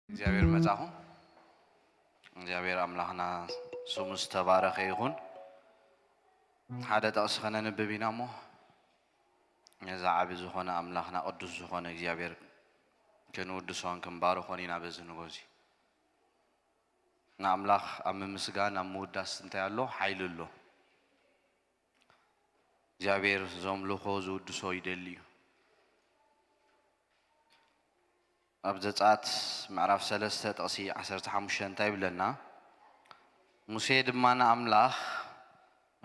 እግዚኣብሔር መጻኹ። እግዚኣብሔር ኣምላኽና ስሙ ዝተባረኸ ይኹን። ሓደ ጥቕሲ ከነንብብ ኢና እሞ፣ ነዚ ዓቢ ዝኾነ ኣምላኽና፣ ቅዱስ ዝኾነ እግዚኣብሔር ክንውድሶን ክንባርኾን ኢና በዚ ንጎ እዚ። ንኣምላኽ ኣብ ምምስጋን፣ ኣብ ምውዳስ እንታይ ኣሎ? ሓይሊ ኣሎ። እግዚኣብሔር ዘምልኾ ዝውድሶ ይደሊ እዩ። ኣብ ዘጸኣት ምዕራፍ ሰለስተ ጥቕሲ ዓሰርተ ሓሙሽተ እንታይ ይብለና? ሙሴ ድማ ንኣምላኽ፣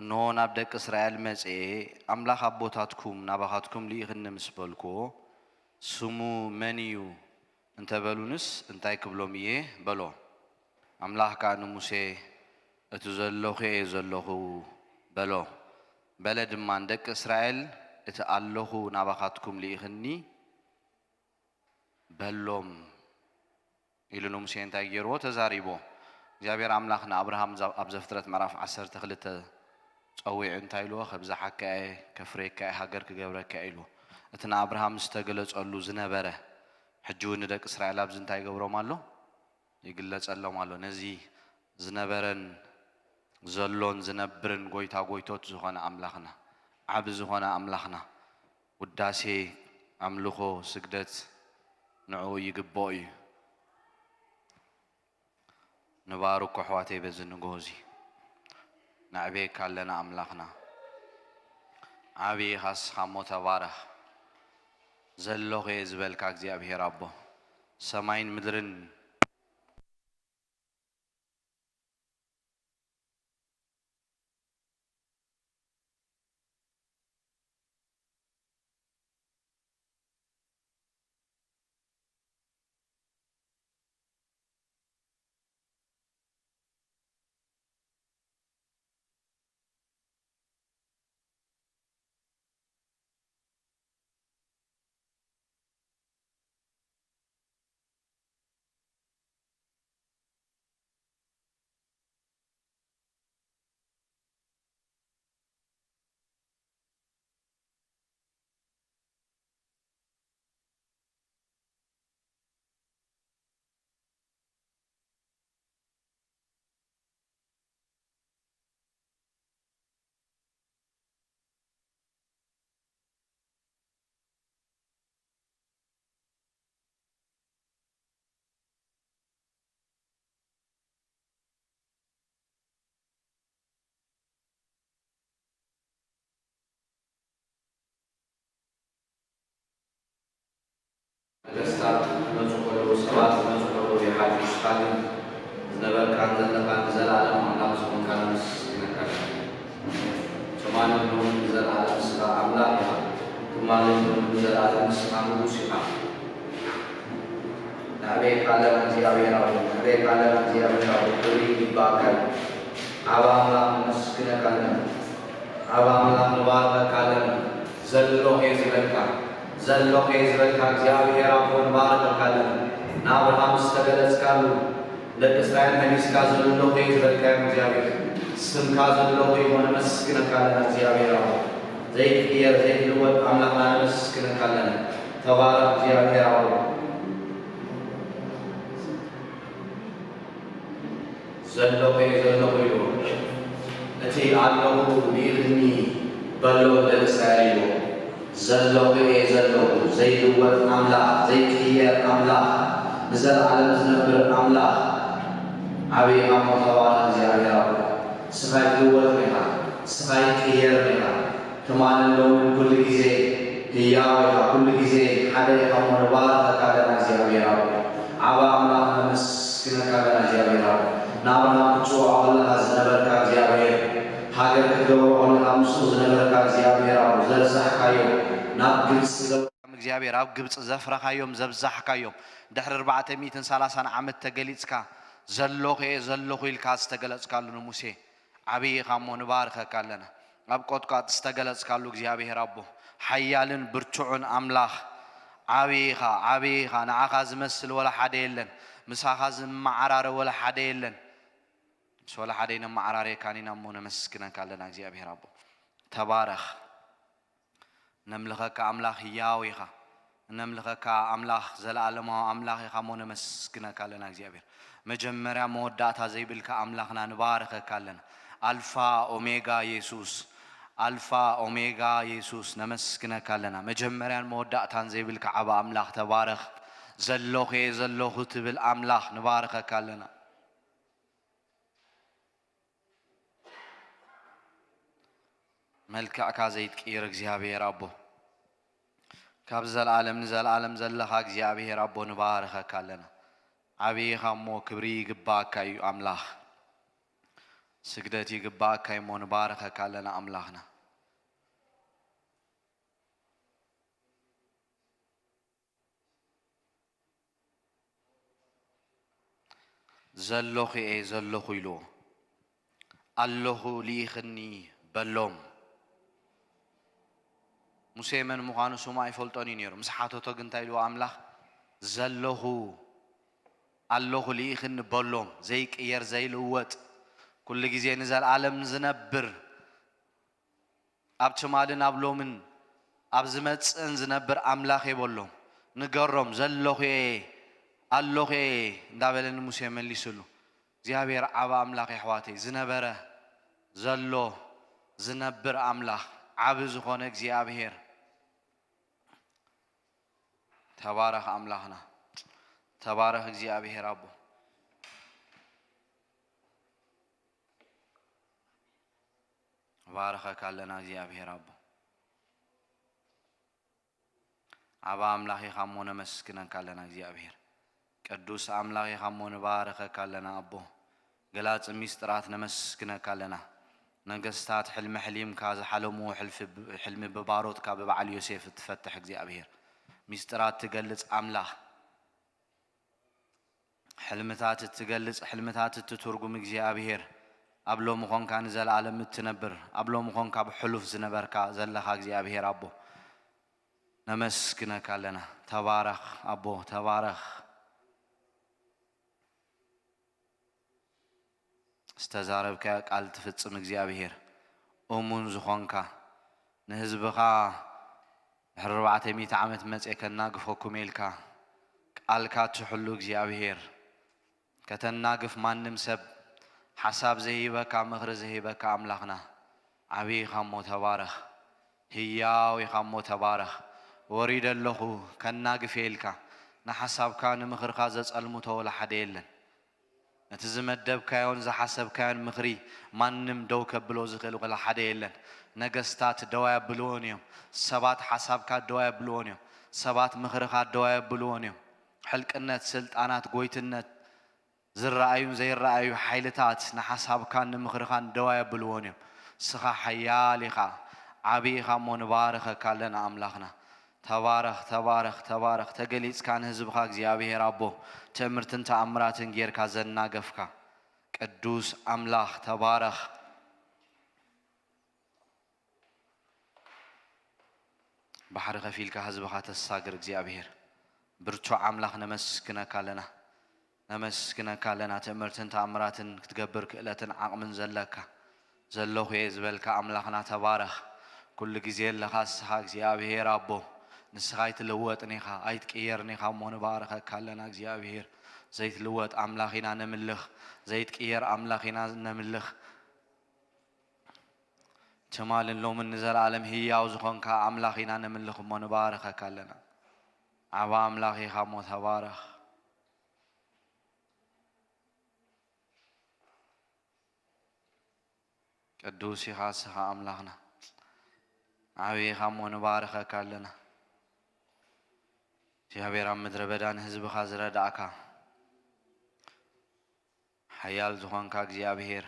"እንሆ ናብ ደቂ እስራኤል መጽኤ፣ ኣምላኽ ኣቦታትኩም ናባኻትኩም ልኢኽኒ ምስ በልኩዎ፣ ስሙ መን እዩ እንተ በሉንስ እንታይ ክብሎም እየ?" በሎ። ኣምላኽ ከኣ ንሙሴ፣ "እቲ ዘለኹ እየ ዘለኹ" በሎ። በለ ድማ፣ "ንደቂ እስራኤል እቲ ኣለኹ ናባኻትኩም ልኢኽኒ በሎም" ኢሉ ንሙሴ እንታይ ገይርዎ? ተዛሪቦ። እግዚኣብሔር ኣምላኽ ንኣብርሃም ዛ-፣ ኣብ ዘፍጥረት ምዕራፍ ዓሰርተ ክልተ ጸዊዑ እንታይ ኢልዎ? "ከብዝሓካ እየ፣ ከፍርየካ እየ፣ ሃገር ክገብረካ እየ" ኢልዎ። እቲ ንኣብርሃም ዝተገለጸሉ ዝነበረ፣ ሕጂ እውን ንደቂ እስራኤል ኣብዚ እንታይ ይገብሮም ኣሎ? ይግለጸሎም ኣሎ። ነዚ ዝነበረን ዘሎን ዝነብርን ጎይታ ጎይቶት ዝኾነ ኣምላኽና፣ ዓቢ ዝኾነ ኣምላኽና፣ ውዳሴ፣ ኣምልኾ፣ ስግደት ንዕኡ ይግብኦ እዩ። ንባርኮ ኣሕዋተይ በዚ ንግሆ እዚ። ነዕብየካ ኣለና ኣምላኽና። ዓቢ ኢኻ ንስኻ እሞ ተባረኽ። ዘለኹ እየ ዝበልካ እግዚኣብሔር ኣቦ፣ ሰማይን ምድርን ነገስታት ክመጹ ከለዉ፣ ሰባት ክመጹ ከለዉ፣ ዝነበርካን ዘለኻን ንዘለኣለም ኣምላኽ ዝኾንካ ነመስግነካ። ትማልን ሎምን ንዘለኣለም ንስኻ ኣምላኽ ኢኻ። ትማልን ሎምን ንዘለኣለም ንስኻ ንጉስ ኢኻ። ነዕብየካ ኣለና እግዚኣብሔር ኣቦ፣ ነዕብየካ ኣለና እግዚኣብሔር ኣቦ፣ ክብሪ ይግባኣካ እዩ። ዓቢ ኣምላኽ ነመስግነካ ኣለና። ዓቢ ኣምላኽ ንባርኸካ ኣለና። ዘሎኸ ዝበልካ፣ ዘሎኸ ዝበልካ እግዚኣብሔር ኣቦ ንባርኸካ ኣለና። ንኣብርሃም ዝተገለጽካሉ፣ ደቂ እስራኤል መሊስካ ዘሎኸ ዝበልካዮም እግዚኣብሔር፣ ስምካ ዘሎኸ እሞ ነመስግነካ ኣለና እግዚኣብሔር ኣቦ። ዘይቅየር ዘይልወጥ ኣምላኽና ነመስግነካ ኣለና። ተባረኽ እግዚኣብሔር ኣቦ። ዘሎኸ ዘለኹ ኢሉ፣ እቲ ኣለኹ ልኢኽኒ በሎ ንደቂ እስራኤል ኢሉ። ዘሎኸ እየ ዘለኹ፣ ዘይልወጥ ኣምላኽ፣ ዘይቅየር ኣምላኽ፣ ንዘለኣለም ዝነብር ኣምላኽ። ዓብይ ኢኻ እሞ ተባረኽ እግዚኣብሔር ኣቦ። ንስኻ ኣይትልወጥን ኢኻ፣ ንስኻ ኣይትቅየርን ኢኻ። ትማልን ሎምን ኩሉ ግዜ ህያው ኢኻ፣ ኩሉ ግዜ ሓደ ኢኻ እሞ ንባርኸካ ኣለና እግዚኣብሔር ኣቦ። ዓቢ ኣምላኽ ነመስግነካ ኣለና እግዚኣብሔር ኣቦ። ንኣብርሃም ክትጽውዖ ከለኻ ዝነበርካ እግዚኣብሔር፣ ሃገር ክትገብሮ ከለኻ ምስኡ ዝነበርካ እግዚኣብሔር ኣቦ፣ ዘብዛሕካዮ ናብ ግብጺ ዘ- እግዚኣብሔር ኣብ ግብጺ ዘፍረኻዮም፣ ዘብዛሕካዮም፣ ድሕሪ ኣርባዕተ ሚእትን ሰላሳን ዓመት ተገሊጽካ፣ ዘሎኸ ዘለኹ ኢልካ ዝተገለጽካሉ ንሙሴ፣ ዓብዪ ኢኻ እሞ ንባርኸካ ኣለና። ኣብ ቆጥቋጥ ዝተገለጽካሉ እግዚኣብሔር ኣቦ፣ ሓያልን ብርቱዕን ኣምላኽ፣ ዓብዪ ኢኻ፣ ዓብዪ ኢኻ። ንዓኻ ዝመስል ወላ ሓደ የለን። ምሳኻ ዝመዓራረ ወላ ሓደ የለን። ምስ ወላ ሓደ ኣይነመዓራርየካን ኢና እሞ ነመስግነካ ኣለና እግዚኣብሔር ኣቦ። ተባረኽ። ነምልኸካ ኣምላኽ ህያው ኢኻ። ነምልኸካ ኣምላኽ ዘለኣለማዊ ኣምላኽ ኢኻ እሞ ነመስግነካ ኣለና እግዚኣብሔር። መጀመርያ መወዳእታ ዘይብልካ ኣምላኽና ንባርኸካ ኣለና። ኣልፋ ኦሜጋ የሱስ፣ ኣልፋ ኦሜጋ የሱስ ነመስግነካ ኣለና። መጀመርያን መወዳእታን ዘይብልካ ዓቢ ኣምላኽ ተባረኽ። ዘሎኸ ዘለኹ ትብል ኣምላኽ ንባርኸካ ኣለና። መልክዕካ ዘይትቅይር እግዚኣብሔር ኣቦ፣ ካብ ዘለኣለም ንዘለኣለም ዘለኻ እግዚኣብሔር ኣቦ ንባርኸካ ኣለና። ዓብዪ ኢኻ እሞ ክብሪ ይግባኣካ እዩ ኣምላኽ። ስግደት ይግባኣካ እዩ እሞ ንባርኸካ ኣለና ኣምላኽና። ዘሎኹ እየ ዘለኹ ኢልዎ። ኣለኹ ልኢኽኒ በሎም። ሙሴ መን ምዃኑ ስሙ ኣይፈልጦን እዩ ነይሩ። ምስ ሓተቶ ግን እንታይ ኢልዎ ኣምላኽ? ዘለኹ፣ ኣለኹ ልኢኽኒ በሎም። ዘይቅየር ዘይልወጥ ኩሉ ግዜ ንዘለኣለም ዝነብር ኣብ ትማልን ኣብ ሎምን ኣብ ዝመጽእን ዝነብር ኣምላኽ እየ በሎም። ንገሮም፣ ዘሎኹ እየ፣ ኣሎኹ እየ እንዳበለ ንሙሴ መሊስሉ። እግዚኣብሔር ዓቢ ኣምላኽ እየ ኣሕዋተይ፣ ዝነበረ፣ ዘሎ፣ ዝነብር ኣምላኽ፣ ዓቢ ዝኾነ እግዚኣብሔር። ተባረኽ ኣምላኽና፣ ተባረኽ እግዚኣብሔር ኣቦ። ንባርኸካ ኣለና እግዚኣብሔር ኣቦ። ዓባ ኣምላኽ ኢኻ እሞ ነመስግነካ ኣለና እግዚኣብሔር። ቅዱስ ኣምላኽ ኢኻ እሞ ንባርኸካ ኣለና ኣቦ። ገላጺ ሚስጥራት ነመስግነካ ኣለና። ነገስታት ሕልሚ ሕሊምካ ዝሓለምዎ ሕልፊ ብ-፣ ሕልሚ ብባሮትካ ብበዓል ዮሴፍ እትፈትሕ እግዚኣብሔር። ሚስጥራት ትገልጽ ኣምላኽ። ሕልምታት እትገልጽ፣ ሕልምታት እትትርጉም እግዚኣብሔር፣ ኣብ ሎሚ ኾንካ ንዘለኣለም እትነብር፣ ኣብ ሎሚ ኾንካ ብሕሉፍ ዝነበርካ ዘለኻ እግዚኣብሔር ኣቦ፣ ነመስግነካ ኣለና። ተባረኽ ኣቦ፣ ተባረኽ። ዝተዛረብካዮ ቃል ትፍጽም እግዚኣብሔር፣ እሙን ዝኾንካ፣ ንህዝብኻ ድሕሪ ኣርባዕተ ሚእቲ ዓመት መጽየ ከናግፈኩም ኢልካ ቃልካ ትሕሉ እግዚኣብሔር፣ ከተናግፍ ማንም ሰብ ሓሳብ ዘይህበካ፣ ምኽሪ ዘይህበካ ኣምላኽና፣ ዓብዪ ኢኻ እሞ ተባረኽ። ህያው ኢኻ እሞ ተባረኽ። ወሪደ ኣለኹ ከናግፍ እየ ኢልካ፣ ንሓሳብካ ንምኽርኻ ዘጸልምቶ ወላ ሓደ የለን። ነቲ ዝመደብካዮን ዝሓሰብካዮን ምኽሪ ማንም ደው ከብሎ ዝኽእል ወላ ሓደ የለን። ነገስታት ደው ኣየብልዎን እዮም። ሰባት ሓሳብካ ደው ኣየብልዎን እዮም። ሰባት ምኽርኻ ደው ኣየብልዎን እዮም። ሕልቅነት፣ ስልጣናት፣ ጎይትነት፣ ዝረኣዩን ዘይረኣዩ ሓይልታት ንሓሳብካን ንምኽርኻን ደው ኣየብልዎን እዮም። ንስኻ ሓያል ኢኻ፣ ዓቢ ኢኻ እሞ ንባርኸካ ኣለና ኣምላኽና። ተባረኽ፣ ተባረኽ፣ ተባረኽ። ተገሊጽካ ንህዝብኻ እግዚኣብሔር ኣቦ ትእምርትን ተኣምራትን ጌርካ ዘናገፍካ ቅዱስ ኣምላኽ ተባረኽ። ባሕሪ ከፊልካ ህዝብኻ ተሳግር እግዚኣብሔር ብርቱዕ ኣምላኽ ነመስግነካ ኣለና። ነመስግነካ ኣለና። ትእምርትን ተኣምራትን ክትገብር ክእለትን ዓቕምን ዘለካ ዘለኹ እየ ዝበልካ ኣምላኽና ተባረኽ። ኩሉ ግዜ ኣለኻ ንስኻ እግዚኣብሔር ኣቦ። ንስኻ ኣይትልወጥን ኢኻ ኣይትቅየርን ኢኻ እሞ ንባርኸካ ኣለና እግዚኣብሔር። ዘይትልወጥ ኣምላኽ ኢና ነምልኽ። ዘይትቅየር ኣምላኽ ኢና ነምልኽ። ትማልን ሎምን ንዘለኣለም ህያው ዝኾንካ ኣምላኽ ኢና ነምልኽ እሞ ንባርኸካ ኣለና። ዓባ ኣምላኽ ኢኻ እሞ ተባረኽ። ቅዱስ ኢኻ ንስኻ ኣምላኽና። ዓቢ ኢኻ እሞ ንባርኸካ ኣለና። እግዚኣብሔር ኣብ ምድረ በዳ ንህዝብኻ ዝረዳእካ ሓያል ዝኾንካ እግዚኣብሔር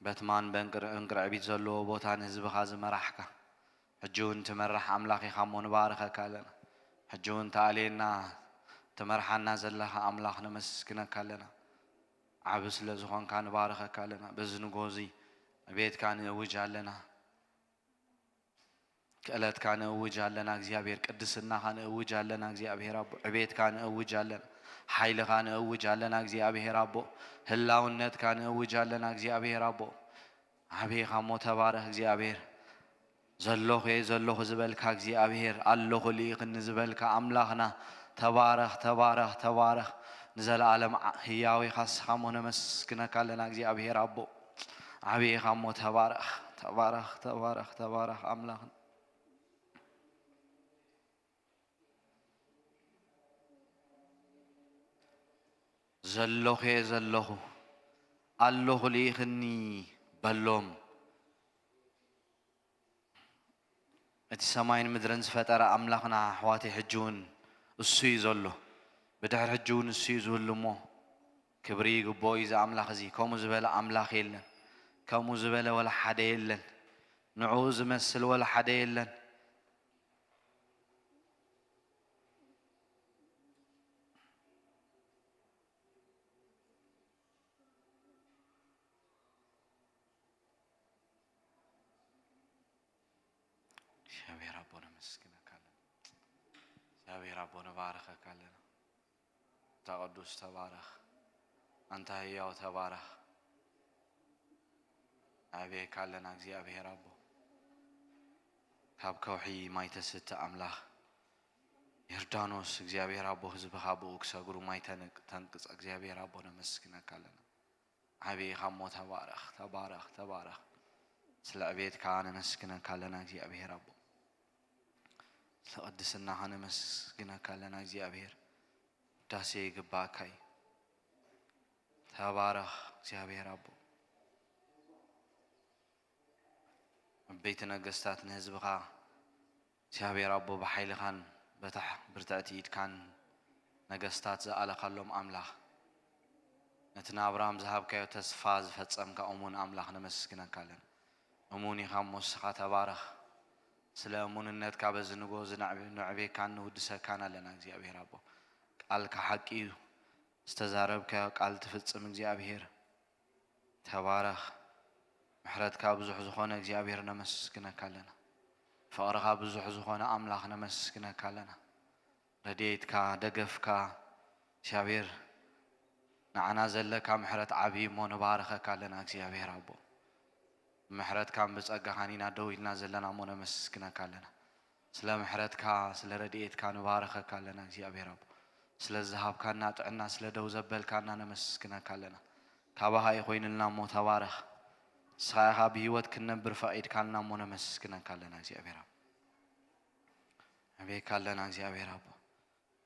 በትማን በእንቅርዕቢት ዘለዎ ቦታ ንህዝብኻ ዝመራሕካ ሕጂ እውን ትመርሕ ኣምላኽ ኢኻ እሞ ንባርኸካ ኣለና። ሕጂ እውን ተኣልየና ትመርሓና ዘለኻ ኣምላኽ ነመስግነካ ኣለና። ዓቢ ስለ ዝኾንካ ንባርኸካ ኣለና። በዚ ንጎ እዚ ዕቤትካ ንእውጅ ኣለና። ክእለትካ ንእውጅ ኣለና እግዚኣብሔር። ቅድስናኻ ንእውጅ ኣለና እግዚኣብሔር ኣቦ። ዕቤትካ ንእውጅ ኣለና። ሓይልኻ ንእውጅ ኣለና እግዚኣብሔር ኣቦ። ህላውነትካ ንእውጅ ኣለና እግዚኣብሔር ኣቦ። ዓብኻ እሞ ተባረኽ እግዚኣብሔር። ዘለኹ እየ ዘለኹ ዝበልካ እግዚኣብሔር፣ ኣለኹ ልኢኽኒ ዝበልካ ኣምላኽና፣ ተባረኽ፣ ተባረኽ፣ ተባረኽ። ንዘለኣለም ዓ-፣ ህያው ኢኻ ንስኻ እሞ ነመስግነካ ኣለና እግዚኣብሔር ኣቦ። ዓብኻ እሞ ተባረኽ፣ ተባረኽ፣ ተባረኽ፣ ተባረኽ ኣምላኽና። ዘለኹ እየ ዘለኹ፣ ኣለኹ ልኢኽኒ በሎም። እቲ ሰማይን ምድርን ዝፈጠረ ኣምላኽና ኣሕዋተይ፣ ሕጂ እውን እሱ እዩ ዘሎ። ብድሕሪ ሕጂ እውን እሱ እዩ ዝህሉ እሞ፣ ክብሪ ይግብኦ እዩ እዚ ኣምላኽ እዚ። ከምኡ ዝበለ ኣምላኽ የለን። ከምኡ ዝበለ ወላ ሓደ የለን። ንዕኡ ዝመስል ወላ ሓደ የለን። እግዚኣብሔር ኣቦ ነመስግነካ ኣለና። እግዚኣብሔር ኣቦ ንባርኸካ ኣለና። ኣንታ ቅዱስ ተባረኽ፣ ኣንታ ህያው ተባረኽ። ንዕብየካ ኣለና እግዚኣብሔር ኣቦ። ካብ ከውሒ ማይ ተስተ ኣምላኽ፣ ዮርዳኖስ እግዚኣብሔር ኣቦ፣ ህዝብኻ ብኡ ክሰግሩ ማይ ተንቅ-፣ ተንቅጽ እግዚኣብሔር ኣቦ ነመስግነካ ኣለና። ዓቢ ኢኻ እሞ ተባረኽ፣ ተባረኽ፣ ተባረኽ። ስለ ዕቤትካ ነመስግነካ ኣለና እግዚኣብሔር ኣቦ። ስለ ቅድስናኻ ነመስግነካ ኣለና እግዚኣብሔር። ውዳሴ ይግባእካ እዩ። ተባረኽ እግዚኣብሔር ኣቦ። ዓበይቲ ነገስታት ንህዝብኻ እግዚኣብሔር ኣቦ ብሓይልኻን በታ ብርትዕቲ ኢድካን ነገስታት ዝኣለኻሎም ኣምላኽ፣ ነቲ ንኣብርሃም ዝሃብካዮ ተስፋ ዝፈጸምካ እሙን ኣምላኽ ነመስግነካ ኣለና። እሙን ኢኻ እሞ ንስኻ ተባረኽ። ስለ እሙንነትካ በዚ ንግሆ እዚ ነዕብ-፣ ነዕቤካን ንውድሰካን ኣለና እግዚኣብሔር ኣቦ። ቃልካ ሓቂ እዩ። ዝተዛረብካዮ ቃል ትፍጽም እግዚኣብሔር። ተባረኽ። ምሕረትካ ብዙሕ ዝኾነ እግዚኣብሔር ነመስግነካ ኣለና። ፍቕርኻ ብዙሕ ዝኾነ ኣምላኽ ነመስግነካ ኣለና። ረድኤትካ፣ ደገፍካ እግዚኣብሔር ንዓና ዘለካ ምሕረት ዓብዪ እሞ ንባርኸካ ኣለና እግዚኣብሔር ኣቦ። ምሕረትካን ብጸጋኻን ኢና ደው ኢልና ዘለና እሞ ነመስግነካ ኣለና። ስለ ምሕረትካ፣ ስለ ረድኤትካ ንባርኸካ ኣለና እግዚኣብሔር ኣቦ። ስለ ዝሃብካና ጥዕና፣ ስለ ደው ዘበልካና ነመስግነካ ኣለና። ካባኻ እዩ ኮይኑልና እሞ ተባረኽ። ንስኻ ኢኻ ብህይወት ክንነብር ፈቒድካልና እሞ ነመስግነካ ኣለና እግዚኣብሔር ኣቦ። ንዕብየካ ኣለና እግዚኣብሔር ኣቦ።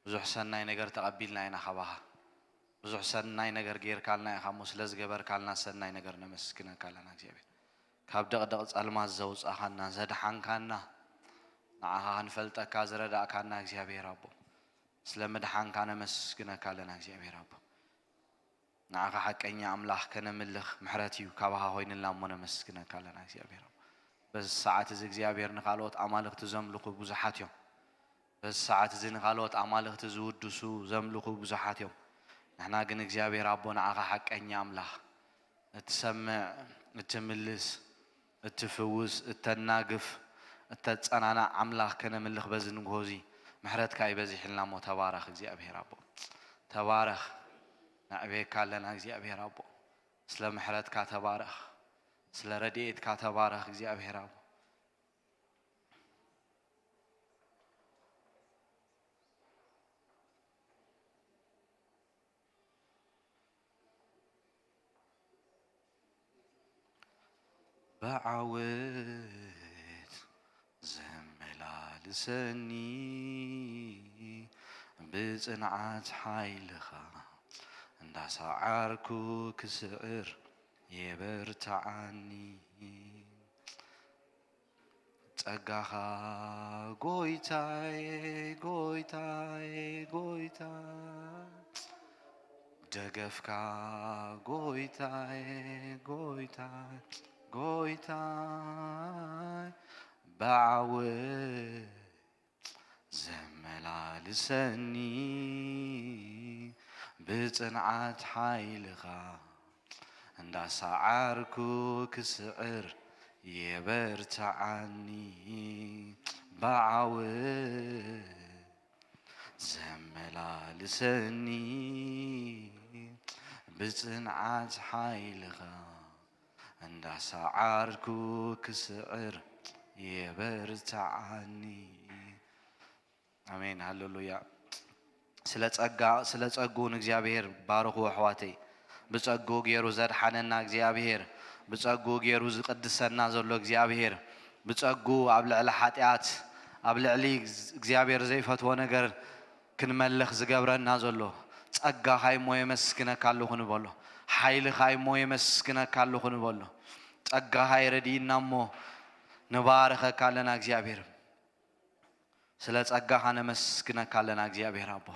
ብዙሕ ሰናይ ነገር ተቐቢልና ኢና ካባኻ። ብዙሕ ሰናይ ነገር ጌርካልና ኢኻ እሞ ስለ ዝገበርካልና ሰናይ ነገር ነመስግነካ ኣለና እግዚኣብሔር። ካብ ደቕደቕ ጸልማት ዘውጻኻና፣ ዘድሓንካና፣ ንዓኻ ክንፈልጠካ ዝረዳእካና እግዚኣብሔር ኣቦ። ስለ ምድሓንካ ነመስግነካ ኣለና እግዚኣብሔር ኣቦ። ንዓኻ ሓቀኛ ኣምላኽ ከነምልኽ ምሕረት እዩ ካባኻ ኮይንልና እሞ ነመስግነካ ኣለና እግዚኣብሔር ኣቦ። በዚ ሰዓት እዚ እግዚኣብሔር ንኻልኦት ኣማልኽቲ ዘምልኹ ብዙሓት እዮም። በዚ ሰዓት እዚ ንኻልኦት ኣማልኽቲ ዝውድሱ ዘምልኹ ብዙሓት እዮም። ንሕና ግን እግዚኣብሔር ኣቦ ንዓኻ ሓቀኛ ኣምላኽ እትሰምዕ፣ እትምልስ፣ እትፍውስ፣ እተናግፍ፣ እተጸናናዕ ኣምላኽ ከነምልኽ በዚ ንግሆ እዚ ምሕረትካ ይበዚሕልና እሞ ተባረኽ እግዚኣብሔር ኣቦ። ተባረኽ። ነዕብየካ ኣለና እግዚኣብሔር ኣቦ። ስለ ምሕረትካ ተባረኽ። ስለ ረድኤትካ ተባረኽ እግዚኣብሔር ኣቦ። ብዓወት ዘመላልሰኒ ብጽንዓት ሓይልኻ እንዳሰዓርኩ ክስዕር የበርትዓኒ። ጸጋኻ ጎይታይ፣ ጎይታይ፣ ጎይታ፣ ደገፍካ ጎይታይ፣ ጎይታይ፣ ጎይታይ፣ ብዓወት ዘመላልሰኒ ብጽንዓት ሓይልኻ እንዳሰዓርኩ ክስዕር የበርትዓኒ ብዓወት ዘመላልሰኒ ብጽንዓት ሓይልኻ እንዳሰዓርኩ ክስዕር የበርትዓኒ። ኣሜን፣ ሃሌሉያ። ስለ ጸጋ፣ ስለ ጸግኡ ንእግዚኣብሔር ባርኹ ኣሕዋተይ። ብጸግኡ ገይሩ ዘድሓነና እግዚኣብሔር፣ ብጸግኡ ገይሩ ዝቅድሰና ዘሎ እግዚኣብሔር፣ ብጸግኡ ኣብ ልዕሊ ሓጢኣት፣ ኣብ ልዕሊ እግዚኣብሔር ዘይፈትዎ ነገር ክንመልኽ ዝገብረና ዘሎ ጸጋኻ እሞ የመስግነካ ኣለኹ ንበሎ። ሓይልኻ እሞ የመስግነካ ኣለኹ ንበሎ። ጸጋኻ የረድእና እሞ ንባርኸካ ኣለና እግዚኣብሔር። ስለ ጸጋኻ ነመስግነካ ኣለና እግዚኣብሔር ኣቦ።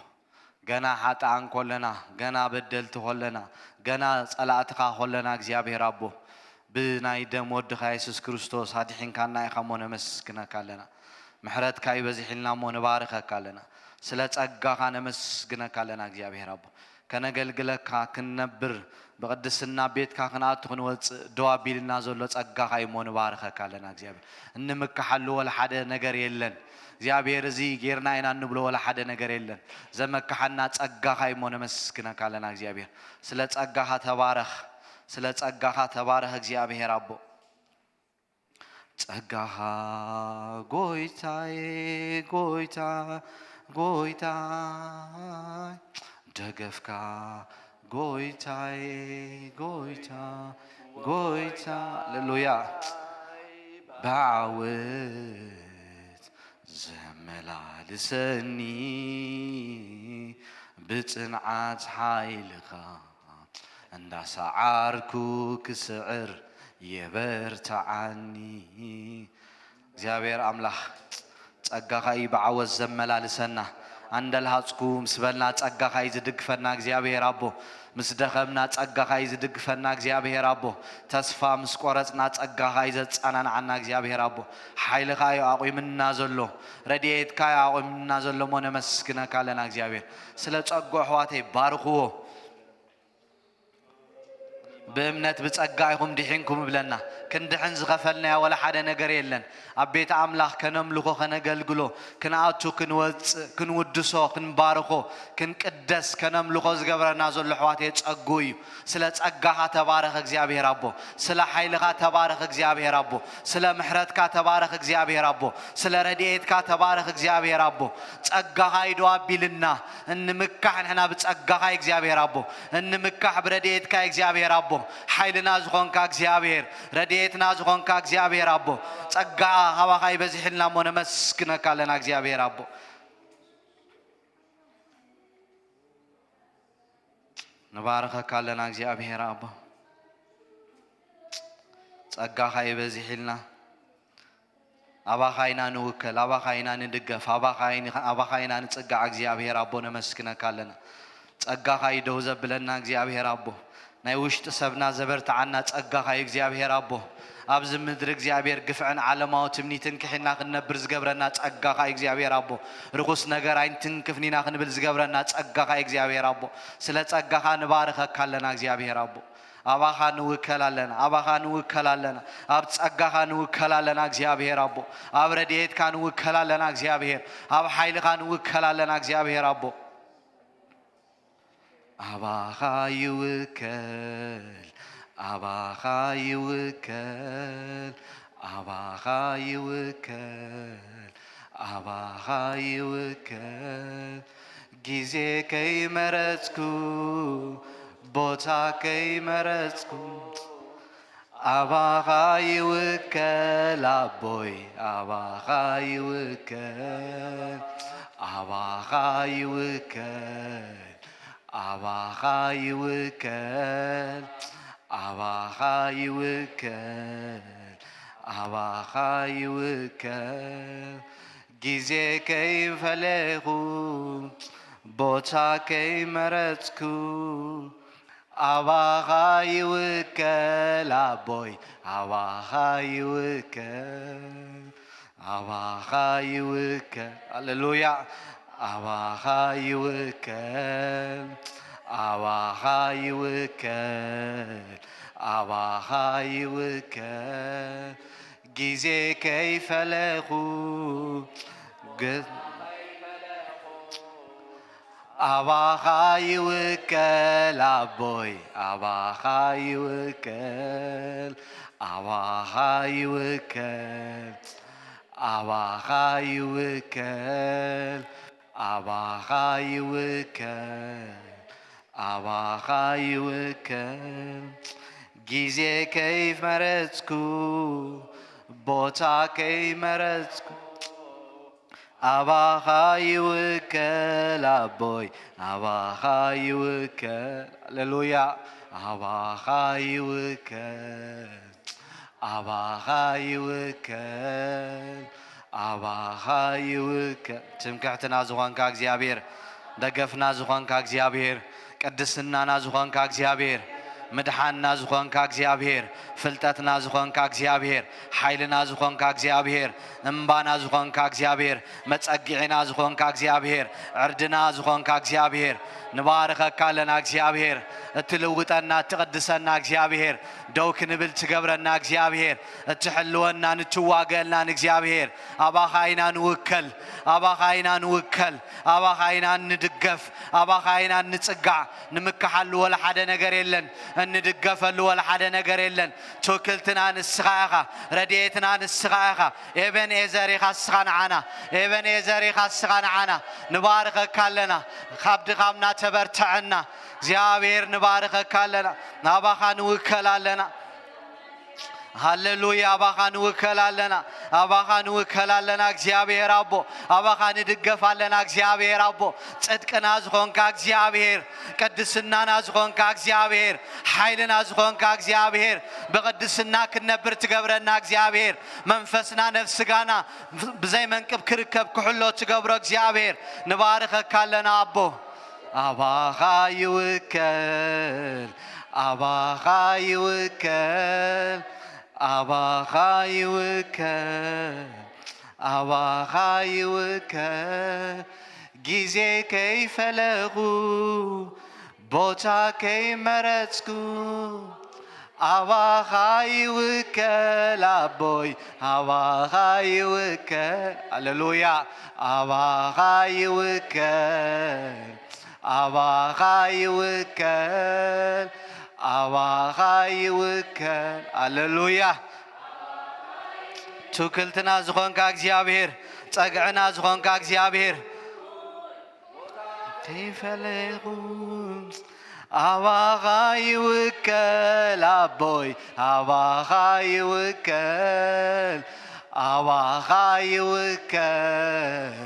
ገና ሓጥኣን ኮለና፣ ገና በደልቲ ኮለና፣ ገና ጸላእትኻ ኮለና እግዚኣብሔር ኣቦ፣ ብናይ ደም ወድኻ የሱስ ክርስቶስ ኣድሒንካና ኢኻ እሞ ነመስግነካ ኣለና። ምሕረትካ ይበዚሕልና እሞ ንባርኸካ ኣለና። ስለ ጸጋኻ ነመስግነካ ኣለና እግዚኣብሔር ኣቦ። ከነገልግለካ ክንነብር ብቕድስና ቤትካ ክንኣቱ ክንወጽእ ደው ኣቢልና ዘሎ ጸጋኻ እዩ እሞ ንባርኸካ ኣለና እግዚኣብሔር። እንምክሓሉ ወላ ሓደ ነገር የለን እግዚኣብሔር። እዚ ጌርና ኢና እንብሎ ወላ ሓደ ነገር የለን። ዘመክሓና ጸጋኻ እዩ እሞ ነመስግነካ ኣለና እግዚኣብሔር። ስለ ጸጋኻ ተባረኽ፣ ስለ ጸጋኻ ተባረኽ እግዚኣብሔር ኣቦ። ጸጋኻ ጎይታዬ፣ ጎይታ፣ ጎይታይ፣ ደገፍካ ጎይታዬ፣ ጎይታ፣ ጎይታ፣ ሃሌሉያ። ብዓወት ዘመላልሰኒ ብጽንዓት ሓይልኻ እንዳሰዓርኩ ክስዕር የበርትዓኒ። እግዚኣብሔር ኣምላኽ ጸጋኻ እዩ ብዓወት ዘመላልሰና። ኣንደልሃጽኩ ምስ በልና ጸጋኻ እዩ ዝድግፈና እግዚኣብሔር ኣቦ። ምስ ደኸምና ጸጋኻ እዩ ዝድግፈና እግዚኣብሔር ኣቦ። ተስፋ ምስ ቆረጽና ጸጋኻ እዩ ዘጸናንዓና እግዚኣብሔር ኣቦ። ሓይልኻ እዩ ኣቑምና ዘሎ፣ ረድኤትካ እዩ ኣቑምና ዘሎ እሞ ነመስግነካ ኣለና እግዚኣብሔር። ስለ ጸጉ ኣሕዋተይ ባርኽዎ። ብእምነት ብጸጋ ኢኹም ድሒንኩም እብለና። ክንድሕን ዝኸፈልናዮ ወላ ሓደ ነገር የለን። ኣብ ቤት ኣምላኽ ከነምልኾ፣ ከነገልግሎ፣ ክንኣቱ፣ ክንወጽእ፣ ክንውድሶ፣ ክንባርኾ፣ ክንቅደስ፣ ከነምልኾ ዝገብረና ዘሎ ኣሕዋተይ ጸጉ እዩ። ስለ ጸጋኻ ተባረኽ እግዚኣብሔር ኣቦ። ስለ ሓይልኻ ተባረኽ እግዚኣብሔር ኣቦ። ስለ ምሕረትካ ተባረኽ እግዚኣብሔር ኣቦ። ስለ ረድኤትካ ተባረኽ እግዚኣብሔር ኣቦ። ጸጋኻ እዩ ደው ኣቢልና። እንምካሕ ንሕና ብጸጋኻ እግዚኣብሔር ኣቦ። እንምካሕ ብረድኤትካ እግዚኣብሔር ኣቦ። ሓይልና ዝኾንካ እግዚኣብሔር፣ ረድኤትና ዝኾንካ እግዚኣብሔር ኣቦ። ጸጋ ካባኻ ይበዚሕልና እሞ ነመስግነካ ኣለና እግዚኣብሔር ኣቦ። ንባርኸካ ኣለና እግዚኣብሔር ኣቦ። ጸጋኻ ይበዚሕልና። ኣባኻ ኢና ንውከል፣ ኣባኻ ኢና ንድገፍ፣ ኣባኻ ኣይን-፣ ኣባኻ ኢና ንጽጋዕ። እግዚኣብሔር ኣቦ ነመስግነካ ኣለና። ጸጋኻ እዩ ደው ዘብለና እግዚኣብሔር ኣቦ። ናይ ውሽጢ ሰብና ዘበርትዓና ጸጋኻ እዩ እግዚኣብሔር ኣቦ። ኣብዚ ምድሪ እግዚኣብሔር ግፍዕን ዓለማዊ ትምኒትን ክሒልና ክንነብር ዝገብረና ጸጋኻ እዩ እግዚኣብሔር ኣቦ። ርኹስ ነገር ኣይንትንክፍን ኢና ክንብል ዝገብረና ጸጋኻ እዩ እግዚኣብሔር ኣቦ። ስለ ጸጋኻ ንባርኸካ ኣለና እግዚኣብሔር ኣቦ። ኣባኻ ንውከል ኣለና፣ ኣባኻ ንውከል ኣለና፣ ኣብ ጸጋኻ ንውከል ኣለና እግዚኣብሔር ኣቦ። ኣብ ረድኤትካ ንውከል ኣለና እግዚኣብሔር፣ ኣብ ሓይልኻ ንውከል ኣለና እግዚኣብሔር ኣቦ። ኣባኻ ይውከል፣ ኣባኻ ይውከል፣ ኣባኻ ይውከል፣ ኣባኻ ይውከል። ግዜ ከይመረጽኩ፣ ቦታ ከይመረጽኩ፣ ኣባኻ ይውከል ኣቦይ፣ ኣባኻ ይውከል፣ ኣባኻ ይውከል፣ ኣባኻ ይውከል፣ ኣባኻ ይውከል፣ ኣባኻ ይውከል። ግዜ ከይፈለኹ፣ ቦታ ከይመረጽኩ፣ ኣባኻ ይውከል ኣቦይ፣ ኣባኻ ይውከል፣ ኣባኻ ይውከል። ሃሌሉያ። ኣባኻ ይውከል፣ ኣባኻ ይውከል፣ ኣባኻ ይውከል። ግዜ ከይፈለኹ፣ ግ-፣ ኣባኻ ይውከል ኣቦይ፣ ኣባኻ ይውከል፣ ኣባኻ ይውከል፣ ኣባኻ ይውከል፣ ኣባኻ ይውከል፣ ኣባኻ ይውከል። ግዜ ከይመረጽኩ፣ ቦታ ከይመረጽኩ፣ ኣባኻ ይውከል ኣቦይ፣ ኣባኻ ይውከል። ሃሌሉያ። ኣባኻ ይውከል፣ ኣባኻ ይውከል፣ ኣባኻ ይውከል። ትምክሕትና ዝኾንካ እግዚኣብሔር፣ ደገፍና ዝኾንካ እግዚኣብሔር፣ ቅድስናና ዝኾንካ እግዚኣብሔር፣ ምድሓንና ዝኾንካ እግዚኣብሔር፣ ፍልጠትና ዝኾንካ እግዚኣብሔር፣ ሓይልና ዝኾንካ እግዚኣብሔር፣ እምባና ዝኾንካ እግዚኣብሔር፣ መጸግዒና ዝኾንካ እግዚኣብሔር፣ ዕርድና ዝኾንካ እግዚኣብሔር፣ ንባርኸካ ኣለና እግዚኣብሔር። እትልውጠና እትቕድሰና እግዚኣብሔር፣ ደው ክንብል ትገብረና እግዚኣብሔር፣ እትሕልወናን እትዋገእልናን እግዚኣብሔር፣ ኣባኻ ኢና ንውከል፣ ኣባኻ ኢና ንውከል፣ ኣባኻ ኢና ንድገፍ፣ ኣባኻ ኢና ንጽጋዕ። ንምክሓሉ ወላ ሓደ ነገር የለን፣ እንድገፈሉ ወላ ሓደ ነገር የለን። ትውክልትና ንስኻ ኢኻ፣ ረድኤትና ንስኻ ኢኻ። ኤቤንኤዘር ኢኻ እስኻ ንዓና፣ ኤቤንኤዘር ኢኻ እስኻ ንዓና። ንባርኸካ ኣለና፣ ካብ ድኻምና ተበርትዐና እግዚኣብሔር፣ ንባርኸካ ኣለና፣ ናባኻ ንውከል ኣለና። ሃሌሉያ። ኣባኻ ንውከል ኣለና፣ ኣባኻ ንውከል ኣለና እግዚኣብሔር ኣቦ፣ ኣባኻ ንድገፍ ኣለና እግዚኣብሔር ኣቦ። ጽድቅና ዝኾንካ እግዚኣብሔር፣ ቅድስናና ዝኾንካ እግዚኣብሔር፣ ሓይልና ዝኾንካ እግዚኣብሔር፣ ብቕድስና ክንነብር ትገብረና እግዚኣብሔር፣ መንፈስና ነፍስጋና ብዘይ መንቅብ ክርከብ ክሕሎ ትገብሮ እግዚኣብሔር፣ ንባርኸካ ኣለና ኣቦ። ኣባኻ ይውከል፣ ኣባኻ ይውከል፣ ኣባኻ ይውከል፣ ኣባኻ ይውከል። ግዜ ከይፈለኹ፣ ቦታ ከይመረጽኩ፣ ኣባኻ ይውከል ኣቦይ፣ ኣባኻ ይውከል። ሃሌሉያ። ኣባኻ ይውከል፣ ኣባኻ ይውከል፣ ኣባኻ ይውከል። ሃሌሉያ። ትውክልትና ዝኾንካ እግዚኣብሔር፣ ጸግዕና ዝኾንካ እግዚኣብሔር፣ ከይፈለኹ ኣባኻ ይውከል ኣቦይ፣ ኣባኻ ይውከል፣ ኣባኻ ይውከል፣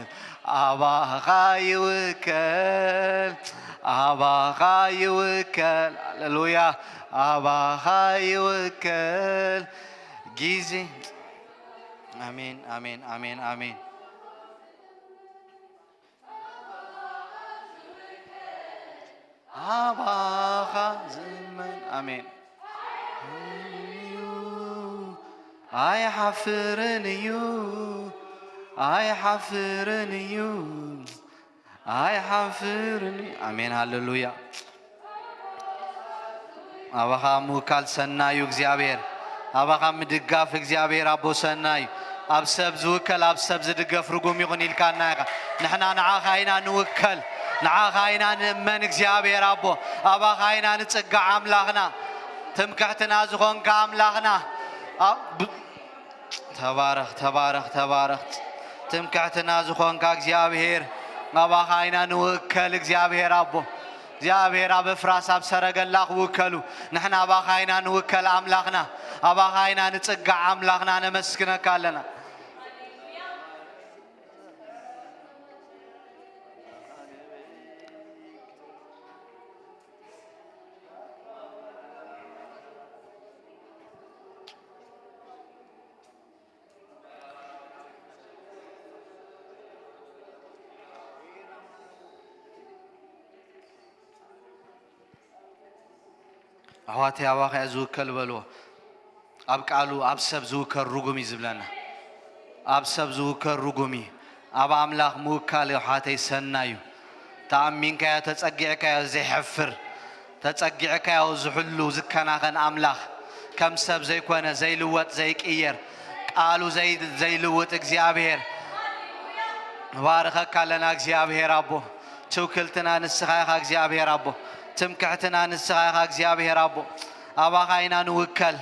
ኣባኻ ይውከል፣ ኣባኻ ይውከል። ሃሌሉያ። ኣባኻ ይውከል። ግዜ ኣሜን፣ ኣሜን፣ ኣሜን፣ ኣሜን። ኣባኻ ዝእመን። ኣሜን። ኣይሓፍርን እዩ፣ ኣይሓፍርን እዩ፣ ኣይሓፍርን እዩ። ኣሜን፣ ሃሌሉያ። ኣባኻ ምውካል ሰናይ እዩ እግዚኣብሔር። ኣባኻ ምድጋፍ እግዚኣብሔር ኣቦ ሰናይ እዩ። ኣብ ሰብ ዝውከል፣ ኣብ ሰብ ዝድገፍ ርጉም ይኹን ኢልካና ኢኻ። ንሕና ንዓኻ ኢና ንውከል፣ ንዓኻ ኢና ንእመን እግዚኣብሔር ኣቦ። ኣባኻ ኢና ንጽጋዕ ኣምላኽና። ትምክሕትና ዝኾንካ ኣምላኽና። ኣብ-፣ ብ-፣ ተባረኽ፣ ተባረኽ፣ ተባረኽ። ትምክሕትና ዝኾንካ እግዚኣብሔር፣ ኣባኻ ኢና ንውከል እግዚኣብሔር ኣቦ። እግዚኣብሔር ኣብ ኣፍራስ ኣብ ሰረገላ ክውከሉ፣ ንሕና ኣባኻ ኢና ንውከል ኣምላኽና። ኣባኻ ኢና ንጽጋዕ ኣምላኽና፣ ነመስግነካ ኣለና። ኣሕዋተይ ኣባኻ እየ ዝውከል በልዎ። ኣብ ቃሉ ኣብ ሰብ ዝውከል ርጉም እዩ ዝብለና። ኣብ ሰብ ዝውከል ርጉም እዩ። ኣብ ኣምላኽ ምውካል ኣሕዋተይ ሰናይ እዩ። ተኣሚንካዮ፣ ተጸጊዕካዮ፣ ዘይሐፍር፣ ተጸጊዕካዮ፣ ዝሕሉ ዝከናኸን ኣምላኽ፣ ከም ሰብ ዘይኮነ፣ ዘይልወጥ፣ ዘይቅየር፣ ቃሉ ዘይ-፣ ዘይልውጥ እግዚኣብሔር፣ ንባርኸካ ኣለና እግዚኣብሔር ኣቦ። ትውክልትና ንስኻ ኢኻ እግዚኣብሔር ኣቦ። ትምክሕትና ንስኻ ኢኻ እግዚኣብሔር ኣቦ። ኣባኻ ኢና ንውከል፣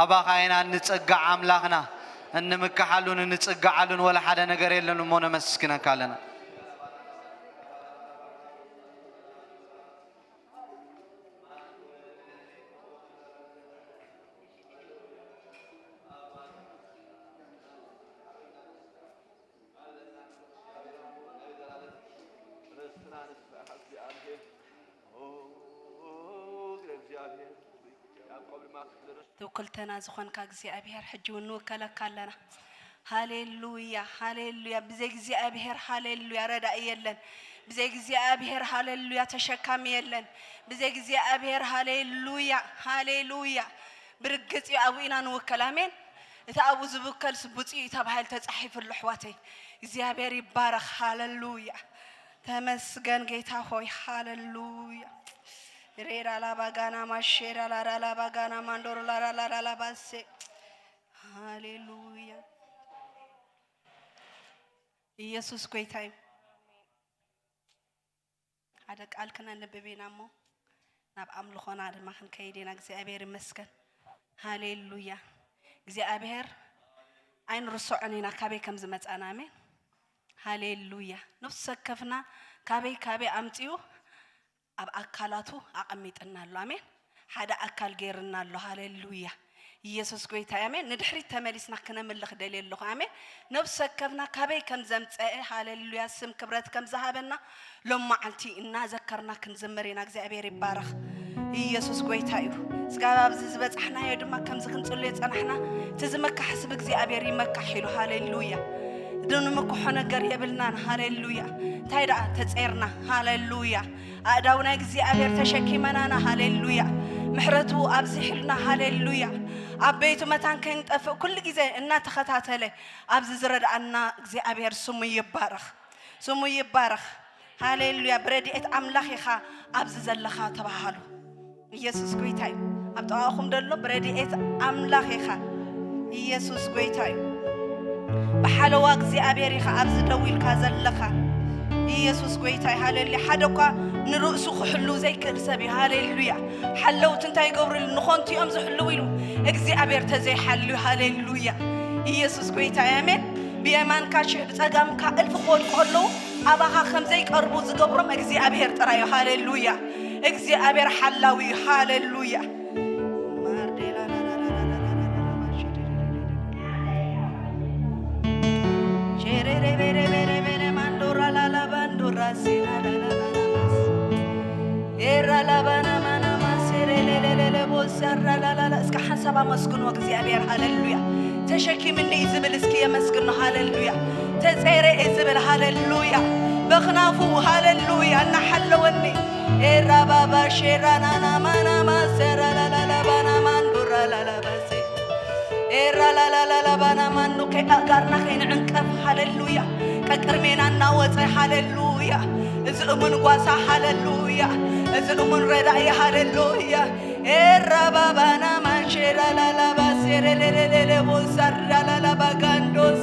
ኣባኻ ኢና እንጽጋዕ ኣምላኽና። እንምክሓሉን እንጽጋዓሉን ወላ ሓደ ነገር የለን እሞ ነመስግነካ ኣለና። ትውክልተና ዝኾንካ እግዚኣብሔር፣ ሕጂ እውን ንውከለካ ኣለና። ሃሌሉያ፣ ሃሌሉያ። ብዘይ እግዚኣብሔር፣ ሃሌሉያ፣ ረዳኢ የለን። ብዘይ እግዚኣብሔር፣ ሃሌሉያ፣ ተሸካሚ የለን። ብዘይ እግዚኣብሔር፣ ሃሌሉያ፣ ሃሌሉያ። ብርግጽ እዩ ኣብኡ ኢና ንውከል። ኣሜን። እቲ ኣብኡ ዝውከል ስቡጽ እዩ ተባሂሉ ተጻሒፉ ኣሎ፣ ኣሕዋተይ። እግዚኣብሔር ይባረኽ። ሃሌሉያ። ተመስገን ጌታ ሆይ። ሃሌሉያ። ሬዳ ላባጋና ማሼዳ ላራ ላባጋና ማንዶሮ ላራ ላራ ላባሴ። ሃሌሉያ። ኢየሱስ ጎይታ እዩ። ሓደ ቃል ክነንብብ ኢና እሞ ናብ ኣምልኾና ድማ ክንከይድ ኢና። እግዚኣብሔር ይመስገን። ሃሌሉያ። እግዚኣብሔር ኣይንርስዖን ኢና ካበይ ከም ዝመጻና። ኣሜን። ሃሌሉያ። ነፍሲ ወከፍና ካበይ ካበይ ኣምጺኡ ኣብ ኣካላቱ ኣቐሚጥና ኣሎ። ኣሜን። ሓደ ኣካል ገይርና ኣሎ። ሃሌሉያ። ኢየሱስ ጎይታ እዩ። ኣሜን። ንድሕሪት ተመሊስና ክነምልኽ ደልየ ኣለኹ። ኣሜን። ነፍሲ ወከፍና ካበይ ከም ዘምጸአ፣ ሃሌሉያ፣ ስም ክብረት ከም ዝሃበና ሎም መዓልቲ እናዘከርና ክንዝምር ኢና። እግዚኣብሔር ይባረኽ። ኢየሱስ ጎይታ እዩ። ስጋብ ኣብዚ ዝበጻሕናዮ ድማ ከምዚ ክንጽሉ የጸናሕና። እቲ ዝመካሕ ስም እግዚኣብሔር ይመካሕ ኢሉ። ሃሌሉያ። ድንምክሖ ነገር የብልናን። ሃሌሉያ። እንታይ ደኣ ተጼርና። ሃሌሉያ። ኣእዳው ናይ እግዚኣብሔር ተሸኪመናና። ሃሌሉያ። ምሕረቱ ኣብዚሕልና። ሃሌሉያ። ኣብ ቤቱ መታን ከይንጠፍእ ኩሉ ግዜ እናተኸታተለ ኣብዚ ዝረድኣና እግዚኣብሔር ስሙ ይባረኽ። ስሙ ይባረኽ። ሃሌሉያ። ብረድኤት ኣምላኽ ኢኻ ኣብዚ ዘለኻ ተባሃሉ። ኢየሱስ ጎይታ እዩ። ኣብ ጥቓኹም ደሎ ብረድኤት ኣምላኽ ኢኻ። ኢየሱስ ጎይታ እዩ። ብሓለዋ እግዚኣብሔር ኢኻ ኣብዚ ደው ኢልካ ዘለኻ። ኢየሱስ ጎይታ እዩ። ሃሌሉያ። ሓደ እኳ ንርእሱ ክሕሉ ዘይክእል ሰብ እዩ። ሃሌሉያ። ሓለውቲ እንታይ ይገብሩ ኢሉ ንኾንቱ እዮም ዝሕልው ኢሉ እግዚኣብሔር ተዘይሓልዩ። ሃሌሉያ። ኢየሱስ ጎይታ እዩ። ኣሜን። ብየማንካ ሽሕ ብጸጋምካ እልፊ ክወድቁ ከለዉ ኣባኻ ከም ዘይቀርቡ ዝገብሮም እግዚኣብሔር ጥራይ እዩ። ሃሌሉያ። እግዚኣብሔር ሓላዊ እዩ። ሃሌሉያ። እስከ ሓንሳብ ኣመስግንዎ እግዚኣብሔር። ሃሌሉያ። ተሸኪምኒ እዩ ዝብል እስኪ የመስግኖ። ሃሌሉያ። ተጸይረ እዩ ዝብል። ሃሌሉያ። በኽናፉ ሃሌሉያ እናሓለወኒ። ኤራባባ ሼራናና ማናማ ሰራላላላባና ማንዱራ ላላባሴ ኤራላላላባና ማንዱ ከይኣጋርና ከይንዕንቀፍ። ሃሌሉያ። ቀቅርሜና እናወፀ። ሃሌሉያ። እዚ እሙን ጓሳ። ሃሌሉያ። እዚ እሙን ረዳኢ። ሃሌሉያ። ኤራባባና ማንሼራላላባሴ ሬሌሌሌሌ ቦሳራላላባጋንዶስ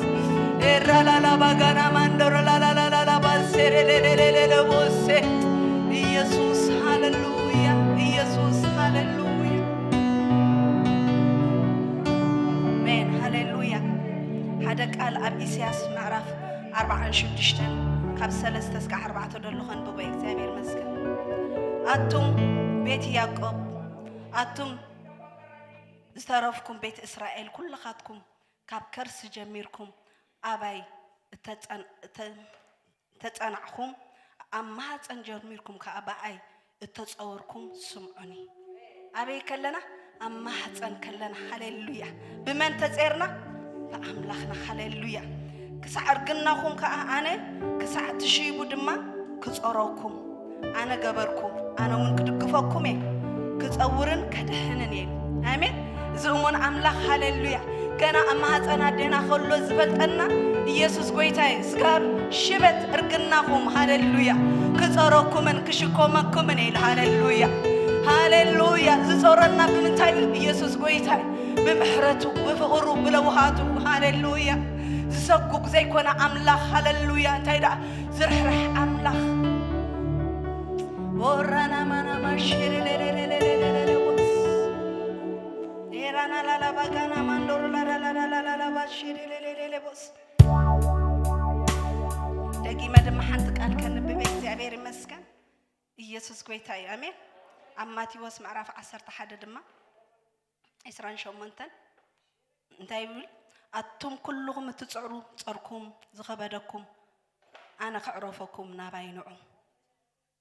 ኤራላላባጋና ማንዶሮላላላባሴ ሬሌሌሌሌ ቦሴ። ኢየሱስ ሃሌሉያ። ኢየሱስ ሃሌሉያ። ኣሜን። ሃሌሉያ። ሓደ ቃል ኣብ ኢሳያስ ምዕራፍ ኣርባዓን ሽዱሽተን ካብ ሰለስተ እስከ ኣርባዕተ ደሎ ከንብቦ። እግዚኣብሔር ይመስገን። ኣቱም ቤት ያዕቆብ፣ ኣቱም ዝተረፍኩም ቤት እስራኤል፣ ኩልኻትኩም ካብ ከርሲ ጀሚርኩም ኣባይ እተጸን-፣ እተ-፣ እተጸናዕኹም፣ ኣብ ማህፀን ጀሚርኩም ከኣ ብኣይ እተጸወርኩም ስምዑኒ። ኣበይ ከለና? ኣብ ማህፀን ከለና። ሃሌሉያ። ብመን ተጸርና? ብኣምላኽና። ሃሌሉያ። ክሳዕ እርግናኹም ከኣ ኣነ ክሳዕ ትሽይቡ ድማ ክጸረኩም ኣነ ገበርኩ፣ ኣነ እውን ክድግፈኩም እየ፣ ክጸውርን ከድሕንን እየ። ኣሜን። እዚ እሙን ኣምላኽ፣ ሃሌሉያ። ገና ኣብ ማህፀን ኣዴና ከሎ ዝፈልጠና ኢየሱስ ጎይታ እዩ። ስጋብ ሽበት እርግናኹም፣ ሃሌሉያ፣ ክጸረኩምን ክሽከመኩምን እየ ኢሉ። ሃሌሉያ፣ ሃሌሉያ። ዝጾረና ብምንታይ እዩ? ኢየሱስ ጎይታ እዩ። ብምሕረቱ፣ ብፍቕሩ፣ ብለውሃቱ። ሃሌሉያ። ዝሰጉግ ዘይኮነ ኣምላኽ። ሃሌሉያ። እንታይ ደኣ ዝርሕርሕ ኣምላኽ። ኦራና ማና ማሽሬ ሌሌሌሌሌሌሌሌ ቦስ። ኤራና ላላ ባጋና ማንዶር ላላ ላላ ላላ ላላ ባሽሬ ሌሌሌሌ ቦስ። ደጊመ ድማ ሓንቲ ቃል ከንብብ። እግዚኣብሔር ይመስገን። ኢየሱስ ጎይታ እዩ። ኣሜን። ኣብ ማቴዎስ ምዕራፍ ዓሰርተ ሓደ ድማ ዒስራን ሸሞንተን እንታይ ይብል? ኣቱም ኩልኹም እትጽዕሩ ጸርኩም ዝኸበደኩም ኣነ ከዕረፈኩም ናባይ ንዑ።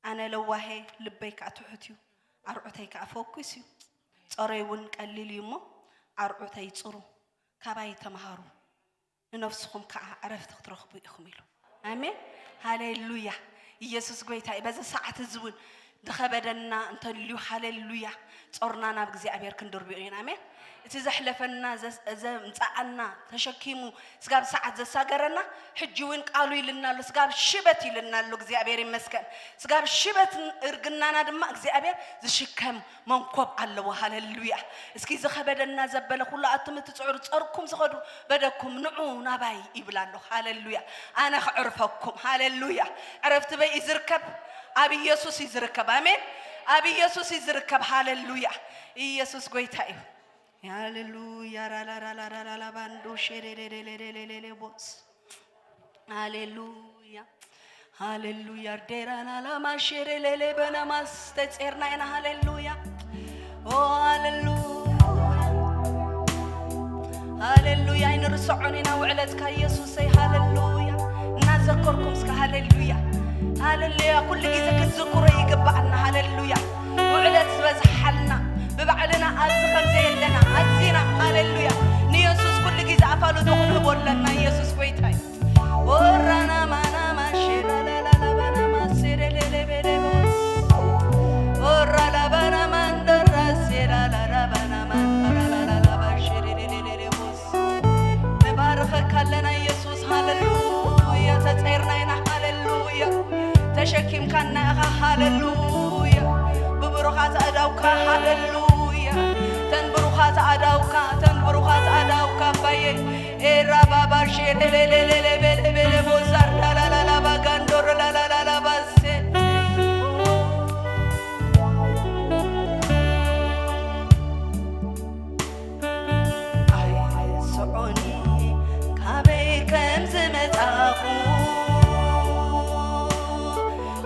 ኣነ ለዋሄ ልበይ ከኣ ትሑት እዩ፣ ኣርዑተይ ከኣ ፈኩስ እዩ። ጸረይ እውን ቀሊል እዩ እሞ ኣርዑተይ ጽሩ፣ ካባይ ተምሃሩ፣ ንነፍስኹም ከኣ ዕረፍቲ ክትረኽቡ ኢኹም ኢሉ። ኣሜን። ሃሌሉያ። ኢየሱስ ጎይታ እዩ። በዚ ሰዓት እዚ እውን ዝኸበደና እንተልዩ፣ ሃሌሉያ፣ ጾርና ናብ እግዚኣብሔር ክንድርብዮ ኢና። ኣሜን። እቲ ዘሕለፈና፣ ዘስ-፣ ዘምጽኣና፣ ተሸኪሙ ስጋብ ሰዓት ዘሳገረና፣ ሕጂ እውን ቃሉ ኢልና ኣሎ፣ ስጋብ ሽበት ኢልና ኣሎ። እግዚኣብሔር ይመስገን። ስጋብ ሽበት እርግናና ድማ እግዚኣብሔር ዝሽከም መንኮብ ኣለዎ። ሃሌሉያ። እስኪ ዝኸበደና ዘበለ ኩሉ ኣቱም እትጽዕሩ ጸርኩም ዝኸዱ በደኩም ንዑ ናባይ ይብል ኣሎ። ሃሌሉያ። ኣነ ክዕርፈኩም። ሃሌሉያ። ዕረፍቲ በይ እዩ ዝርከብ? ኣብ ኢየሱስ እዩ ዝርከብ። ኣሜን። ኣብ ኢየሱስ እዩ ዝርከብ። ሃሌሉያ። ኢየሱስ ጎይታ እዩ። ሃሌሉያ። ራላራላራላ ባንዶ ሼሬሬሬሬሬሬ ቦስ። ሃሌሉያ። ሃሌሉያ። ርዴራና ላማ ሼሬ ሌሌ በነማስ ተጼርና ኢና። ሃሌሉያ። ኦ ሃሌሉያ። ሃሌሉያ። ኣይንርስዖን ኢና ውዕለትካ ኢየሱሰይ። ሃሌሉያ። እናዘከርኩም እስከ ሃሌሉያ። ሃሌሉያ። ኩሉ ግዜ ክትዝክሮ ይግባኣና። ሃሌሉያ። ውዕለት ዝበዝሓልና ብባዕልና ኣብዚ ከም ዘየለና ኣዚና። ሃሌሉያ። ንየሱስ ኩሉ ግዜ ኣፋልጦ ክንህቦ ኣለና። ኢየሱስ ጎይታ እዩ። ኦራና ማና ማሼራ ላላላባና ማሴሬ ሌሌ ቤሌ ቦስ። ኦራ ላባና ማንደራ ሴራ ላላባና ማንደራ ላላላባ ሼሬ ሌሌ ሌሌ ቦስ። ንባርኸካ ኣለና ኢየሱስ። ሃሌሉያ። ተጸይርና ኢና። ሃሌሉያ። ተሸኪምካና ኢኻ። ሃሌሉያ። ብብሩኻት ኣእዳውካ። ሃሌሉያ። ተን ብሩኻት ኣእዳውካ፣ ተን ብሩኻት ኣእዳውካ ኣባየ። ኤራ ባባ ሼሬ ሌሌ ሌሌ ቤሌ ቤሌ ቦዛር ዳላላላ ባጋንዶር ላላላላ ባሴ። ኣይስዑኒ ካበይ ከም ዝመጻኹ፣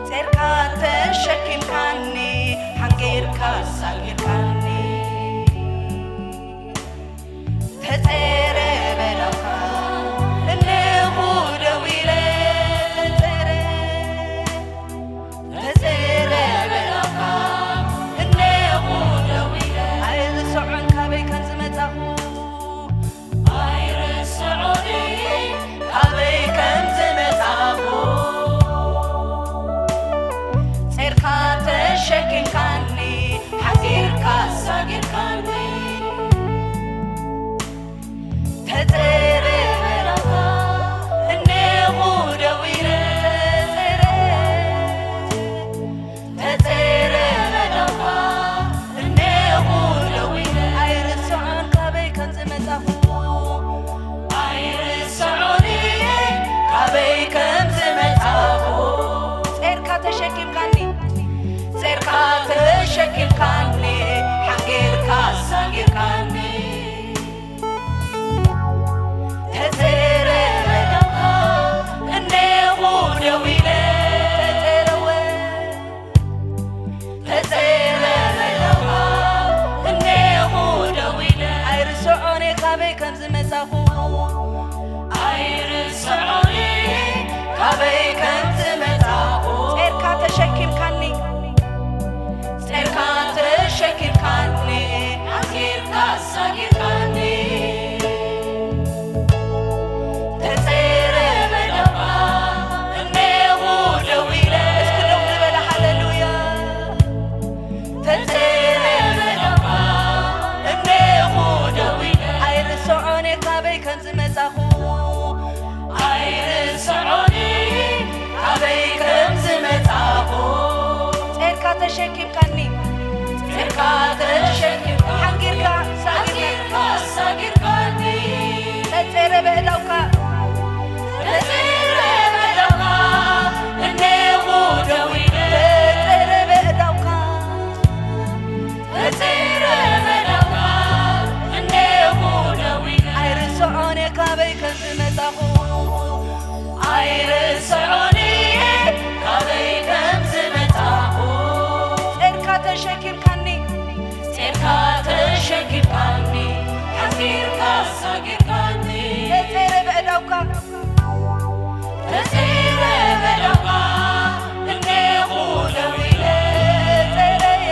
ጼርካ ተሸኪምካኒ፣ ሓንጊርካ ኣሳጊርካኒ። ተጸረ በላውካ እነሆ ደው ኢለ ተጸረ። ተሸኪምካኒ፣ ጺርካ ተሸኪምካ፣ ሓንጊርካ ሳጊርካ፣ ሳጊርካኒ፣ ተጸረ በእዳውካ፣ ተጸረ በእዳውካ፣ እኔኹ ደው ኢለ፣ ተጸረ በእዳውካ፣ ተጸረ በእዳውካ፣ እኔኹ ደው ኢለ፣ ኣይርስዖን እየ ካበይ ከም ዝመጻኹ። ኣይርስዖን እየ ካበይ ከም ዝመጻኹ። ጼርካ ተሸኪምካኒ፣ ጼርካ ተሸኪምካኒ፣ ሓፊርካ ኣሳጊርካኒ። ተጼረ በእዳውካ፣ ተጼረ በእዳውካ፣ እኔኹ ደው ኢለ። ጼረየ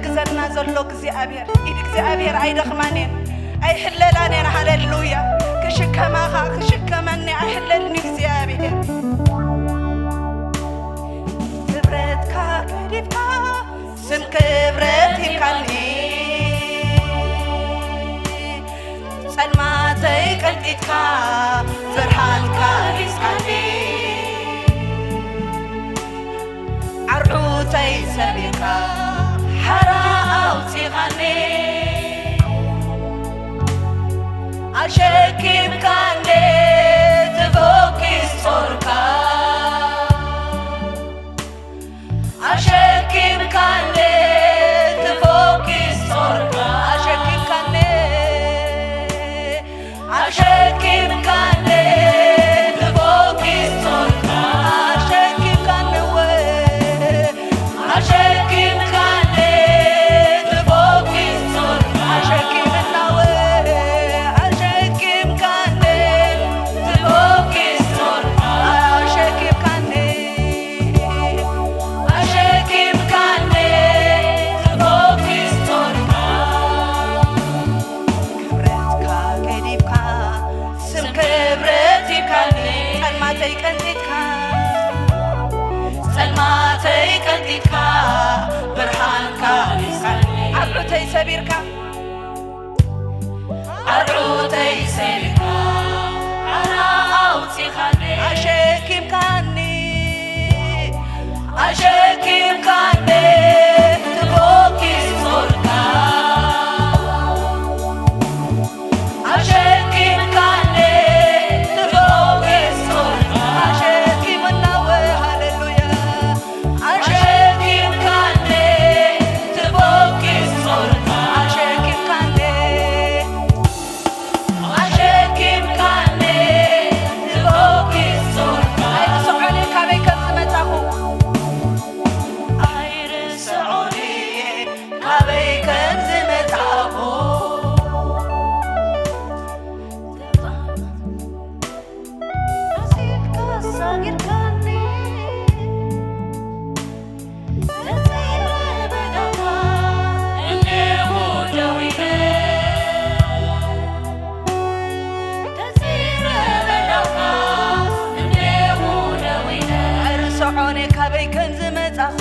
ክዘና ዘሎ እግዚኣብሔር፣ ኢድ እግዚኣብሔር ኣይደኽማን እየን፣ ኣይሕለላን እየን። ሃሌሉያ። ክሽከማ ኸኣ ክሽከመኒ ኣይሕለልን እዩ እግዚኣብሔር። ክብረትካ ገዲፍካ ስም ክብረት ሂብካኒ፣ ጸልማተይ ቀንጢጥካ ብርሃንካ ሒዝካኒ። ዓርዑተይ ሰቢርካ ሓራ ኣውጺኻኒ። ኣሸኪምካኒ ትቦኪስ ጾርካ። ኣሸኪምካኒ ትቦኪስ ጾርካ። ኣሸኪምካኒ ኣሸኪምካኒ ትቦኪስ ጾርካ። ኣሸኪምካኒ ወ-፣ ኣሸኪምካኒ ትቦኪስ ጾርካ። ኣሸኪምና ወ-፣ ኣሸኪምካኒ ትቦኪስ ጾርካ። ኣሸኪምካኒ ኣሸኪምካኒ ትቦኪስ ጾርካ። ክብረትካ ገዲፍካ ስም ክብረት ሂብካኒ። ጸልማተይ ቀንጢጥካ፣ ጸልማተይ ቀንጢጥካ ብርሃንካ ሒዝካኒ። ዓርዑተይ ሰቢርካ፣ ኣርዑተይ ሰቢርካ ሓራ ኣውጺኻኒ። ኣሸኪምካኒ፣ ኣሸኪምካኒ ትቦኪስ ጾርካ። ኣሸኪምካኒ ትቦኪስ ጾርካ። ኣሸኪምና ወ-፣ ሃሌሉያ። ኣሸኪምካኒ ትቦኪስ ጾርካ። ኣሸኪምካኒ፣ ኣሸኪምካኒ ትቦኪስ ጾርካ። ኣይርስዖን እየ ካበይ ከም ዝመጻኹ። ኣይርስዖን እየ ካበይ ከም ዝመጻኹ። ኣሲልካ ኣሳጊርካኒ፣ ነጺረ በዳኻ እኔሁ ደው ኢለ። ነጺረ በዳኻ እኔሁ ደው ኢለ። ኣይርስዖን እየ ካበይ ከም ዝመጻኹ።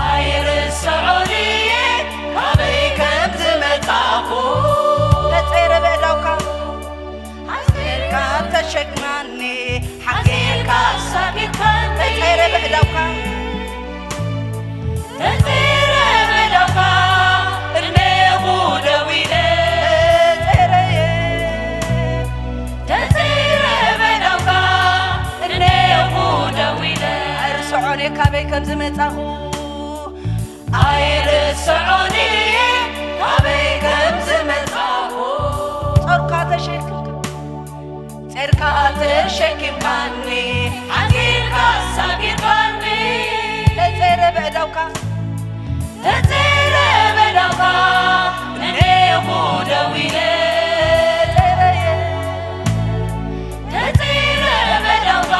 ኣይርስዖን እየ ካበይ ከም ዝመጻኹ። ተጸይረ በእዳውካ ሓዚልካ ተሸክማኒ፣ ሓዚልካ ኣሳጊርካኒ። ተጸይረ በእዳውካ፣ ተጸይረ በእዳውካ እኔኹ ደው ኢለ። ተጸይረ እየ፣ ተጸይረ በእዳውካ እኔኹ ደው ኢለ። ኣይርስዖን እየ ካበይ ከም ዝመጻኹ። ኣይርስዖን እየ ካበይ ከም ዝመጻኹ። ጾርካ ተሸኪምካ፣ ጾርካ ተሸኪምካኒ፣ ሓዚልካ ኣሳጊርካኒ። ተጸይረ በእዳውካ፣ ተጸይረ በእዳውካ እኔኹ ደው ኢለ። ተጸይረ እየ፣ ተጸይረ በእዳውካ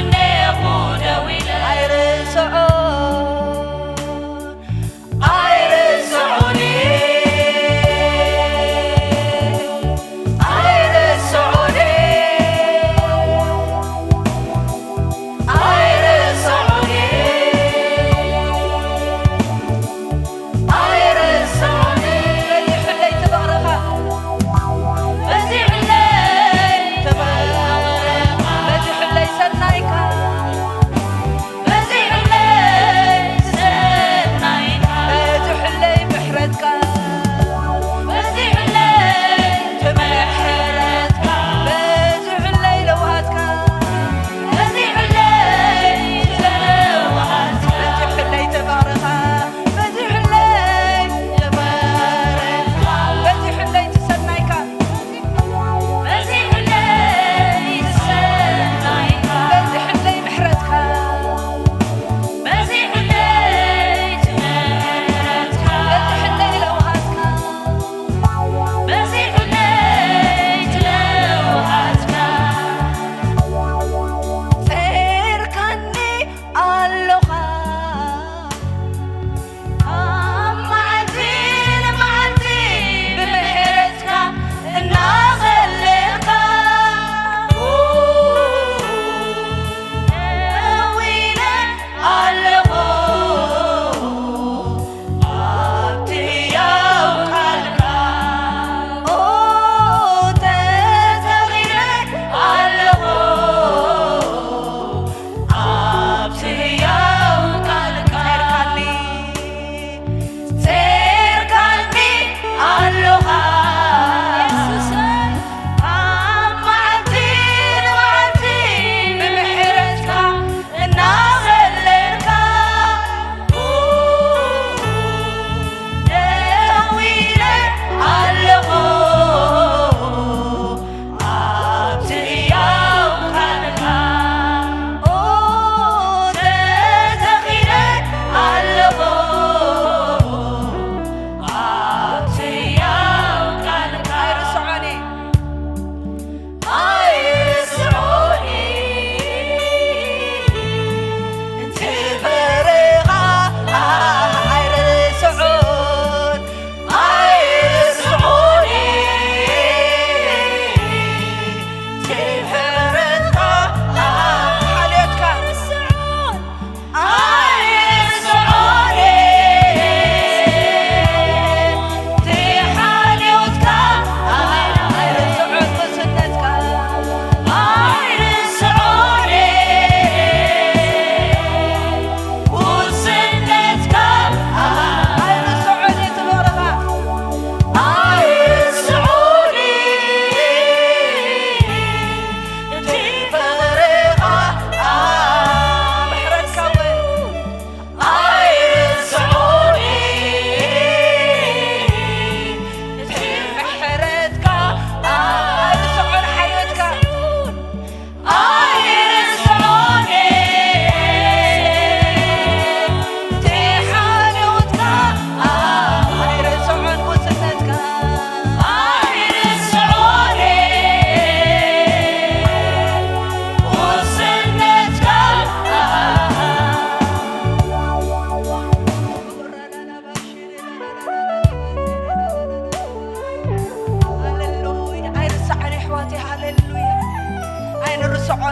እኔኹ ደው ኢለ። ኣይርስዖን፣ ኣይርስዖን፣ ኣይርስዖን፣ ኣይርስዖን።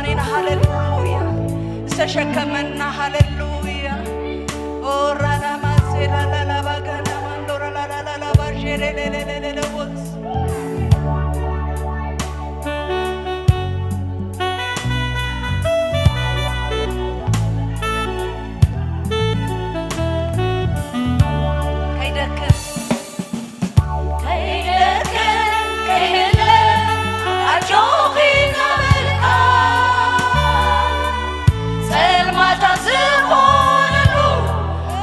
ሃሌሉያ። ዝተሸከመና ሃሌሉያ። ኦራና ማሴራ ላላባ ጋና ማንዶራ ላላላባ ሼሬሌሌሌሌቦስ። ከይደክም ከይደክም ከይህለ ኣጆኺ እናበልካ ጸልማታ ዝኾነሉ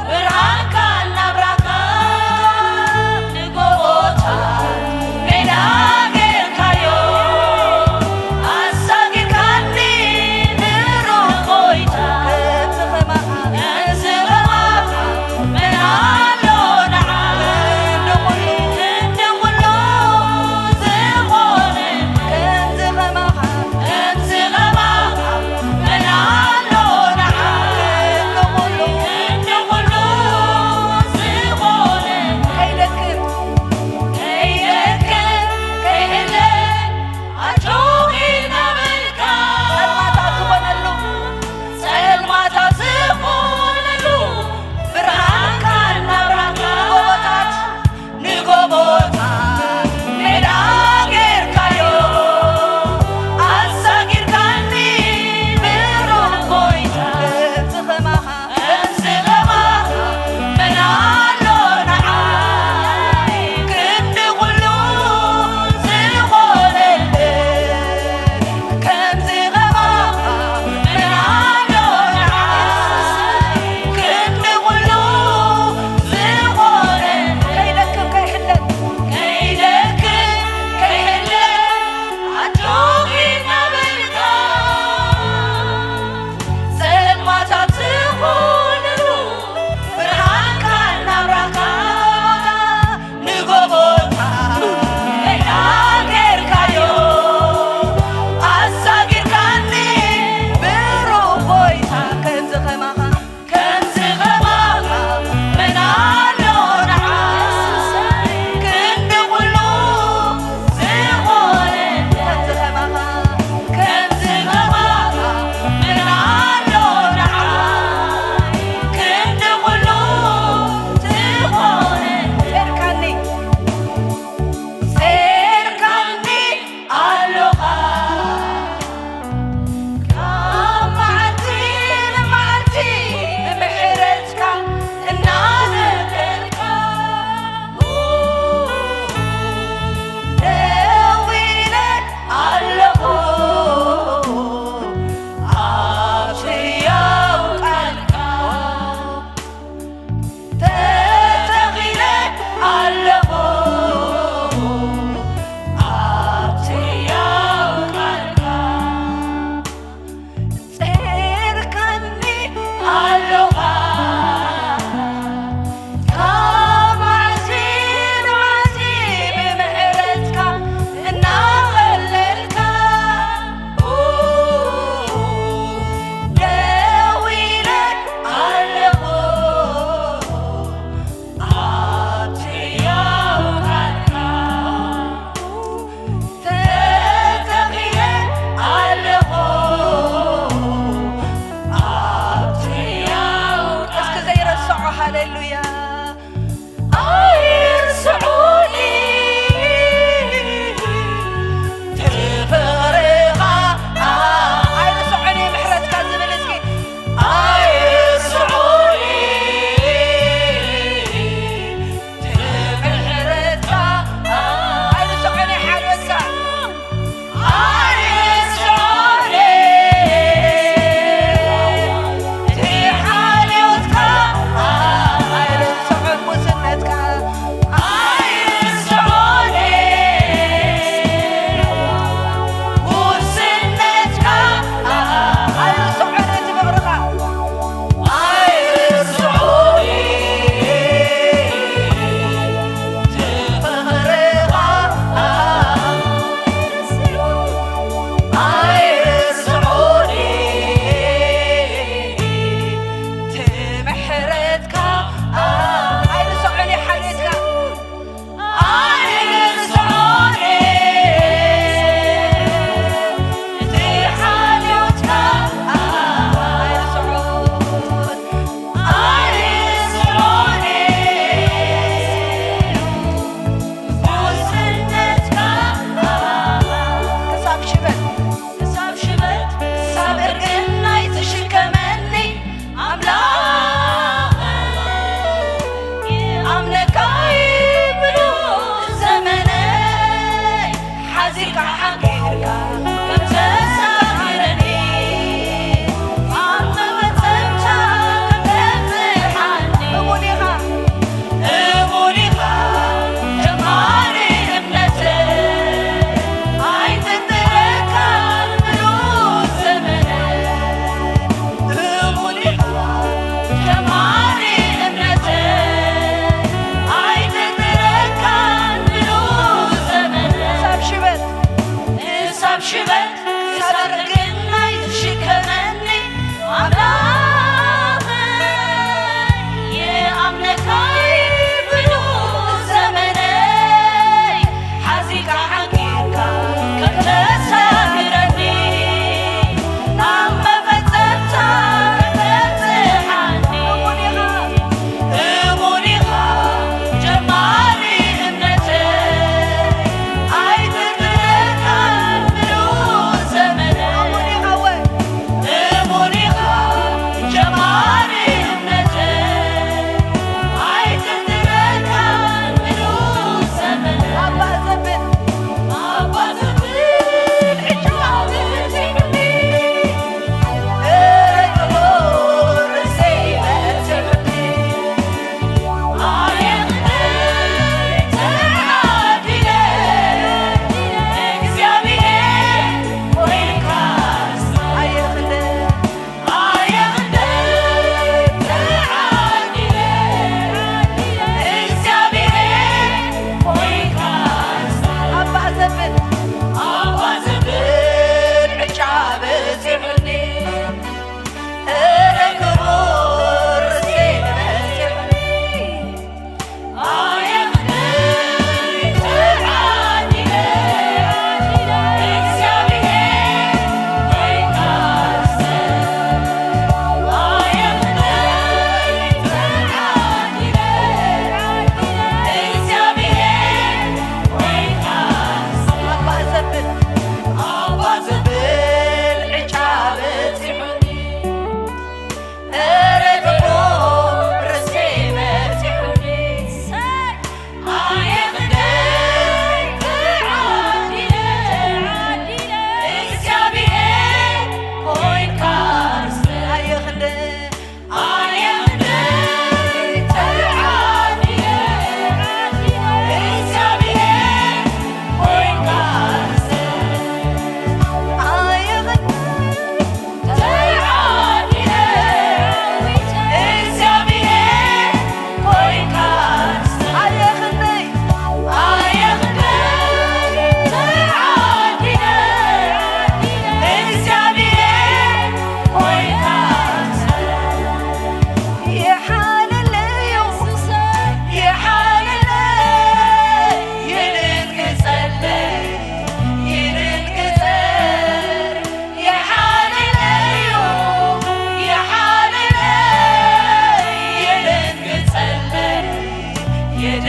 ብርሃንካ እናብራኻ ንጎቦታት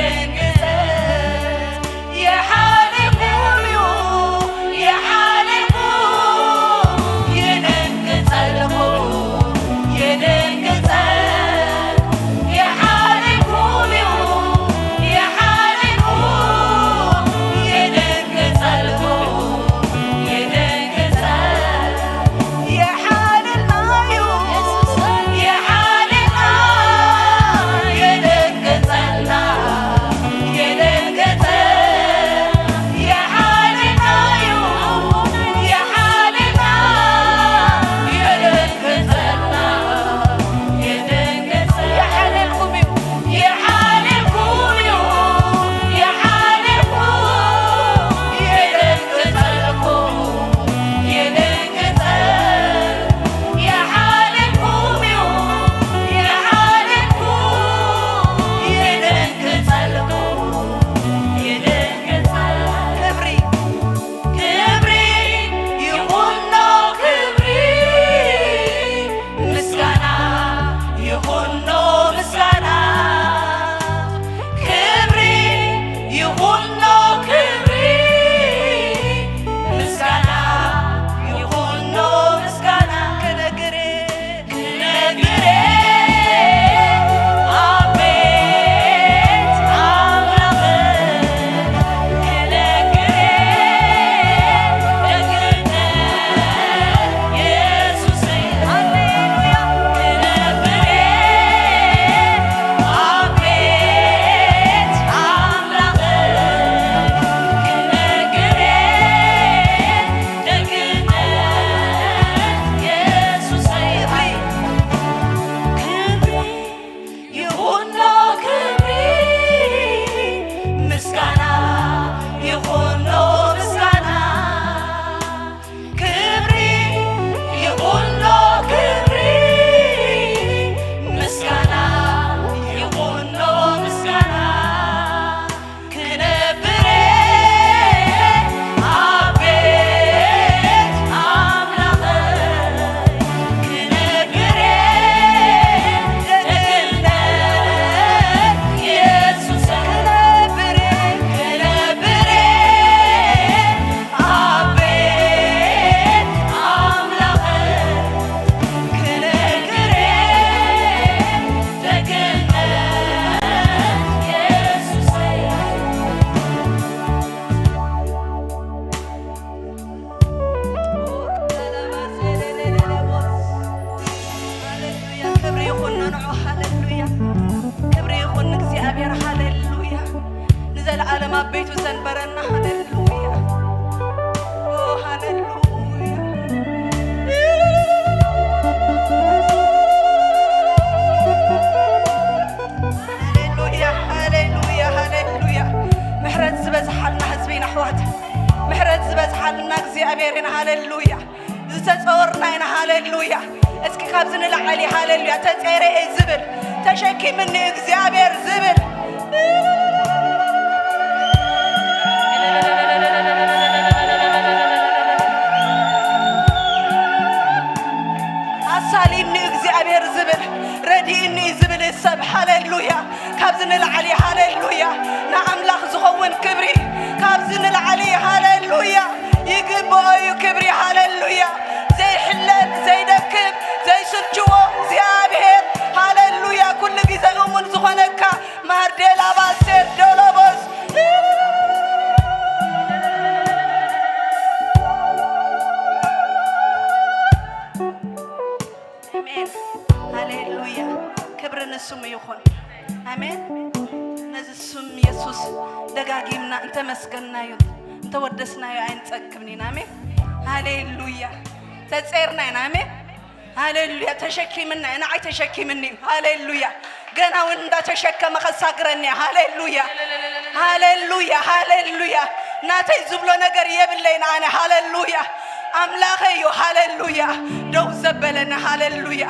የደንግጸ የሓለኩም እዩ፣ የሓለኩም የደንግጸልኩም፣ የደንግጸ የሓለኩም እዩ፣ የሓለኩም የደንግጸልኩም፣ የደንግጸ የሓለልና እዩ፣ የሓለልና የደንግጸልና፣ የደንግጸ የሓለልና እዩ፣ የሓለልና የደንግጸልና፣ የደንግጸ የሓለልኩም እዩ። የሓለልኩም እዩ፣ የሓለልኩም፣ የደንግጸልኩም፣ የደንግጸ፣ የሓለልኩም እዩ፣ የሓለልኩም፣ የደንግጸልኩም፣ የደንግጸ፣ ክብሪ ክብሪ ይኹኖ ክብሪ፣ ምስጋና ይኹኖ ምስጋና። ክብሪ ይኹኖ ክብሪ፣ ምስጋና ይኹኖ ምስጋና። ክነግር ክነግር ኣብ ቤት ኣምላኽ፣ ክነግር ደግነት የሱሰይ። ሃሌሉያ። ክነግር ኣብ ቤት ኣምላኽ፣ ክነግር ደግነት የሱሰይ። ክብሪ ይኹኖ ክብሪ፣ ምስጋና ይኹኖ ምስጋና። ክብሪ ይኹኖ ክብሪ፣ ምስጋና ይኹኖ ምስጋና። ክነብር ኣብ ቤት ኣምላኽ፣ ክነግር ደግነት የሱስ፣ ክነብር፣ ክነብር ኣብ ቤት ኣምላኽ። ክነግር ደግነት የሱሰይ። ሃሌሉያ፣ ክብሪ ይኹን ንንዑ። ሃሌሉያ፣ ክብሪ ይኹን ንእግዚኣብሔር። ሃሌሉያ፣ ንዘለዓለም ኣብ ቤቱ ዘንበረና። ሃሌሉያ፣ ኦ፣ ሃሌሉያ። ሃሌሉያ፣ ሃሌሉያ፣ ሃሌሉያ። ምሕረት ዝበዝሓልና ህዝቢ ኢና ኣሕዋት። ምሕረት ዝበዝሓልና እግዚኣብሔር ኢና። ሃሌሉያ። ዝተጸወርና ኢና። ሃሌሉያ። እስኪ ካብዚ ንላዕሊ ሃሌሉያ። ተጸይረ እየ ዝብል፣ ተሸኪምኒ እግዚኣብሔር ዝብል። ኣሳሊኒ እግዚኣብሔር ዝብል፣ ረዲእኒ ዝብል ሰብ። ሃሌሉያ። ካብዚ ንላዕሊ ሃሌሉያ። ንኣምላኽ ዝኸውን ክብሪ ካብዚ ንላዕሊ ሃሌሉያ። ይግብኦ እዩ ክብሪ። ሃሌሉያ። ዘይሕለል፣ ዘይደክም፣ ዘይስልችዎ እግዚኣብሔር። ሃሌሉያ። ኩሉ ግዜ እሙን ዝኾነካ ማርዴላ ባሴር ዶሎቦስ። ኣሜን። ሃሌሉያ። ክብሪ ንስሙ ይኹን። ኣሜን። ነዚ ስም የሱስ ደጋጊምና እንተመስገንናዮ፣ እንተወደስናዮ ኣይንጸግብን ኢና። ኣሜን። ሃሌሉያ። ተጸይርና ኢና። ኣሜን። ሃሌሉያ። ተሸኪምና ኢና። ንዓይ ተሸኪምኒ እዩ። ሃሌሉያ። ገና እውን እንዳተሸከመ ከሳግረኒ። ሃሌሉያ፣ ሃሌሉያ፣ ሃሌሉያ። ናተይ ዝብሎ ነገር የብለይን ኣነ። ሃሌሉያ። ኣምላኸይ እዩ። ሃሌሉያ። ደው ዘበለኒ። ሃሌሉያ።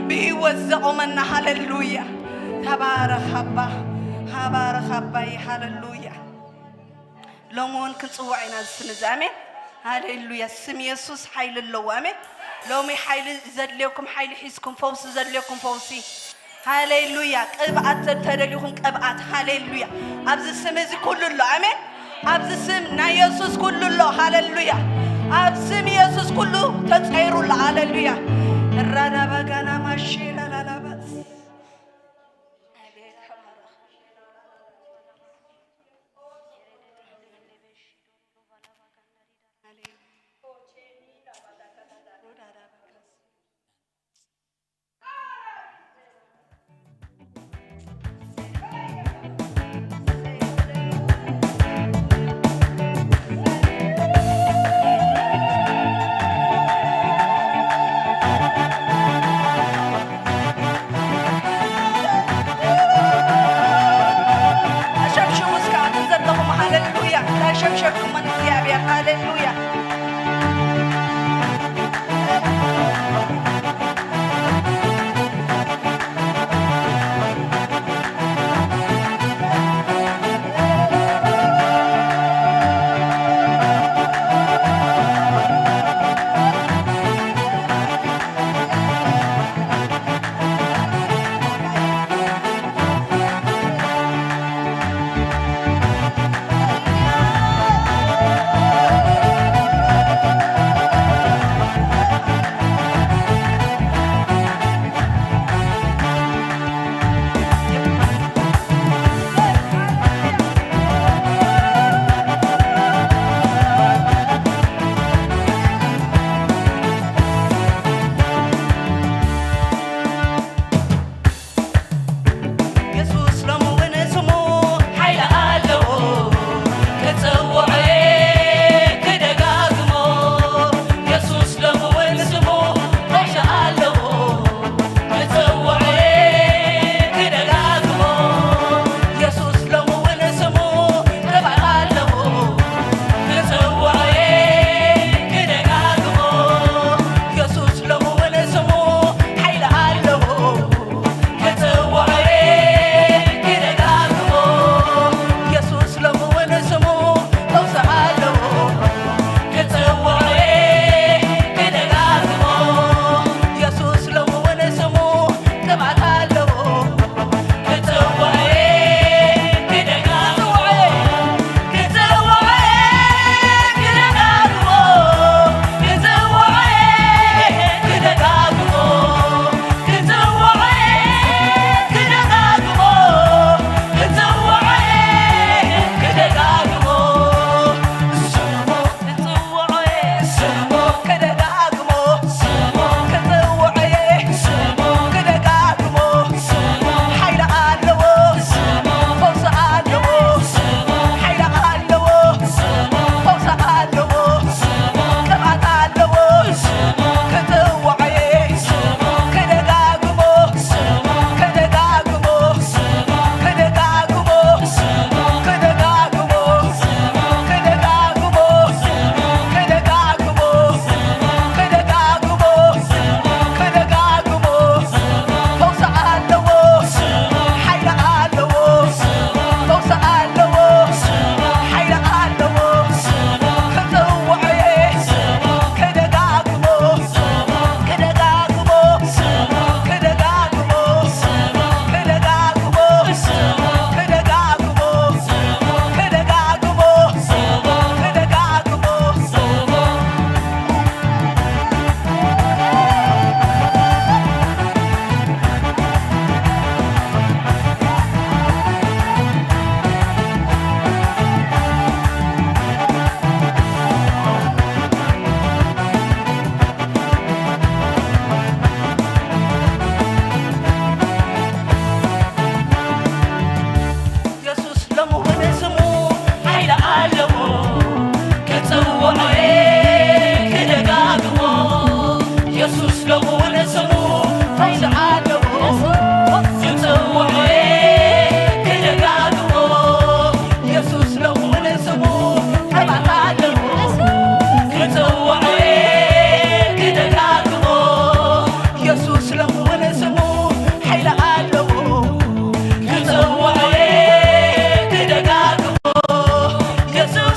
ብህይወት ዘቆመና። ሃሌሉያ። ተባረኽ ኣባ፣ ተባረኽ ኣባይ። ሃሌሉያ። ሎሚ እውን ክንጽውዖ ኢና እዚ ስም እዚ። ኣሜን። ሃሌሉያ። ስም የሱስ ሓይሊ ኣለዎ። ኣሜን። ሎሚ ሓይሊ ዘድልየኩም ሓይሊ ሒዝኩም፣ ፈውሲ ዘድልየኩም ፈውሲ፣ ሃሌሉያ። ቅብኣት ተደልዩኹም ቅብኣት። ሃሌሉያ። ኣብዚ ስም እዚ ኩሉ ኣሎ። ኣሜን። ኣብዚ ስም ናይ የሱስ ኩሉ ኣሎ። ሃሌሉያ። ኣብ ስም የሱስ ኩሉ ተጸይሩ ኣሎ። ሃሌሉያ። ራዳባጋና ማሼ ላላላባስ። ኣሸብሽቡ እስከ ኣብዚ ዘለኹም፣ ሃሌሉያ። እንዳሸብሸብኩሞ ንእግዚኣብሔር፣ ሃሌሉያ። የሱስ ሎሚ እውን ስሙ ሓይሊ ኣለዎ፣ ክጽውዖ ክደጋግሞ። የሱስ ሎሚ እውን ስሙ ሓይሊ ኣለዎ፣ ክጽውዖ ክደጋግሞ። የሱስ ሎሚ እውን ስሙ ቅብኣት ኣለዎ፣ ክጽውዖ ክደጋግሞ። የሱስ ሎሚ እውን ስሙ ሓይሊ ኣለዎ፣ ክጽውዖ ክደጋግሞ። የሱስ ሎሚ እውን ስሙ ፈውሲ ኣለዎ፣ ክጽውዖ ክደጋግሞ። የሱስ ሎሚ እውን ስሙ ቅብኣት ኣለዎ፣ ክጽውዖ ክደጋግሞ። ሓይሊ ኣለዎ፣ ፈውሲ ኣለዎ፣ ቅብኣት ኣለዎ። ክጽውዖ እየ፣ ክደጋግሞ፣ ክደጋግሞ፣ ክደጋግሞ፣ ክደጋግሞ፣ ክደጋግሞ፣ ክደጋግሞ፣ ክደጋግሞ፣ ክደጋግሞ። ፈውሲ ኣለዎ፣ ሓይሊ ኣለዎ፣ ፈውሲ ኣለዎ፣ ሓይሊ ኣለዎ። ክጽውዖ እየ፣ ክደጋግሞ፣ ክደጋግሞ፣ ክደጋግሞ፣ ክደጋግሞ፣ ክደጋግሞ፣ ክደጋግሞ፣ ክደጋግሞ። የሱስ ሎሚ እውን ስሙ ሓይሊ ኣለዎ፣ ክጽውዖ ክደጋግሞ። የሱስ ሎሚ እውን ስሙ ፈውሲ ኣለዎ፣ ክጽውዖ ክደጋግሞ። የሱስ ሎሚ እውን ስሙ ቅብኣት ኣለዎ፣ ክጽውዖ ክደጋግሞ። የሱስ ሎሚ እውን ስሙ ሓይሊ ኣለዎ፣ ክጽውዖ ክደጋግሞ። የሱስ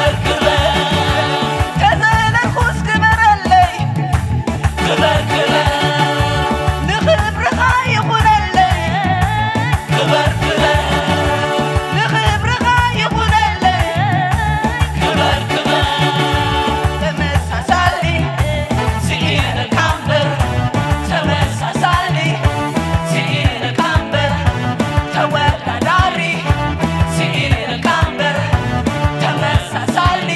ክበር ክበር፣ ተዘለልኩስ ክበረለይ። ክበር ክበር፣ ንኽብርኻ ይኹነለይ። ክበር ክበር፣ ንኽብርኻ ይኹነለይ። ክበር ክበር፣ ተመሳሳሊ ስኢነካ እምበር፣ ተመሳሳሊ ስኢነካ እምበር፣ ተወዳዳሪ ስኢነካ እምበር፣ ተመሳሳሊ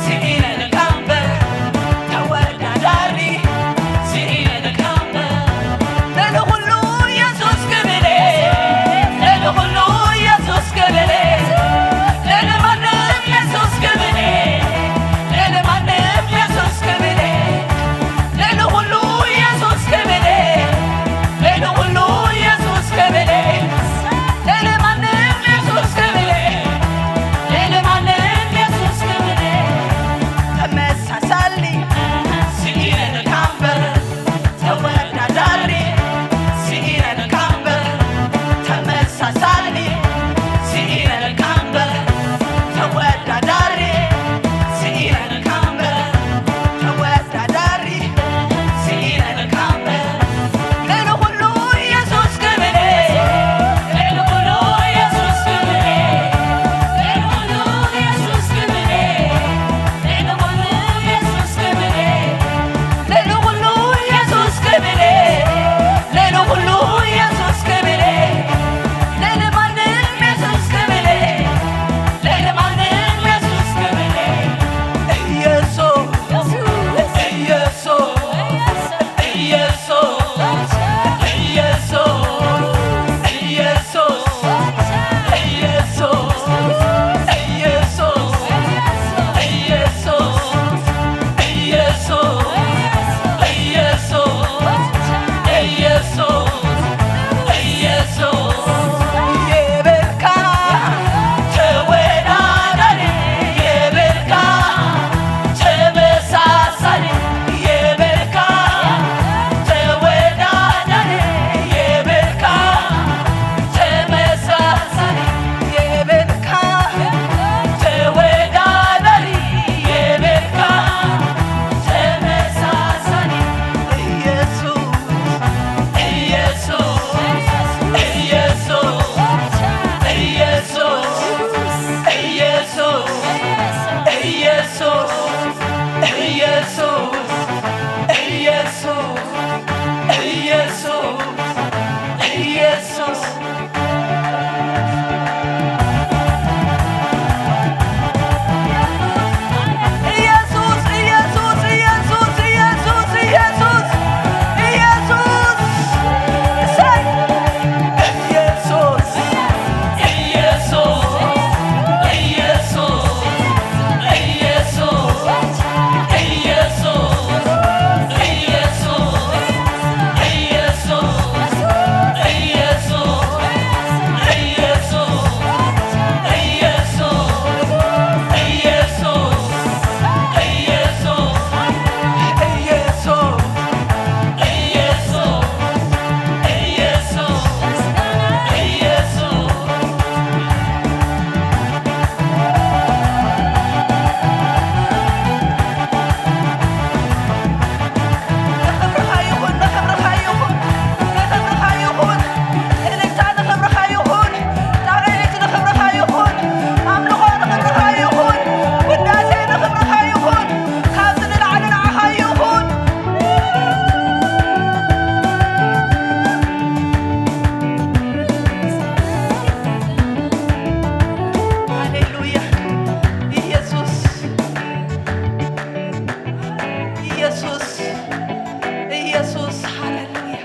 ስኢነካ እምበር፣ ተወዳዳሪ ስኢነካ እምበር፣ ልዕሊ ኩሉ ኢየሱስ ክብለ፣ ልዕሊ ኩሉ ኢየሱስ ክብለ፣ ልዕሊ ማንም ኢየሱስ ክብለ፣ ልዕሊ ማንም ኢየሱስ ክብለ፣ ልዕሊ ኩሉ ኢየሱስ ክብለ፣ ልዕሊ ኩሉ ኢየሱስ ክብለ፣ ልዕሊ ማንም ኢየሱስ ክብለ፣ ልዕሊ ማንም ኢየሱስ ክብለ፣ ተመሳሳሊ ስኢነካ እምበር፣ ተወዳዳሪ ስኢነካ እምበር፣ ተመሳሳሊ ስኢነካ እምበር፣ ተወዳዳሪ ስኢነካ እምበር፣ ተወዳዳሪ ስኢነካ እምበር፣ ልዕሊ ኩሉ ኢየሱስ ክብለ፣ ልዕሊ ኩሉ ኢየሱስ ክብለ፣ ልዕሊ ኩሉ ኢየሱስ ክብለ፣ ልዕሊ ኩሉ ኢየሱስ ክብለ፣ ልዕሊ ኩሉ ኢየሱስ ክብለ፣ ልዕሊ ኩሉ ኢየሱስ ክብለ፣ ልዕሊ ማንም ኢየሱስ ክብለ፣ ልዕሊ ማንም ኢየሱስ ክብለ። ኢየሱስ፣ ኢየሱስ፣ ኢየሱስ፣ ኢየሱስ፣ ኢየሱስ፣ የብልካ ተወዳዳሪ፣ የብልካ ተመሳሳሊ፣ የብልካ ተወዳዳሪ፣ የብልካ ተመሳሳሊ፣ የብልካ ተወዳዳሪ፣ የብልካ ተመሳሳሊ። ኢየሱስ፣ ኢየሱስ፣ ኢየሱስ፣ ኢየሱስ፣ ኢየሱስ፣ ኢየሱስ፣ ኢየሱስ፣ ኢየሱስ፣ ኢየሱስ፣ ኢየሱስ። ኢየሱስ፣ ኢየሱስ፣ ኢየሱስ፣ ኢየሱስ፣ ኢየሱስ፣ ኢየሱስ። እሰይ። ኢየሱስ፣ ኢየሱስ፣ ኢየሱስ፣ ኢየሱስ፣ ኢየሱስ፣ ኢየሱስ፣ ኢየሱስ፣ ኢየሱስ፣ ኢየሱስ፣ ኢየሱስ፣ ኢየሱስ፣ ኢየሱስ፣ ኢየሱስ፣ ኢየሱስ። ንኽብርኻ ይኹን፣ ንኽብርኻ ይኹን፣ ንኽብርኻ ይኹን። እልልታ ንኽብርኻ ይኹን፣ ጣቕዒት ንኽብርኻ ይኹን፣ ኣምልኾ ንኽብርኻ ይኹን፣ ውዳሴ ንኽብርኻ ይኹን፣ ካብዚ ንላዕሊ ንዓኻ ይኹን። ሃሌሉያ። ኢየሱስ፣ ኢየሱስ፣ ኢየሱስ፣ ሃሌሉያ።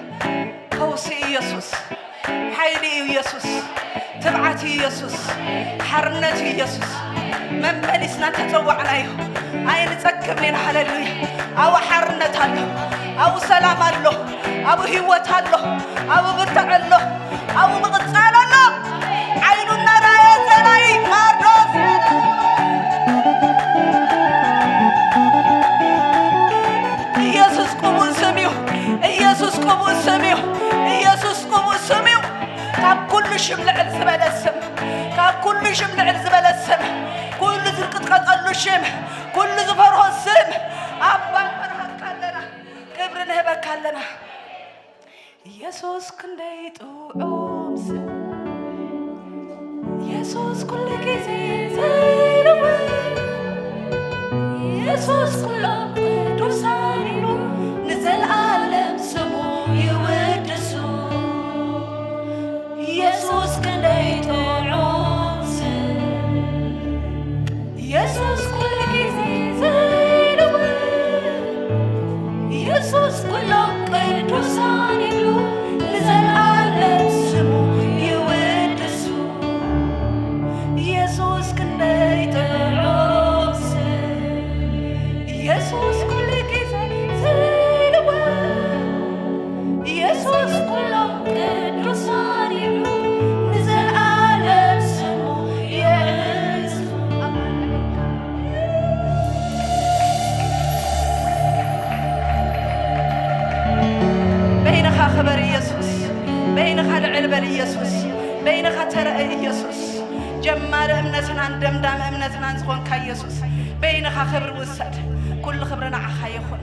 ፈውሲ ኢየሱስ፣ ሓይሊ እዩ ኢየሱስ፣ ትብዓት እዩ ኢየሱስ፣ ሓርነት እዩ ኢየሱስ። መመሊስና ተጸዋዕናዮ፣ ኣይንጸግብን ኢና። ሃሌሉያ። ኣብኡ ሓርነት ኣሎ፣ ኣብኡ ሰላም ኣሎ፣ ኣብኡ ህይወት ኣሎ፣ ኣብኡ ብርታዕ ኣሎ፣ ኣብኡ ምቕጻል ኣሎ። ዓይኑ እናረኣየ ጸላኢ ማርዶስ። ኢየሱስ ቅቡእ ስም እዩ። ኢየሱስ ቅቡእ ስም እዩ። ኢየሱስ ቅቡእ ስም እዩ። ካብ ኩሉ ሽም ልዕል ዝበለ ስም፣ ካብ ኩሉ ሽም ልዕል ዝበለ ስም፣ ኩሉ ዝንቅጥቀጠሉ ሽም፣ ኩሉ ዝፈርሆ ስም ኣባ ንፈርሃካ ኣለና፣ ክብሪ ንህበካ ኣለና። ኢየሱስ ክንደይ ጥዑም ስም፣ ኢየሱስ ኩሉ ግዜ ዘይልወጥ፣ ኢየሱስ ኩሎም ቅዱሳን ኢሉ ንዘለኣለም ስሙ ይውድሱ። ኢየሱስ ክንደይ ጥዑም ስም፣ ኢየሱስ ኩሉ ግዜ ዘይልወጥ፣ ኢየሱስ ኩሎም ቅዱሳን ይብሉ፣ ንዘለኣለም ስሙ ይውድሱ። ኢየሱስ ክንደይ ጥዑም ስም፣ ኢየሱስ ኩሉ ግዜ ዘይልወጥ፣ ኢየሱስ ኩሎም ቅዱሳን ይብሉ፣ ንዘለኣለም ስሙ ይዕዝ። በይንኻ ክበር ኢየሱስ፣ በይንኻ ልዕል በል ኢየሱስ፣ በይንኻ ተረአ ኢየሱስ። ጀማሪ እምነትናን ደምዳሚ እምነትናን ዝኾንካ ኢየሱስ፣ በይንኻ ክብሪ ውሰድ። ኩሉ ክብሪ ንዓኻ ይኹን።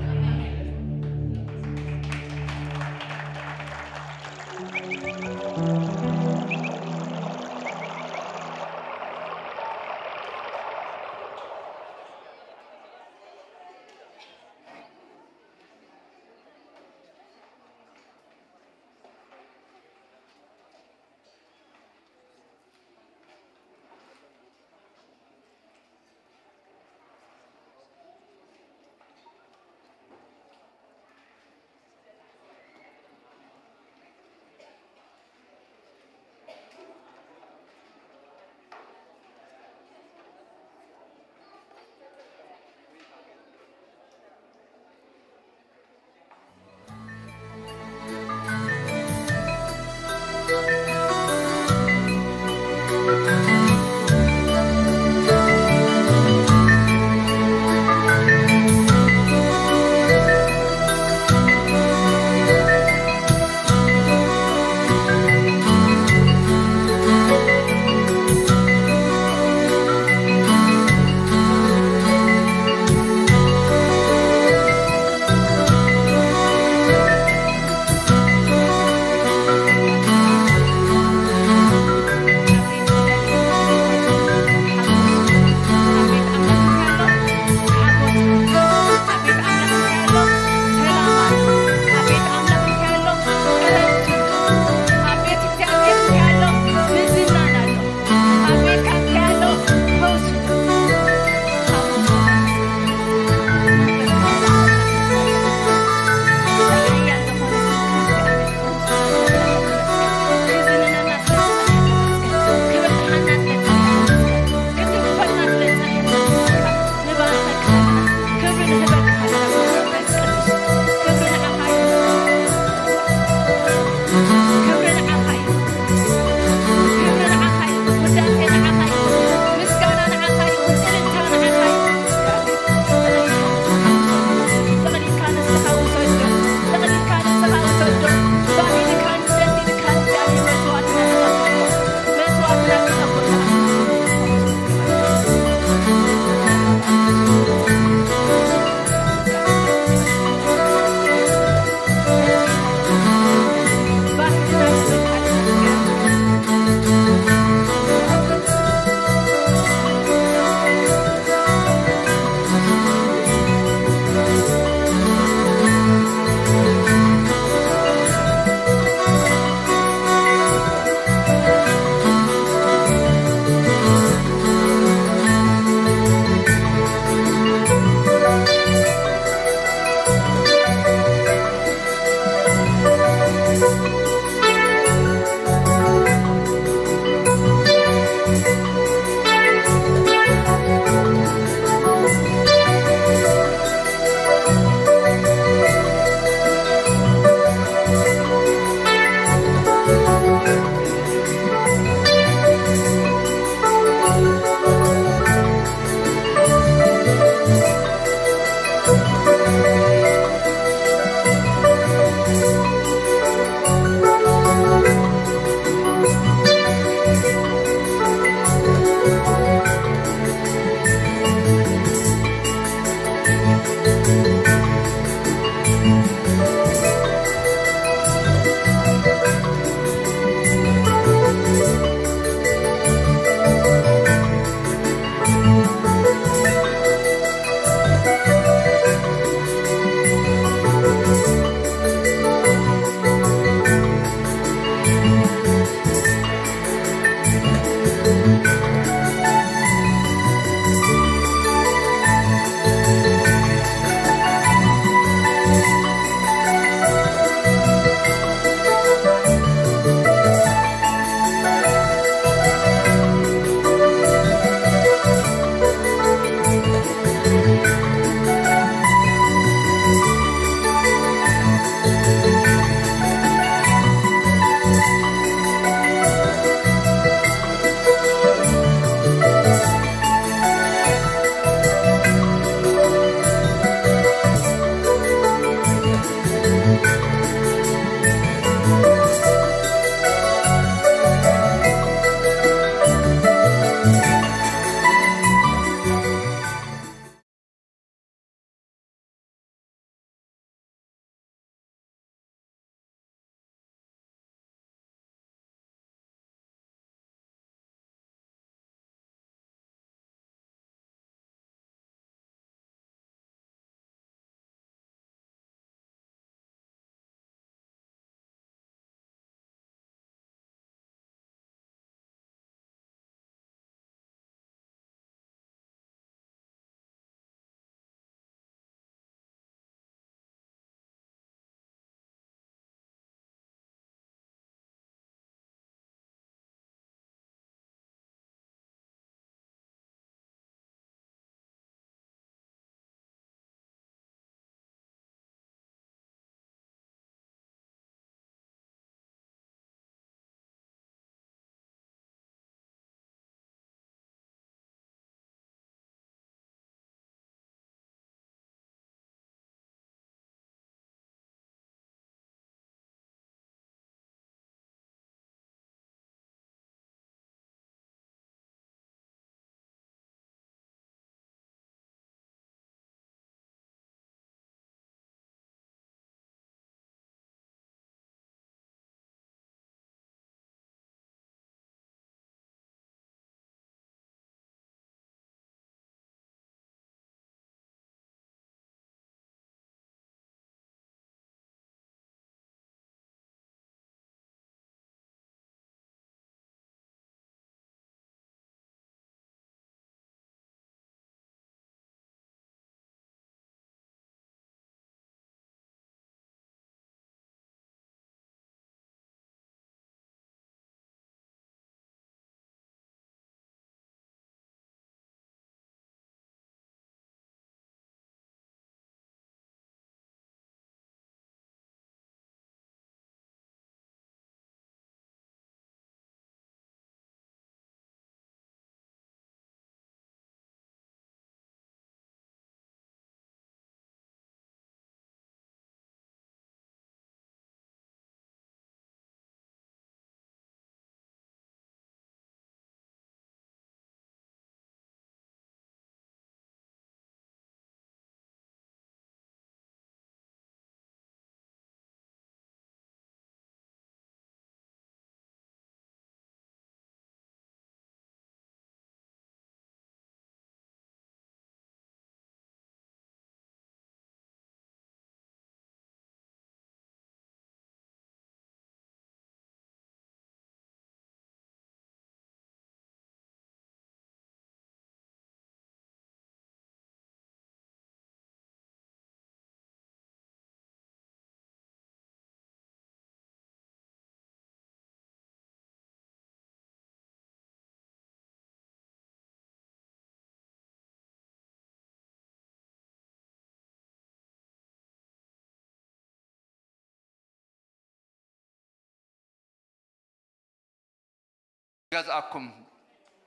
ገዛእኩም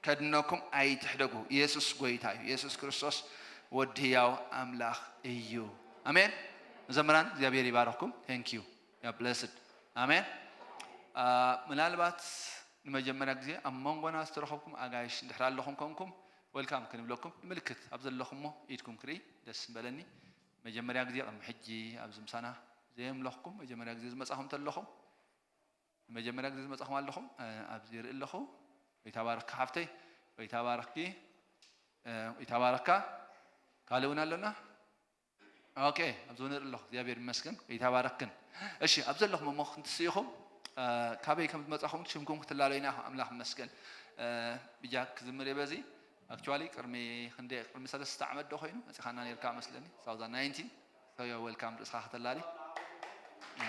ከድነኩም ኣይትሕደጉ። ኢየሱስ ጎይታ እዩ። ኢየሱስ ክርስቶስ ወዲ ህያው ኣምላኽ እዩ። ኣሜን። መዘምራን እግዚኣብሔር ይባርኽኩም። Thank you. You are blessed. ኣሜን። አ፣ ምናልባት ንመጀመርያ ግዜ ኣብ መንጎና ዝተረኸብኩም ኣጋይሽ እንድሕር ኣለኹም ኮንኩም፣ ዌልካም ክንብለኩም ንምልክት ኣብ ዘለኹሞ ኢድኩም ክርኢ ደስ ምበለኒ። መጀመርያ ግዜ ቅድሚ ሕጂ ኣብዚ ምሳና ዘየምለኽኩም መጀመርያ ግዜ ዝመጻኹም ተለኹም፣ ንመጀመርያ ግዜ ዝመጻኹም ኣለኹም፣ እ፣ ኣብዚ ይርኢ ኣለኹ። ወይ ተባረኽኪ ሓፍተይ፣ ወይ ተባረኽኪ፣ እ፣ ወይ ተባረኽካ። ካልእ እውን ኣሎና? ኦኬ፣ ኣብዚ እውን ይርኢ ኣለኹ። እግዚኣብሔር ይመስገን። ወይ ተባረኽክን። እሺ፣ ኣብ ዘለኹም እሞ ክንትስኢኹም፣ እ፣ ካበይ ከም ዝመጻኹም ሽምኩም ክትላለዩና ኢኹም። ኣምላኽ ይመስገን። እ፣ ብጃክ ክዝምር እየ በዚ። ኣክቹዋሊ ቅድሚ ክንደይ፣ ቅድሚ ሰለስተ ዓመት ዶ ኮይኑ መጺኻና ነርካ መስለኒ። two thousand nineteen። So you're welcome፣ ርእስኻ ከተላሊ። እ፣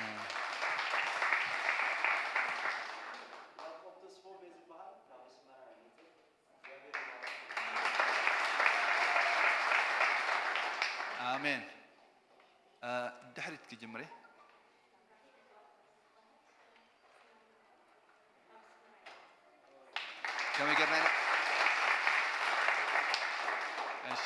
ኣሜን። እ፣ ድሕሪት ክጅምር እየ። ከመይ ጌርና ኢና? እሺ።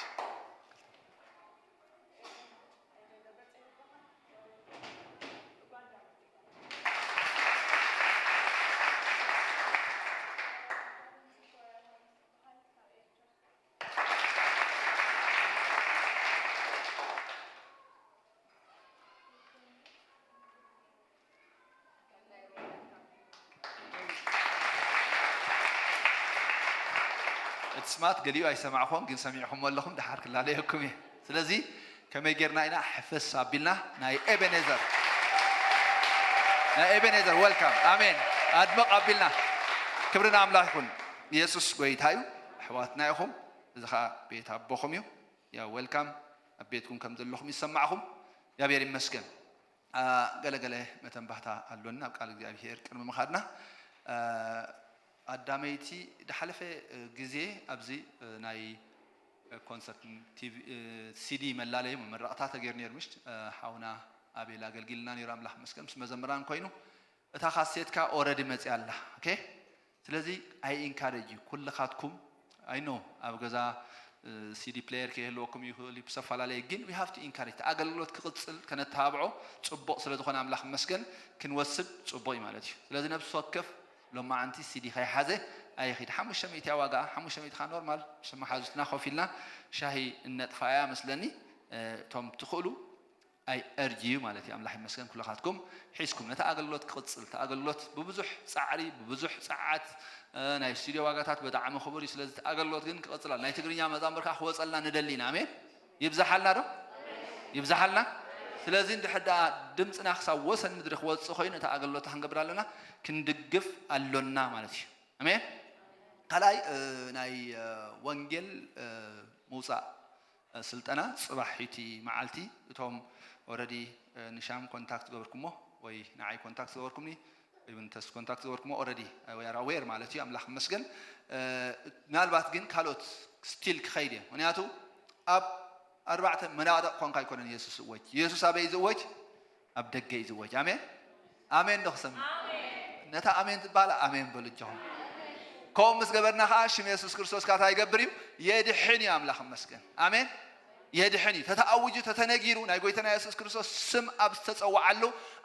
እቲ ስማት ገሊኡ ኣይሰማዕኹን፣ ግን ሰሚዕኹሞ ኣለኹም፣ ደሓር ክላለየኩም እየ። ስለዚ ከመይ ጌርና ኢና ሕፍስ ኣቢልና ናይ ኤቤኔዘር፣ ናይ ኤቤኔዘር፣ ዌልካም። ኣሜን። ኣድመቕ ኣቢልና። ክብሪ ንኣምላኽ ይኹን። ኢየሱስ ጎይታ እዩ። ኣሕዋትና ኢኹም። እዚ ኸኣ ቤት ኣቦኹም እዩ። ያ ዌልካም። ኣብ ቤትኩም ከም ዘለኹም ይሰማዕኹም። እግዚኣብሔር ይመስገን። አ፣ ገለ ገለ መተንባህታ ኣሎኒ ናብ ቃል እግዚኣብሔር ቅድሚ ምኻድና። አ፣ ኣዳመይቲ፣ ዝሓለፈ፣ እ፣ ግዜ ኣብዚ፣ እ፣ ናይ፣ እ፣ ኮንሰርት ቲቪ፣ እ፣ ሲዲ መላለዪ መመረቕታ ተገይሩ ነይሩ፣ ምሽ፣ እ፣ ሓውና ኣቤል ኣገልጊልና ነይሩ፣ ኣምላኽ ይመስገን፣ ምስ መዘምራን ኮይኑ። እታ ካሴትካ ኦረዲ መጺኣ ኣላ። ኦኬ? ስለዚ፣ ኣይ ኢንካሬጅ ዩ ኩልኻትኩም፣ ኣይ ኖ ኣብ ገዛ፣ እ፣ ሲዲ ፕሌየር ከይህልወኩም ይኽእል እዩ፣ ብዝተፈላለየ፣ ግን we have to encourage፣ እቲ ኣገልግሎት ክቕጽል ከነተባብዖ ጽቡቕ ስለ ዝኾነ ኣምላኽ ይመስገን፣ ክንወስድ ጽቡቕ እዩ ማለት እዩ። ስለዚ ነብሲ ወከፍ ሎማዓንቲ ሲዲ ከይሓዘ ኣይኺድ። ሓሙሽተ ሚእቲ እያ ዋጋኣ፣ ሓሙሽተ ሚእቲ ኸኣ ኖርማል ምስ መሓዙትና ኮፍ ኢልና ሻሂ እነጥፋ እያ መስለኒ። እ፣ እቶም ትኽእሉ I urge you ማለት እዩ። ኣምላኽ ይመስገን ኩልኻትኩም ሒዝኩም ነቲ ኣገልግሎት ክቕጽል፣ እቲ ኣገልግሎት ብብዙሕ ጻዕሪ፣ ብብዙሕ ጸዓት፣ እ፣ ናይ ስቱድዮ ዋጋታት ብጣዕሚ ክቡር እዩ። ስለዚ እቲ ኣገልግሎት ግን ክቕጽል ኣሎ። ናይ ትግርኛ መዛሙር ከኣ ክወጸልና ንደሊ ኢና። ኣሜን። ይብዛሓልና ዶ? ይብዛሓልና። ስለዚ እንድሕር ደኣ ድምጽና ክሳብ ወሰን ምድሪ ክወጽእ ኮይኑ እቲ ኣገልግሎት ክንገብር ኣለና፣ ክንድግፍ ኣሎና ማለት እዩ። ኣሜን። ካልኣይ፣ እ፣ ናይ፣ እ፣ ወንጌል፣ እ፣ ምውጻእ ስልጠና ጽባሕ ዩቲ መዓልቲ እቶም ኦረዲ ንሻም ኮንታክት ገበርኩሞ ወይ ንዓይ ኮንታክት ገበርኩምኒ ወይ እውን ተስት ኮንታክት ገበርኩሞ ኦረዲ we are aware ማለት እዩ። ኣምላኽ ይመስገን። እ፣ ምናልባት ግን ካልኦት ስቲል ክኸይድ እየ። ምክንያቱ ኣብ ኣርባዕተ መናድቕ ኮንካ ኣይኮነን የሱስ ዝእወጅ። የሱስ ኣበይ ዝእወጅ? ኣብ ደገ እዩ ዝወጅ። ኣሜን። ኣሜን ዶ ክሰምዕ? ነታ ኣሜን ትበሃል ኣሜን በሉ እጆኹም። ከምኡ ምስ ገበርና ከዓ ሽም የሱስ ክርስቶስ ካታ ይገብር እዩ፣ የድሕን እዩ። ኣምላኽ ይመስገን። ኣሜን። የድሕን እዩ። ተተኣውጁ፣ ተተነጊሩ፣ ናይ ጎይታና የሱስ ክርስቶስ ስም ኣብ ዝተጸዋዓሉ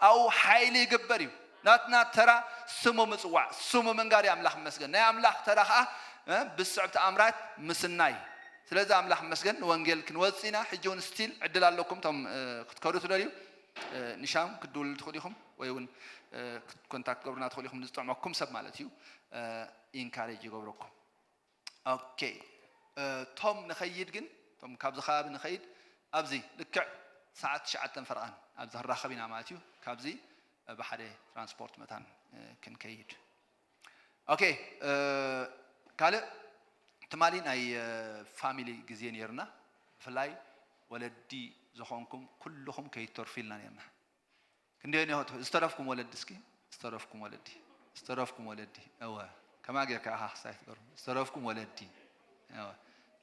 ኣብኡ ሓይሊ ይግበር እዩ። ናትና ተራ ስሙ ምጽዋዕ፣ ስሙ ምንጋር እዩ። ኣምላኽ ይመስገን። ናይ ኣምላኽ ተራ ከዓ፣ እ፣ ብስዕብ ተኣምራት ምስናይ። ስለዚ ኣምላኽ ይመስገን ንወንጌል ክንወጽእ ኢና። ሕጂ እውን ስቲል ዕድል ኣለኩም፣ እቶም፣ እ፣ ክትከዱ ትደልዩ፣ እ፣ ንሻም ክትድውሉ ትኽእሉ ኢኹም፣ ወይ እውን፣ እ፣ ኮንታክት ገብሩና ትኽእሉ ኢኹም፣ ንዝጥዕመኩም ሰብ ማለት እዩ። እ፣ ኢንካሬጅ ይገብረኩም። ኦኬ፣ እ፣ ቶም ንኸይድ ግን፣ ቶም ካብዚ ከባቢ ንኸይድ፣ ኣብዚ ልክዕ ሰዓት ትሽዓተ ፈረቓን ኣብዚ ክንራኸብ ኢና ማለት እዩ። ካብዚ፣ እ፣ ብሓደ ትራንስፖርት መታን፣ እ፣ ክንከይድ። ኦኬ፣ እ፣ ካልእ ትማሊ ናይ፣ እ፣ ፋሚሊ ግዜ ነይርና። ብፍላይ ወለዲ ዝኾንኩም ኩልኹም ከይትተርፉ ኢልና ነይርና። ክንደዮ ኒሆ ዝተረፍኩም ወለዲ እስኪ፣ ዝተረፍኩም ወለዲ፣ ዝተረፍኩም ወለዲ። እወ፣ ከማ ጌርካ ኢኻ ክሳይ ትገርም። ዝተረፍኩም ወለዲ። እወ።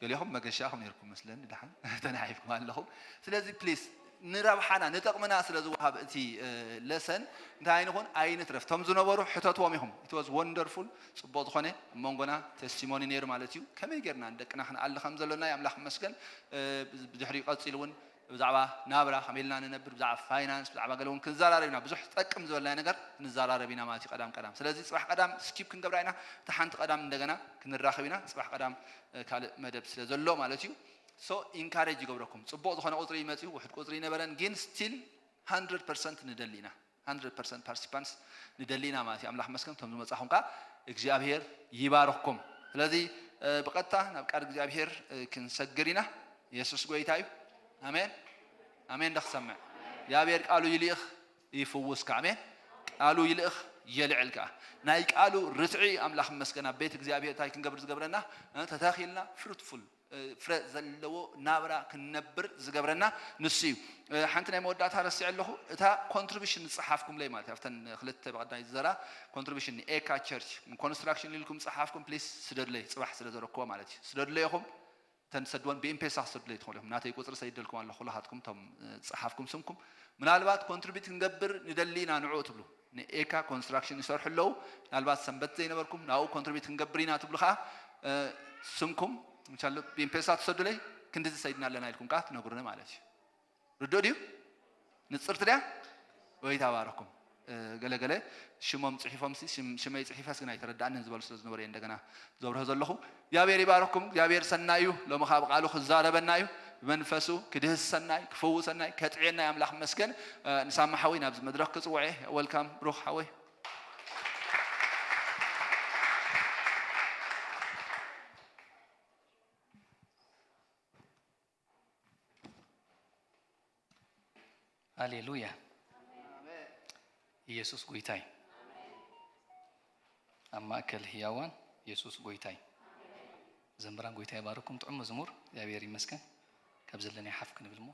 ገሊኹም መገሻኹም ነይርኩም መስለኒ፣ ደሓን ተናሒፍኩም ኣለኹም። ስለዚ ፕሊስ ንረብሓና ንጠቕምና ስለ ዝወሃብ እቲ ለሰን እንታይ ኣይንኹን ኣይንትረፍ። እቶም ዝነበሩ ሕተትዎም ኢኹም። It was wonderful። ጽቡቕ ዝኾነ ኣብ መንጎና ቴስቲሞኒ ነይሩ ማለት እዩ። ከመይ ጌርና ንደቅና ክንኣሊ ከም ዘለና የኣምላኽ ይመስገን። ብድሕሪኡ ቀጺሉ እውን ብዛዕባ ናብራ ከመይ ኢልና ንነብር፣ ብዛዕባ ፋይናንስ፣ ብዛዕባ ገለ እውን ክንዘራረብ ኢና። ብዙሕ ጠቅም ዝበልናዮ ነገር ክንዘራረብ ኢና ማለት እዩ። ቀዳም ቀዳም ስለዚ ጽባሕ ቀዳም ስኪፕ ክንገብራ ኢና። እታ ሓንቲ ቀዳም እንደገና ክንራኸብ ኢና። ጽባሕ ቀዳም ካልእ መደብ ስለ ዘሎ ማለት እዩ። So ኢንካሬጅ ይገብረኩም። ጽቡቕ ዝኾነ ቁጽሪ ይመጽእ እዩ፣ ውሕድ ቁጽሪ ይነበረን፣ ግን ስቲል ሃንድረድ ፐርሰንት ንደሊ ኢና። ሃንድረድ ፐርሰንት ፓርቲሲፓንትስ ንደሊ ኢና ማለት እዩ። ኣምላኽ መስገን እቶም ዝመጻኹም ከኣ እግዚኣብሔር ይባርኽኩም። ስለዚ ብቐጥታ ናብ ቃል እግዚኣብሔር ክንሰግር ኢና። የሱስ ጎይታ እዩ። ኣሜን ኣሜን። ዶ ክሰምዕ እግዚኣብሔር ቃሉ ይልእኽ ይፍውስካ። ኣሜን። ቃሉ ይልእኽ የልዕል ከኣ። ናይ ቃሉ ርትዒ ኣምላኽ መስገን ኣብ ቤት እግዚኣብሔር እንታይ ክንገብር ዝገብረና? ተተኺልና ፍሩትፉል ፍረ ዘለዎ ናብራ ክንነብር ዝገብረና ንሱ እዩ። ሓንቲ ናይ መወዳእታ ረሲዐ ኣለኹ። እታ ኮንትሪቢሽን ዝጸሓፍኩምለይ ማለት እዩ። ኣብተን ክልተ ብቐዳይ ዝዘራ ኮንትሪቢሽን ንኤካ ቸርች ኮንስትራክሽን ኢልኩም ዝጸሓፍኩም ፕሊስ ስደዱለይ፣ ጽባሕ ስለ ዘረክቦ ማለት እዩ። ስደዱለይ ኢኹም። እተን ትሰድወን ብኤምፔሳ ክሰዱለይ ትኽእሉ ኢኹም። ናተይ ቁጽሪ ሰይደልኩም ኣለኹ። ኩላኻትኩም እቶም ዝጸሓፍኩም ስምኩም ምናልባት ኮንትሪቢዩት ክንገብር ንደሊ ኢና ንዑ ትብሉ ንኤካ ኮንስትራክሽን ይሰርሑ ኣለዉ። ምናልባት ሰንበት ዘይነበርኩም ናብኡ ኮንትሪቢዩት ክንገብር ኢና ትብሉ ከዓ ስምኩም ብኤምፔሳ ትሰዱለይ ክንድዚ ሰይድና ኣለና ኢልኩም ከዓ ትነግሩኒ ማለት እዩ። ርዱእ ድዩ? ንጽርቲ ድያ? ወይ ተባረኩም። ገለገለ ሽሞም ጽሒፎም ሽመይ ጽሒፈስ ግን ኣይተረዳእንን ዝበሉ ስለ ዝነበሩ እየ እንደገና ዘብርሆ ዘለኹ። እግዚኣብሔር ይባረኩም። እግዚኣብሔር ሰናይ እዩ። ሎሚ ካብ ቃሉ ክዛረበና እዩ። ብመንፈሱ ክድህሰና እዩ፣ ክፍውሰና እዩ፣ ከጥዕየና እዩ። ኣምላኽ መስገን። ንሳማ ሓወይ ናብዚ መድረኽ ክጽውዐ። ወልካም ብሩኽ ሓወይ። ሃሌሉያ። ኢየሱስ ጎይታይ ኣብ ማእከል ህያዋን ኢየሱስ ጎይታይ። ዘምራን ጎይታ ይባርኩም። ጥዑም መዝሙር እግዚኣብሔር ይመስገን። ካብ ዘለናይ ሓፍ ክንብል እሞ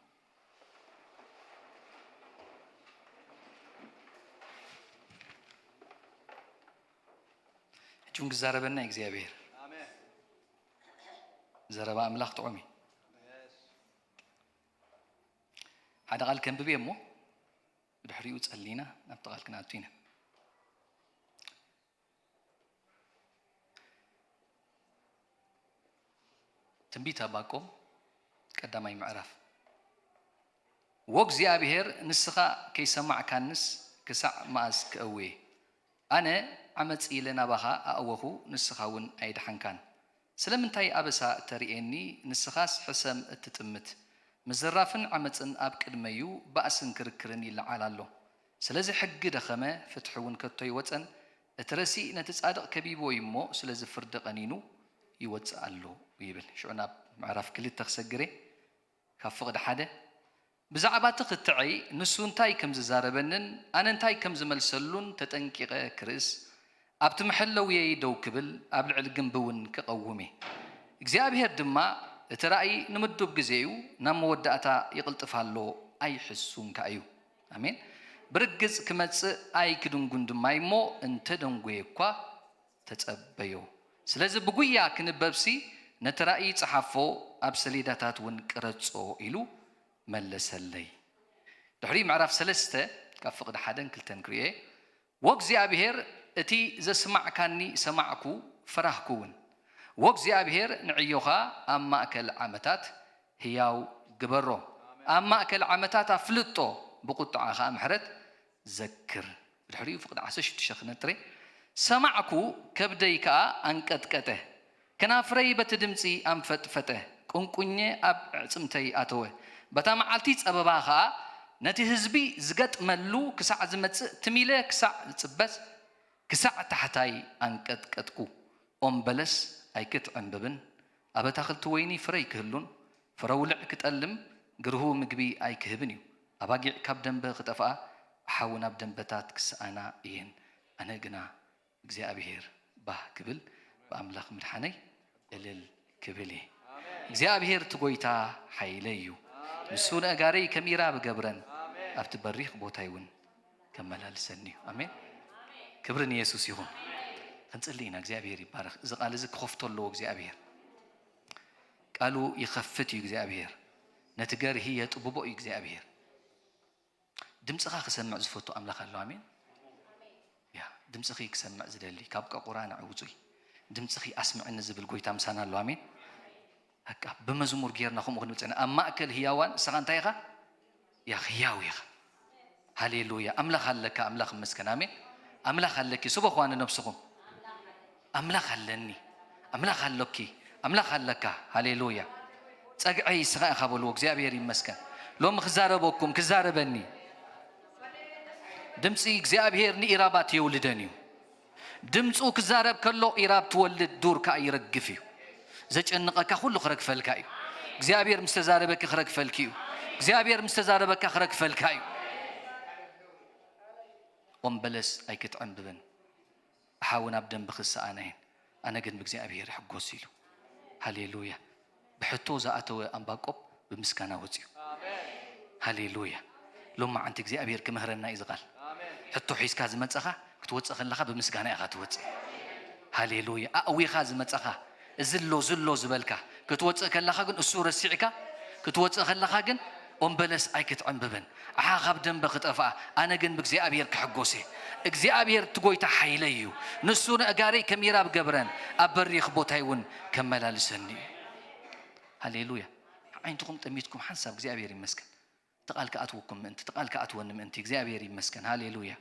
ሕጂ እውን ክዛረበና እግዚኣብሔር። ዘረባ ኣምላኽ ጥዑም እዩ። ሓደ ቃል ከንብብ እየ እሞ ብድሕሪኡ ጸሊና ናብቲ ቃል ክንኣቱ ኢና። ትንቢት ኣባቆም ቀዳማይ ምዕራፍ። ወእግዚኣብሔር ንስኻ ከይሰማዕካንስ ክሳዕ መኣስ ክእውየ? ኣነ ዓመጽ ኢለ ናባኻ ኣእወኹ፣ ንስኻ እውን ኣይደሓንካን። ስለምንታይ ኣበሳ እተርእየኒ? ንስኻስ ሕሰም እትጥምት። ምዝራፍን ዓመጽን ኣብ ቅድመዩ ባእስን ክርክርን ይለዓል ኣሎ። ስለዚ ሕጊ ደኸመ፣ ፍትሒ እውን ከቶ ኣይወጸን። እቲ ረሲእ ነቲ ጻድቕ ከቢብዎ እዩ እሞ፣ ስለዚ ፍርዲ ቀኒኑ ይወጽእ ኣሎ ይብል። ሽዑ ናብ ምዕራፍ ክልተ ክሰግር እየ። ካብ ፍቕዲ ሓደ፣ ብዛዕባ እቲ ክትዐይ ንሱ እንታይ ከም ዝዛረበንን ኣነ እንታይ ከም ዝመልሰሉን ተጠንቂቐ ክርእስ፣ ኣብቲ መሐለውየይ ደው ክብል፣ ኣብ ልዕሊ ግምቢ እውን ክቐውም እየ። እግዚኣብሄር ድማ፣ እቲ ራእይ ንምዱብ ግዜኡ ናብ መወዳእታ ይቕልጥፍ ኣሎ፣ ኣይሕሱን ከኣ እዩ። ኣሜን። ብርግጽ ክመጽእ ኣይክድንጉን ድማ እዩ እሞ፣ እንተ ደንጎየ እኳ ተጸበዮ። ስለዚ ብጉያ ክንበብሲ፣ ነቲ ራእይ ጸሓፎ፣ ኣብ ሰሌዳታት እውን ቅረጾ ኢሉ መለሰለይ። ድሕሪ ምዕራፍ ሰለስተ ካብ ፍቕዲ ሓደን ክልተን ክርእዮ እየ። ወእግዚኣብሔር እቲ ዘስማዕካኒ ሰማዕኩ፣ ፈራህኩ እውን። ወእግዚኣብሔር ንዕዮኻ ኣብ ማእከል ዓመታት ህያው ግበሮ፣ ኣብ ማእከል ዓመታት ኣፍልጦ፣ ብቁጥዓ ኸኣ ምሕረት ዘክር። ብድሕሪኡ ፍቕዲ ዓሰርተ ሽዱሽተ ክነጥሬ፣ ሰማዕኩ፣ ከብደይ ከኣ ኣንቀጥቀጠ። ከናፍረይ በቲ ድምጺ ኣንፈጥፈጠ፣ ቁንቁኘ ኣብ ኣዕጽምተይ ኣተወ። በታ መዓልቲ ጸበባ ኸኣ ነቲ ህዝቢ ዝገጥመሉ ክሳዕ ዝመጽእ ትም ኢለ ክሳዕ ዝጽበስ፣ ክሳዕ ታሕታይ ኣንቀጥቀጥኩ። ኦም በለስ ኣይክትዕምብብን፣ ኣብ ኣታኽልቲ ወይኒ ፍረ ኣይክህሉን፣ ፍረ ውልዕ ክጠልም፣ ግርህዉ ምግቢ ኣይክህብን እዩ። ኣባጊዕ ካብ ደንበ ክጠፍኣ፣ ኣሓውን ኣብ ደንበታት ክስኣና እየን። ኣነ ግና እግዚኣብሄር ባህ ክብል ብኣምላኽ ምድሓነይ እልል ክብል እየ። እግዚኣብሄር እቲ ጐይታ ሓይለይ እዩ። ንሱ ነእጋረይ ከሚራ ብገብረን ኣብቲ በሪኽ ቦታይ እውን ከመላልሰኒ እዩ። ኣሜን። ክብሪ ንየሱስ ይኹን። ክንጽሊ ኢና። እግዚኣብሄር ይባረኽ። እዚ ቃል እዚ ክኸፍቶ ኣለዎ እግዚኣብሄር። ቃሉ ይኸፍት እዩ እግዚኣብሄር። ነቲ ገርሂ የጥብቦ እዩ እግዚኣብሄር። ድምፅኻ ክሰምዕ ዝፈቱ ኣምላኽ ኣሎ። ኣሜን። ያ ድምፅኺ ክሰምዕ ዝደሊ ካብ ቀቑራ ንዕውፁይ ድምፅኺ ኣስምዕኒ ዝብል ጎይታ ምሳና ኣሎ። ኣሜን። በቃ ብመዝሙር ጌርና ከምኡ ክንብል ፅና። ኣብ ማእከል ህያዋን ንስኻ እንታይ ኢኻ? ያ ህያው ኢኻ። ሃሌሉያ። ኣምላኽ ኣለካ። ኣምላኽ ይመስገን። ኣሜን። ኣምላኽ ኣለኪ። ስበኽዋ ንነብስኹም። ኣምላኽ ኣለኒ። ኣምላኽ ኣሎኪ። ኣምላኽ ኣለካ። ሃሌሉያ። ጸግዐይ ንስኻ ኢኻ በልዎ። እግዚኣብሔር ይመስገን። ሎሚ ክዛረበኩም፣ ክዛረበኒ። ድምፂ እግዚኣብሔር ንኢራባት የውልደን እዩ። ድምፁ ክዛረብ ከሎ ኢራብ ትወልድ፣ ዱር ከኣ ይረግፍ እዩ። ዘጨንቐካ ኩሉ ክረግፈልካ እዩ። እግዚኣብሔር ምስ ተዛረበኪ ክረግፈልኪ እዩ። እግዚኣብሔር ምስ ተዛረበካ ክረግፈልካ እዩ። ኦም በለስ ኣይክትዕንብብን፣ ኣሓውን ኣብ ደንቢ ክሰኣና እየን፣ ኣነ ግን ብእግዚኣብሔር ይሕጎስ ኢሉ። ሃሌሉያ። ብሕቶ ዝኣተወ ኣንባቆብ ብምስጋና ወፅዩ። ሃሌሉያ። ሎም መዓንቲ እግዚኣብሔር ክምህረና እዩ ዝቓል። ሕቶ ሒዝካ ዝመፀኻ ክትወፅእ ከለኻ ብምስጋና ኢኻ ትወፅእ። ሃሌሉያ። ኣእዊኻ ዝመፀኻ እዚ ኣሎ ዝሎ ዝበልካ ክትወፅእ ከለኻ ግን እሱ ረሲዕካ ክትወፅእ ከለኻ ግን ኦም በለስ ኣይክትዕንብብን፣ ኣሓ ካብ ደንበ ክጠፍኣ፣ ኣነ ግን ብእግዚኣብሔር ክሕጎስ እየ። እግዚኣብሔር እቲ ጎይታ ሓይለይ እዩ። ንሱ ንእጋረይ ከም ኢራብ ገብረን፣ ኣብ በሪኽ ቦታይ እውን ከመላልሰኒ እዩ። ሃሌሉያ። ዓይንትኹም ጠሚትኩም ሓንሳብ እግዚኣብሔር ይመስገን። እቲ ቃል ክኣትወኩም ምእንቲ፣ እቲ ቃል ክኣትወኒ ምእንቲ እግዚኣብሔር ይመስገን። ሃሌሉያ።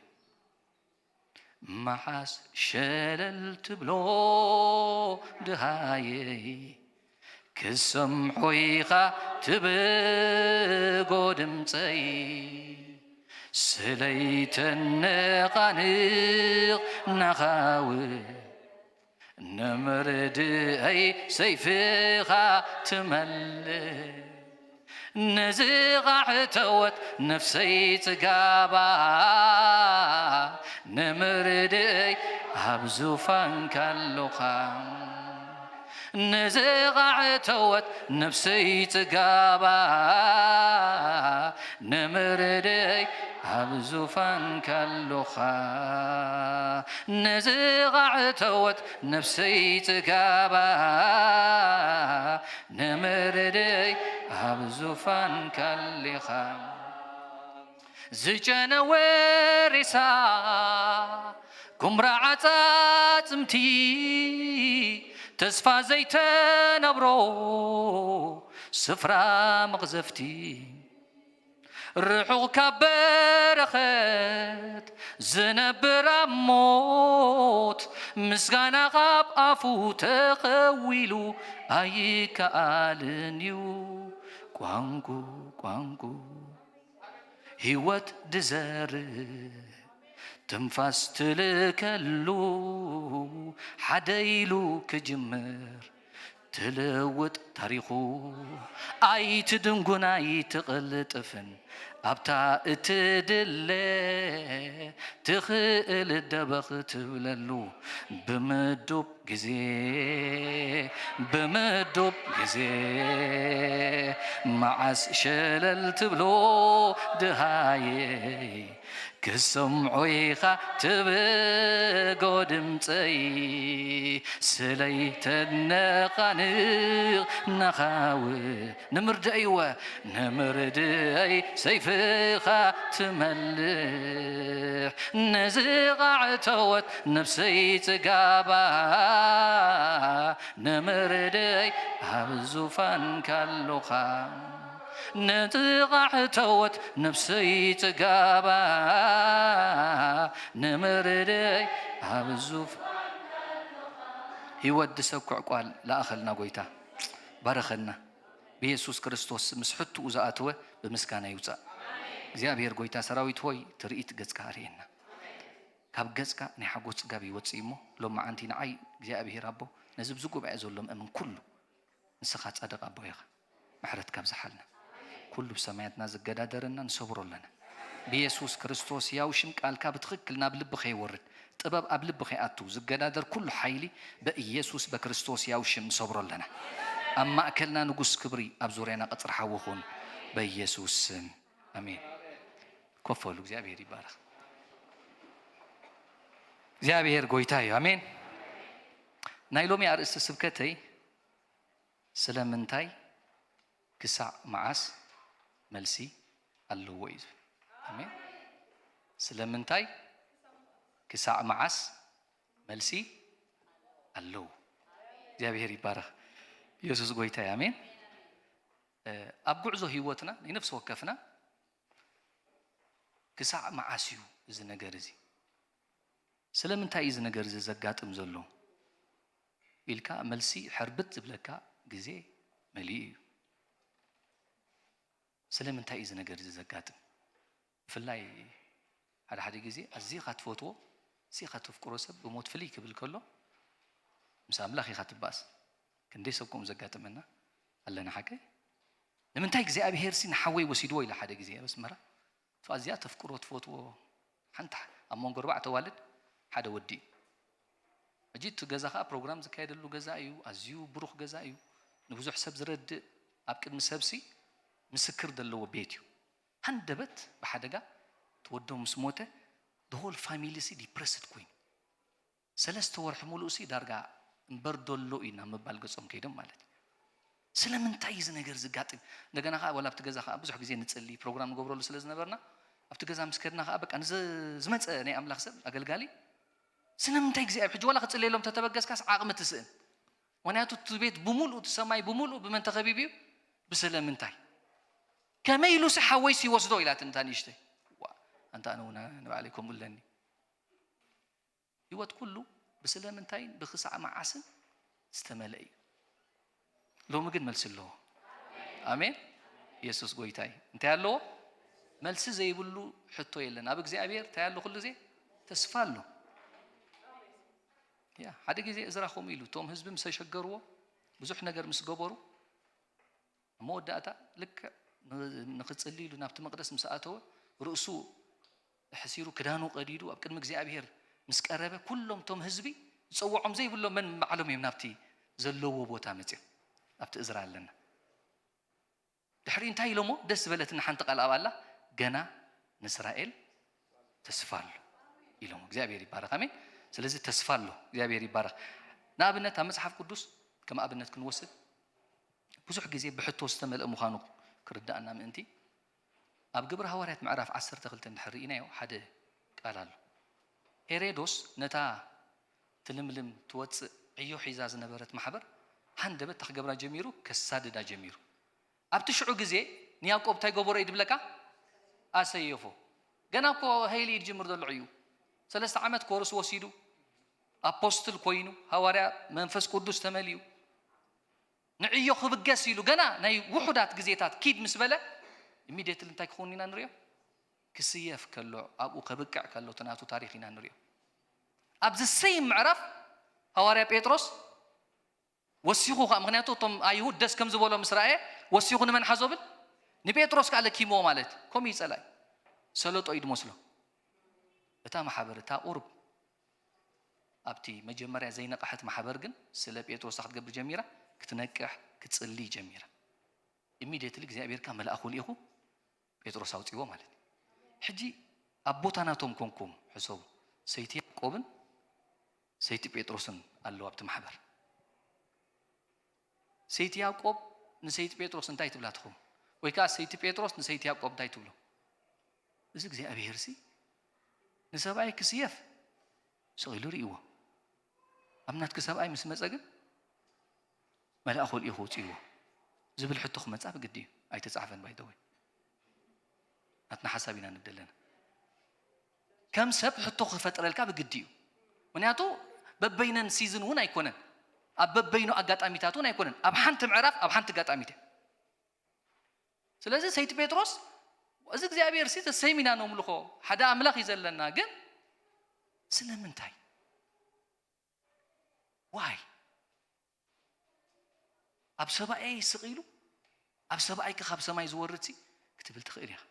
መዓስ ሸለል ትብሎ ድሃየይ፣ ክሰምዖ ኢኻ ትብጎ ድምፀይ፣ ስለይተነቓንቕ ናኻውን ንምርድኣይ ሰይፍኻ ትመልእ። ንዝቓዕተወት ነፍሰይ ጽጋባ፣ ንምርድኣይ ኣብ ዙፋንካ ኣሎኻ። ንዝቓዕተወት ነፍሰይ ጽጋባ፣ ንምርድኣይ ኣብ ዙፋንካ ኣሎኻ። ንዝቓዕተወት ነፍሰይ ጽጋባ፣ ንምርድኣይ ኣብ ዙፋንካ ኣሊኻ። ዝጨነወ ሬሳ፣ ኩምራ ዓጻጽምቲ፣ ተስፋ ዘይተነብሮ ስፍራ መቕዘፍቲ። ርሑቕ ካብ በረኸት ዝነብር ኣብ ሞት፣ ምስጋና ካብ ኣፉ ተኸዊሉ ኣይከኣልን እዩ። ቋንቁ፣ ቋንቁ፣ ህይወት ድዘርእ ትንፋስ ትልከሉ፣ ሓደ ኢሉ ክጅምር ትልውጥ ታሪኹ። ኣይትድንጉን ኣይትቕልጥፍን፣ ኣብታ እትድለ ትኽእል ደበኽ ትብለሉ። ብምዱብ ግዜ፣ ብምዱብ ግዜ፣ መዓስ ሸለል ትብሎ ድሃየይ፣ ክሰምዖ ኢኻ ትብጎ ድምፀይ፣ ስለይተነቓንቕ ናኻውን ንምርድኣይወ፣ ንምርድኣይ ሰይፍኻ ትመልሕ፣ ንዝቓዕተወት ነፍሰይ ጽጋባ፣ ንምርድኣይ ኣብ ዙፋንካ ኣሎኻ። ንዝቓዕተወት ነፍሰይ ጽጋባ፣ ንምርድኣይ ኣብ ዙፋን ህይወት ድሰኩዕ ቋል ለኣኸልና ጎይታ ባረኸና። ብየሱስ ክርስቶስ ምስ ሕትኡ ዝኣተወ ብምስጋና ይውጻእ። እግዚኣብሔር ጎይታ ሰራዊት ሆይ ትርኢት ገጽካ ኣርእየና። ካብ ገጽካ ናይ ሓጎስ ጽጋብ ይወጽእ እሞ ሎም መዓንቲ ንዓይ እግዚኣብሔር ኣቦ ነዚ ብዚ ጉባኤ ዘሎ ምእምን ኩሉ ንስኻ ጻድቕ ኣቦ ኢኻ። ምሕረትካ ኣብዝሓልና። ኩሉ ብሰማያትና ዝገዳደረና ንሰብሮ ኣለና። ብየሱስ ክርስቶስ ያው ሽም ቃልካ ብትኽክል ናብ ልቢ ከይወርድ፣ ጥበብ ኣብ ልቢ ከይኣቱ፣ ዝገዳደር ኩሉ ሓይሊ በኢየሱስ በክርስቶስ ያው ሽም ንሰብሮ ኣለና። ኣብ ማእከልና ንጉስ ክብሪ፣ ኣብ ዙርያና ቀጽሪ ሓዊ ኩን። በኢየሱስ ስም ኣሜን። ኮፍ በሉ። እግዚኣብሔር ይባረኽ። እግዚኣብሔር ጎይታ እዩ። ኣሜን። ናይ ሎሚ ኣርእስቲ ስብከተይ ስለምንታይ ክሳዕ መዓስ መልሲ ኣለዎ እዩ ዝብል። ኣሜን። ስለምንታይ ክሳዕ መዓስ መልሲ ኣለዉ? እግዚኣብሔር ይባረኽ። ኢየሱስ ጎይታ እዩ። ኣሜን። ኣብ ጉዕዞ ህይወትና ናይ ነፍሲ ወከፍና ክሳዕ መዓስ እዩ እዚ ነገር እዚ? ስለምንታይ እዩ እዚ ነገር እዚ ዘጋጥም ዘሎ ኢልካ መልሲ ሕርብት ዝብለካ ግዜ መሊኡ እዩ። ስለምንታይ እዩ እዚ ነገር እዚ ዘጋጥም? ብፍላይ ሓደ ሓደ ግዜ ኣዚኻ ትፈትዎ፣ ኣዚኻ ተፍቅሮ ሰብ ብሞት ፍልይ ክብል ከሎ ምስ ኣምላኽ ኢኻ ትባእስ። ክንደይ ሰብ ከምኡ ዘጋጥመና ኣለና ሓቀይ? ንምንታይ እግዚኣብሄር ሲ ንሓወይ ወሲድዎ ኢለ ሓደ ግዜ ኣብ ኣስመራ። እቶ ኣዝያ ተፍቅሮ ትፈትዎ ሓንቲ ኣብ መንጎ ኣርባዕተ ኣዋልድ ሓደ ወዲ እዩ። ሕጂ እቲ ገዛ ኸዓ ፕሮግራም ዝካየደሉ ገዛ እዩ። ኣዝዩ ብሩኽ ገዛ እዩ። ንብዙሕ ሰብ ዝረድእ፣ ኣብ ቅድሚ ሰብሲ ምስክር ዘለዎ ቤት እዩ። ሃንደበት ብሓደጋ እቲ ወዶም ምስ ሞተ፣ the whole family ሲ ዲፕረስድ ኮይኑ ሰለስተ ወርሒ ሙሉእ ሲ ዳርጋ እምበር ዶሎ እዩ ናብ ምባል ገጾም ከይዶም ማለት እዩ። ስለምንታይ እዚ ነገር ዝጋጥም? እንደገና ከዓ ወላ ኣብቲ ገዛ ከዓ ብዙሕ ግዜ ንጽሊ ፕሮግራም ንገብረሉ ስለ ዝነበርና ኣብቲ ገዛ ምስ ከድና ከዓ በቃ ንዝ- ዝመጸ ናይ ኣምላኽ ሰብ ኣገልጋሊ ስለምንታይ እግዚኣብሔር ሕጂ ዋላ ክጽልየሎም ተተበገስካስ ዓቕሚ ትስእን። ምክንያቱ እቲ ቤት ብምሉእ እቲ ሰማይ ብምሉእ ብመን ተኸቢቡ እዩ? ብስለምንታይ? ከመይ ኢሉ ሲ ሓወይስ ይወስዶ ኢላት እንታ ንእሽተይ። ዋ፣ ኣንታ ኣነ እውን ንባዕለይ ከምኡ ኣለኒ። ህይወት ኩሉ ብስለምንታይን ብክሳዕ መዓስን ዝተመልአ እዩ። ሎሚ ግን መልሲ ኣለዎ። ኣሜን። ኢየሱስ ጎይታ እዩ። እንታይ ኣለዎ? መልሲ ዘይብሉ ሕቶ የለን። ኣብ እግዚኣብሔር እንታይ ኣሎ? ኩሉ ግዜ ተስፋ ኣሎ። ያ ሓደ ግዜ እዝራ ከምኡ ኢሉ እቶም ህዝቢ ምስ ተሸገርዎ ብዙሕ ነገር ምስ ገበሩ ኣብ መወዳእታ ልክዕ ን- ንኽጽሊ ኢሉ ናብቲ መቕደስ ምስ ኣተወ ርእሱ ተሕሲሩ ክዳኑ ቀዲዱ ኣብ ቅድሚ እግዚኣብሔር ምስ ቀረበ ኩሎም እቶም ህዝቢ ዝጸውዖም ዘይብሎም መን ባዕሎም እዮም ናብቲ ዘለዎ ቦታ መጽዮም ኣብቲ እዝራ ኣለና ድሕሪ እንታይ ኢሎሞ ደስ ዝበለትና ሓንቲ ቃል ኣብ ኣላ ገና ንእስራኤል ተስፋ ኣሎ ኢሎም እግዚኣብሔር ይባረክ ኣሜን ስለዚ ተስፋ ኣሎ እግዚኣብሔር ይባረክ ንኣብነት ኣብ መፅሓፍ ቅዱስ ከም ኣብነት ክንወስድ ብዙሕ ግዜ ብሕቶ ዝተመልአ ምዃኑ ክርዳእና ምእንቲ ኣብ ግብሪ ሃዋርያት ምዕራፍ ዓሰርተ ክልተ እንድሕር ርኢናዮ ሓደ ቃል ኣሎ ሄሬዶስ ነታ ትልምልም ትወፅእ ዕዮ ሒዛ ዝነበረት ማሕበር ሃንደበት ታክገብራ ጀሚሩ ከሳድዳ ጀሚሩ ኣብቲ ሽዑ ግዜ ንያዕቆብ እንታይ ገበሮ እዩ ድብለካ ኣሰየፎ ገና እኮ ሀይሊ እዩ ድጅምር ዘሎ ዕዩ ሰለስተ ዓመት ኮርስ ወሲዱ ኣፖስትል ኮይኑ ሃዋርያ መንፈስ ቅዱስ ተመልዩ ንዕዮ ክብገስ ኢሉ ገና ናይ ውሑዳት ግዜታት ኪድ ምስ በለ ኢሚድየትሊ እንታይ ክኸውን ኢና ንሪኦ ክስየፍ ከሎ ኣብኡ ከብቅዕ ከሎ እቲ ናቱ ታሪክ ኢና ንሪኦ ኣብዚ ሰይም ምዕራፍ ሃዋርያ ጴጥሮስ ወሲኹ ከዓ ምክንያቱ እቶም ኣይሁድ ደስ ከም ዝበሎ ምስ ረኣየ ወሲኹ ንመን ሓዞ ብል ንጴጥሮስ ከዓ ለኪምዎ ማለት ከምኡ ይፀላእ ሰለጦ እዩ ድመስሎ እታ ማሓበር እታ ቁርብ ኣብቲ መጀመርያ ዘይነቕሐት ማሕበር ግን ስለ ጴጥሮስ ክትገብር ጀሚራ ክትነቅሕ ክትፅሊ ጀሚራ ኢሚድየትሊ እግዚኣብሔር ከዓ መልኣኹ ልኢኹ ጴጥሮስ ኣውፅዎ ማለት እዩ ሕጂ ኣብ ቦታ ናቶም ኮንኩም ሕሰቡ ሰይቲ ያዕቆብን ሰይቲ ጴጥሮስን ኣለዉ ኣብቲ ማሕበር ሰይቲ ያዕቆብ ንሰይቲ ጴጥሮስ እንታይ ትብላ ትኸውን ወይ ከዓ ሰይቲ ጴጥሮስ ንሰይቲ ያዕቆብ እንታይ ትብሎ እዚ እግዚኣብሔር ሲ ንሰብኣይ ክስየፍ ስቕ ኢሉ ርእይዎ ኣብ ናትኪ ሰብኣይ ምስ መፀ ግን መልኣኹ ልኢኹ ውፅእዎ ዝብል ሕቶ ክመፃ ብግዲ እዩ ኣይተፃሕፈን ባይተወይ ናትና ሓሳብ ኢና ንብል ዘለና ከም ሰብ ሕቶ ክፈጥረልካ ብግዲ እዩ ምክንያቱ በበይነን ሲዝን እውን ኣይኮነን ኣብ በበይኑ ኣጋጣሚታት እውን ኣይኮነን ኣብ ሓንቲ ምዕራፍ ኣብ ሓንቲ ኣጋጣሚት ስለዚ ሰይቲ ጴጥሮስ እዚ እግዚኣብሔር ሲ ተሰይም ኢና ነምልኾ ሓደ ኣምላኽ እዩ ዘለና ግን ስለምንታይ ዋይ ኣብ ሰብኣየይ ስቕ ኢሉ ኣብ ሰብኣይኪ ካብ ሰማይ ዝወርድ ሲ ክትብል ትኽእል ኢኻ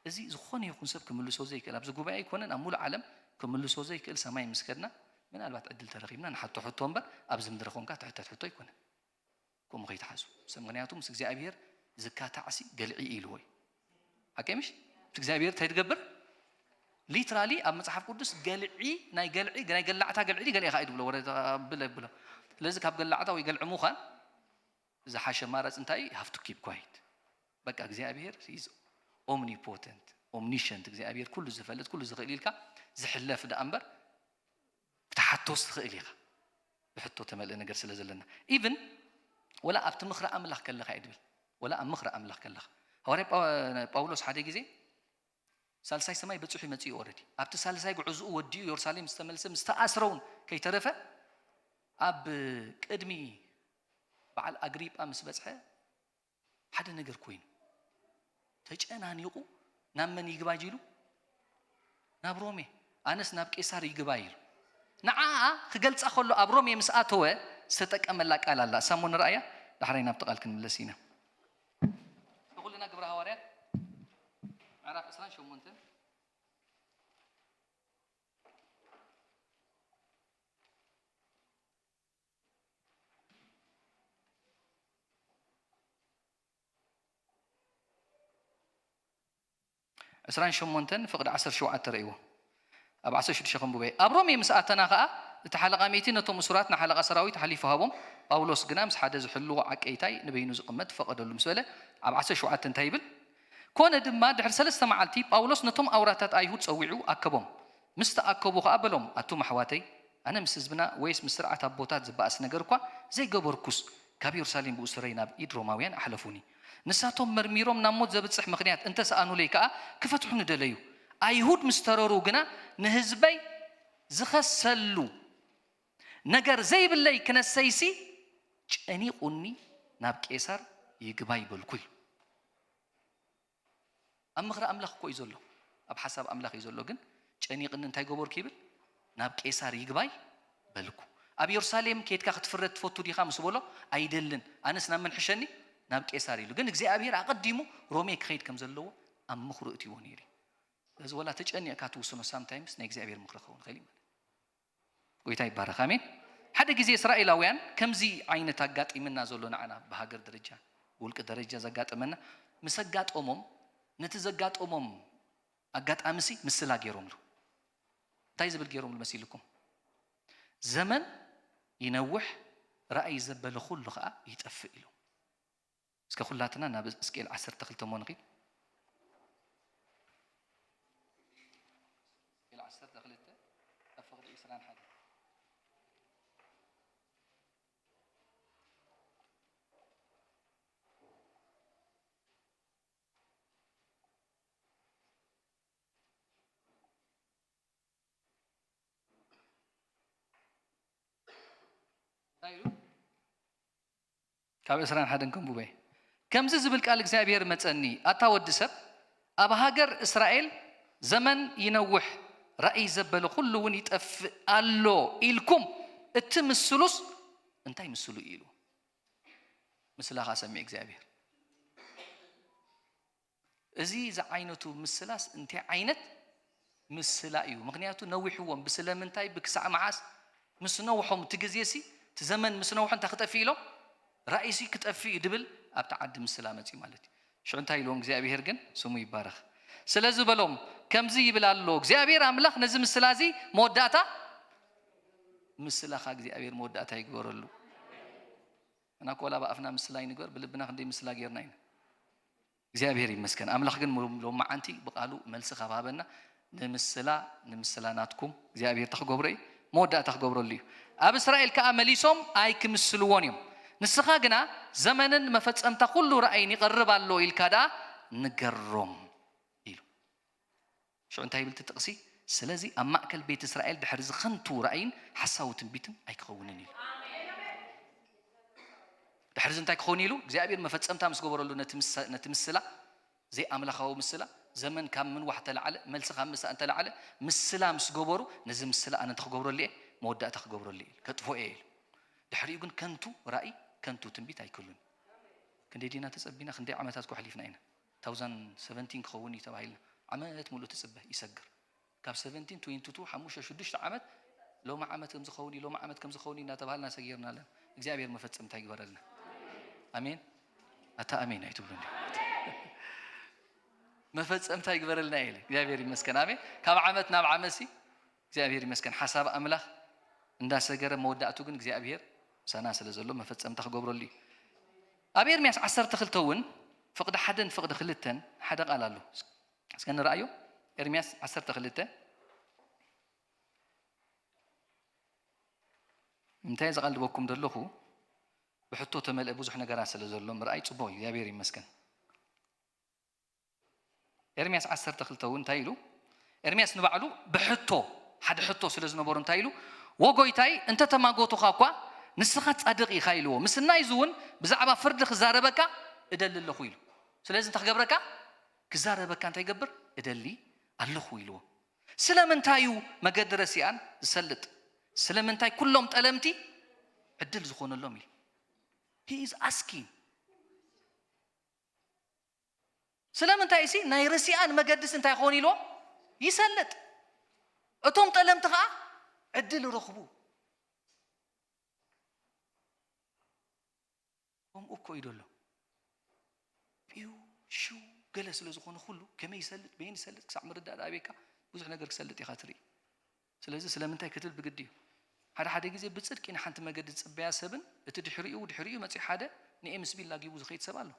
እዚ ዝኾነ ይኹን ሰብ ክምልሶ ዘይክእል ኣብዚ ጉባኤ ኣይኮነን ኣብ ሙሉእ ዓለም ክምልሶ ዘይክእል ሰማይ ምስ ከድና ምናልባት ዕድል ተረኺብና ንሓቶ ሕቶ እምበር ኣብዚ ምድሪ ኮንካ ትሕተት ሕቶ ኣይኮነን ከምኡ ከይትሓዙ ሰብ ምክንያቱ ምስ እግዚኣብሔር ዝካታዕሲ ገልዒ ኢልዎ እዩ ሓቀይ ምሽ እግዚኣብሔር እንታይ ትገብር ሊትራሊ ኣብ መፅሓፍ ቅዱስ ገልዒ ናይ ገልዒ ናይ ገላዕታ ገልዒ ገለ ኢኻ እዩ ድብሎ ወረ ብለ ብሎ ስለዚ ካብ ገላዕታ ወይ ገልዒ ምዃን ዝሓሸ ማረፅ እንታይ ሃፍቱ ኪፕ ኳይት በቃ እግዚኣብሔር is omnipotent ኦምኒሸንት እግዚኣብሔር ኩሉ ዝፈልጥ ኩሉ ዝኽእል ኢልካ ዝሕለፍ ደኣ እምበር ክትሓቶስ ትኽእል ኢኻ። ብሕቶ ተመልእ ነገር ስለ ዘለና ኢቭን ወላ ኣብቲ ምኽሪ ኣምላኽ ከለኻ እዩ ድብል ወላ ኣብ ምኽሪ ኣምላኽ ከለኻ ሃዋርያ ጳውሎስ ሓደ ግዜ ሳልሳይ ሰማይ በፂሑ ይመፅእ እዩ ኦረዲ ኣብቲ ሳልሳይ ጉዕዝኡ ወዲኡ የሩሳሌም ዝተመልሰ ምስ ተኣስረውን ከይተረፈ ኣብ ቅድሚ በዓል ኣግሪጳ ምስ በፅሐ ሓደ ነገር ኮይኑ ተጨናኒቑ ናብ መን ይግባይ ኢሉ ናብ ሮሜ ኣነስ ናብ ቄሳር ይግባይ ኢሉ ንዓኣ ክገልፃ ከሎ ኣብ ሮሜ ምስ ኣተወ ዝተጠቀመላ ቃል ኣላ እሳሞ ንረኣያ ዳሕራይ ናብቲ ቃል ክንምለስ ኢና ንኩልና ግብረ ሃዋርያት ምዕራፍ ዕስራን ሸሞንተን ዕስራን ሸሞንተን ፍቕዲ ዓሰርተ ሸውዓተ ረእይዎ ኣብ ዓሰርተ ሽዱሽተ ከንብበ ኣብ ሮሜ ምስ ኣተና ኸዓ እቲ ሓለቓ ሚእቲ ነቶም እሱራት ንሓለቓ ሰራዊት ሓሊፉ ሃቦም ጳውሎስ ግና ምስ ሓደ ዝሕልዎ ዓቀይታይ ንበይኑ ዝቕመጥ ፈቐደሉ ምስ በለ ኣብ ዓሰርተ ሸውዓተ እንታይ ይብል ኮነ ድማ ድሕሪ ሰለስተ መዓልቲ ጳውሎስ ነቶም ኣውራታት ኣይሁድ ጸዊዑ ኣከቦም ምስ ተኣከቡ ኸዓ በሎም ኣቱም ኣሕዋተይ ኣነ ምስ ህዝብና ወይስ ምስ ስርዓት ኣቦታት ዝበኣስ ነገር እኳ ዘይገበርኩስ ካብ የሩሳሌም ብእሱረይ ናብ ኢድ ሮማውያን ኣሕለፉኒ ንሳቶም መርሚሮም ናብ ሞት ዘብጽሕ ምኽንያት እንተ ሰኣኑለይ ከኣ ክፈትሑኒ ደለዩ ኣይሁድ ምስ ተረሩ ግና ንህዝበይ ዝኸሰሉ ነገር ዘይብለይ ክነሰይሲ ጨኒቑኒ ናብ ቄሳር ይግባይ በልኩ ኢሉ ኣብ ምኽሪ ኣምላኽ እኮ እዩ ዘሎ ኣብ ሓሳብ ኣምላኽ እዩ ዘሎ ግን ጨኒቕኒ እንታይ ገበርኩ ይብል ናብ ቄሳር ይግባይ በልኩ ኣብ የሩሳሌም ከይድካ ክትፍረድ ትፈቱ ዲኻ ምስ በሎ ኣይደልን ኣነስ ናብ መን ሕሸኒ ናብ ቄሳር ኢሉ ግን እግዚኣብሔር ኣቐዲሙ ሮሜ ክኸይድ ከም ዘለዎ ኣብ ምኽሩ እትዎ ነይሩ እዩ ስለዚ ወላ ተጨኒቕካ ትውስኖ ሳምታይምስ ናይ እግዚኣብሔር ምኽሪ ክኸውን ይኽእል እዩ ማለት ጎይታ ይባረኽ ኣሜን ሓደ ግዜ እስራኤላውያን ከምዚ ዓይነት ኣጋጢምና ዘሎ ንዓና ብሃገር ደረጃ ብውልቂ ደረጃ ዘጋጠመና ምስ ኣጋጠሞም ነቲ ዘጋጠሞም ኣጋጣሚ ሲ ምስላ ገይሮምሉ እንታይ ዝብል ገይሮምሉ መሲልኩም ዘመን ይነውሕ ራእይ ዘበለ ኩሉ ከዓ ይጠፍእ ኢሉ እስከ ኩላትና ናብ እስቅኤል ዓሰርተ ክልተ እሞ ንኺድ እስቅኤል ዓሰርተ ክልተ ካብ ፍቕዲ ዕስራን ሓደ እንታይ ኢሉ ካብ ዕስራን ሓደን ከንብበ ከምዚ ዝብል ቃል እግዚኣብሔር መጸኒ ኣታ ወዲ ሰብ ኣብ ሃገር እስራኤል ዘመን ይነውሕ ራእይ ዘበለ ኩሉ እውን ይጠፍእ ኣሎ ኢልኩም እትምስሉስ እንታይ ምስሉ ኢሉ ምስላኻ ሰሚዕ እግዚኣብሔር እዚ ዝዓይነቱ ምስላስ እንታይ ዓይነት ምስላ እዩ ምክንያቱ ነዊሕዎም ብስለምንታይ ብክሳዕ መዓስ ምስ ነውሖም እቲ ግዜ ሲ እቲ ዘመን ምስ ነውሖ እንታይ ክጠፍእ ኢሎም ራእይሲ ክጠፍእ እዩ ድብል ኣብቲ ዓዲ ምስላ መፅዩ ማለት እዩ ሽዑ እንታይ ኢልዎም እግዚኣብሄር ግን ስሙ ይባረኽ ስለዚ በሎም ከምዚ ይብል ኣሎ እግዚኣብሄር ኣምላኽ ነዚ ምስላ እዚ መወዳእታ ምስላኻ እግዚኣብሄር መወዳእታ ይግበረሉ እና ኮላ ብኣፍና ምስላ ይንግበር ብልብና ክንደይ ምስላ ጌርና ኢና እግዚኣብሔር ይመስገን ኣምላኽ ግን ሎማዓንቲ ብቃሉ መልሲ ካብ ሃበና ንምስላ ንምስላ ናትኩም እግዚኣብሔር ተክገብሮ እዩ መወዳእታ ክገብረሉ እዩ ኣብ እስራኤል ከዓ መሊሶም ኣይክምስልዎን እዮም ንስኻ ግና ዘመንን መፈጸምታ ኩሉ ራእይን ይቐርብ ኣሎ ኢልካ ደኣ ንገሮም ኢሉ ሽዑ እንታይ ይብል እቲ ጥቕሲ ስለዚ ኣብ ማእከል ቤት እስራኤል ድሕሪ ዝኸንቱ ራእይን ሓሳዊ ትንቢትን ኣይክኸውንን ኢሉ ድሕርዚ እንታይ ክኸውን ኢሉ እግዚኣብሔር መፈጸምታ ምስ ገበረሉ ነቲ ምስላ ዘይኣምላኻዊ ምስላ ዘመን ካብ ምንዋሕ ተላዓለ መልሲ ካብ ምሳእ እንተላዓለ ምስላ ምስ ገበሩ ነዚ ምስላ ኣነ እንተክገብረሉ እየ መወዳእታ ክገብረሉ እየ ከጥፎ እየ ኢሉ ድሕሪኡ ግን ከንቱ ራእይ ከንቱ ትንቢት ኣይክሉን ክንደይ ዲና ተጸቢና ክንደይ ዓመታት ኮ ሓሊፍና ኢና ታውዛን ሰቨንቲን ክኸውን እዩ ተባሂልና ዓመት ሙሉእ ትጽበ ይሰግር ካብ ሰቨንቲን ትዌንቲ ቱ ሓሙሽተ ሽዱሽተ ዓመት ሎሚ ዓመት ከም ዝኸውን እዩ ሎሚ ዓመት ከም ዝኸውን እዩ እናተባሃልና ሰጊርና ኣለና እግዚኣብሔር መፈጸምታ ይግበረልና ኣሜን ኣታ ኣሜን ኣይትብሉ እንዲ መፈጸምታ ይግበረልና ኢለ እግዚኣብሔር ይመስገን ኣሜን ካብ ዓመት ናብ ዓመት ሲ እግዚኣብሔር ይመስገን ሓሳብ ኣምላኽ እንዳሰገረ መወዳእቱ ግን እግዚኣብሔር ምሳና ስለ ዘሎ መፈጸምታ ክገብረሉ እዩ ኣብ ኤርምያስ ዓሰርተ ክልተ እውን ፍቕዲ ሓደን ፍቕዲ ክልተን ሓደ ቃል ኣሎ እስከ ንረኣዮ። ኤርምያስ ዓሰርተ ክልተ። እንታይ ዘቓልበኩም ዘለኹ፣ ብሕቶ ተመልአ ብዙሕ ነገራት ስለ ዘሎ ምርኣይ ጽቡቕ እዩ። እግዚኣብሔር ይመስገን። ኤርምያስ ዓሰርተ ክልተ እውን እንታይ ኢሉ? ኤርምያስ ንባዕሉ ብሕቶ፣ ሓደ ሕቶ ስለ ዝነበሩ እንታይ ኢሉ? "ወጎይታይ፣ እንተ ተማጎቱኻ እኳ ንስኻ ጻድቕ ኢኻ" ኢልዎ። "ምስናይ እዚ እውን ብዛዕባ ፍርዲ ክዛረበካ እደሊ ኣለኹ" ኢሉ። ስለዚ እንታይ ክገብረካ? ክዛረበካ እንታይ ይገብር? እደሊ ኣለኹ ኢልዎ። ስለምንታይ እዩ መገዲ ረሲኣን ዝሰልጥ? ስለምንታይ ኩሎም ጠለምቲ ዕድል ዝኾነሎም ኢሉ? He is asking። ስለምንታይ ሲ ናይ ረሲኣን መገድስ እንታይ ክኾን ኢልዎ? ይሰልጥ። እቶም ጠለምቲ ኸዓ ዕድል ረኽቡ። ከምኡ እኮ እዩ ደሎ። ፒው ሽው ገለ ስለ ዝኾነ ኩሉ ከመይ ይሰልጥ፣ በየን ይሰልጥ ክሳዕ ምርዳእ ደኣ ኣበይካ ብዙሕ ነገር ክሰልጥ ኢኻ ትርኢ። ስለዚ ስለምንታይ ክትብል ብግዲ እዩ። ሓደ ሓደ ግዜ ብጽድቂ ንሓንቲ መገዲ ዝጽበያ ሰብን እቲ ድሕሪኡ፣ ድሕሪኡ መጺኡ ሓደ ንኤምስቢ ላጊቡ ዝኸይድ ሰብ ኣሎ።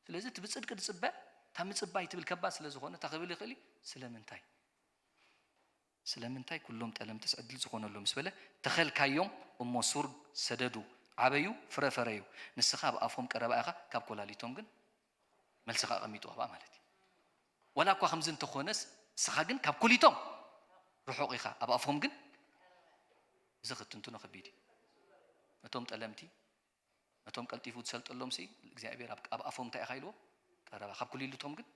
ስለዚ እቲ ብጽድቂ ዝጽበ፣ እታ ምጽባይ ትብል ከባድ ስለ ዝኾነ፣ እታ ክብል ይኽእል እዩ፣ ስለምንታይ? ስለምንታይ ኩሎም ጠለምትስ ዕድል ዝኾነሉ ምስ በለ፣ "ተኸልካዮም እሞ ሱር ሰደዱ፣ ዓበዩ፣ ፍረ ፈረዩ። ንስኻ ኣብ ኣፎም ቀረባ ኢኻ፣ ካብ ኮላሊቶም ግን" መልስኻ ኣቐሚጡ ኣብኣ ማለት እዩ። "ዋላ እኳ ከምዚ እንተኾነስ፣ ንስኻ ግን ካብ ኩሊቶም ርሑቕ ኢኻ፣ ኣብ ኣፎም ግን" እዚ ክትንትኖ ከቢድ እዩ። ነቶም ጠለምቲ፣ ነቶም ቀልጢፉ ዝሰልጠሎም ሲ እግዚኣብሔር ኣብ፣ ኣብ ኣፎም እንታይ ኢኻ ኢልዎ? ቀረባ። ካብ ኩሊልቶም ግን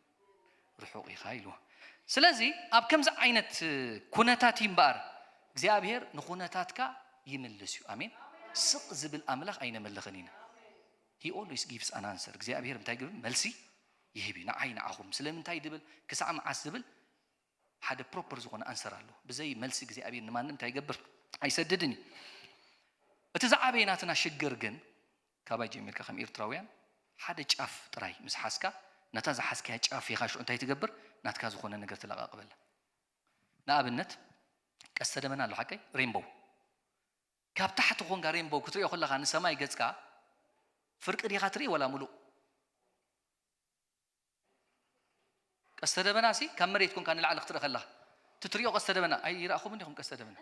ርሑቕ ኢኻ ኢልዎ። ስለዚ ኣብ ከምዚ ዓይነት ኩነታት እዩ እምበኣር እግዚኣብሔር ንኩነታትካ ይምልስ እዩ። ኣሜን። ስቕ ዝብል ኣምላኽ ኣይነመልኽን ኢና። He always gives an answer። እግዚኣብሔር እንታይ ግብል? መልሲ ይህብ እዩ። ንዓይ ንዓኹም። ስለምንታይ ድብል? ክሳዕ መዓስ ዝብል ሓደ ፕሮፐር ዝኾነ ኣንሰር ኣሎ። ብዘይ መልሲ እግዚኣብሔር ንማንም እንታይ ይገብር? ኣይሰድድን እዩ። እቲ ዝዓበየ ናትና ሽግር ግን፣ ካባይ ጀሚርካ ከም ኤርትራውያን፣ ሓደ ጫፍ ጥራይ ምስ ሓዝካ፣ ነታ ዝሓዝካያ ጫፍ ኢኻ ሽዑ እንታይ ትገብር? ናትካ ዝኾነ ነገር ትለቓቕበላ። ንኣብነት፣ ቀስተ ደመና ኣሎ፣ ሓቀይ? ሬንቦው። ካብ ታሕቲ ኾንካ ሬንቦው ክትሪኦ ከለኻ ንሰማይ ገጽካ፣ ፍርቂ ዲኻ ትርኢ ወላ ሙሉእ? ቀስተ ደመና ሲ ካብ መሬት ኮንካ ንላዕሊ ክትርኢ ከለኻ፣ ትትሪኦ ቀስተ ደመና፣ ኣይረኣኹምን ዲኹም ቀስተ ደመና?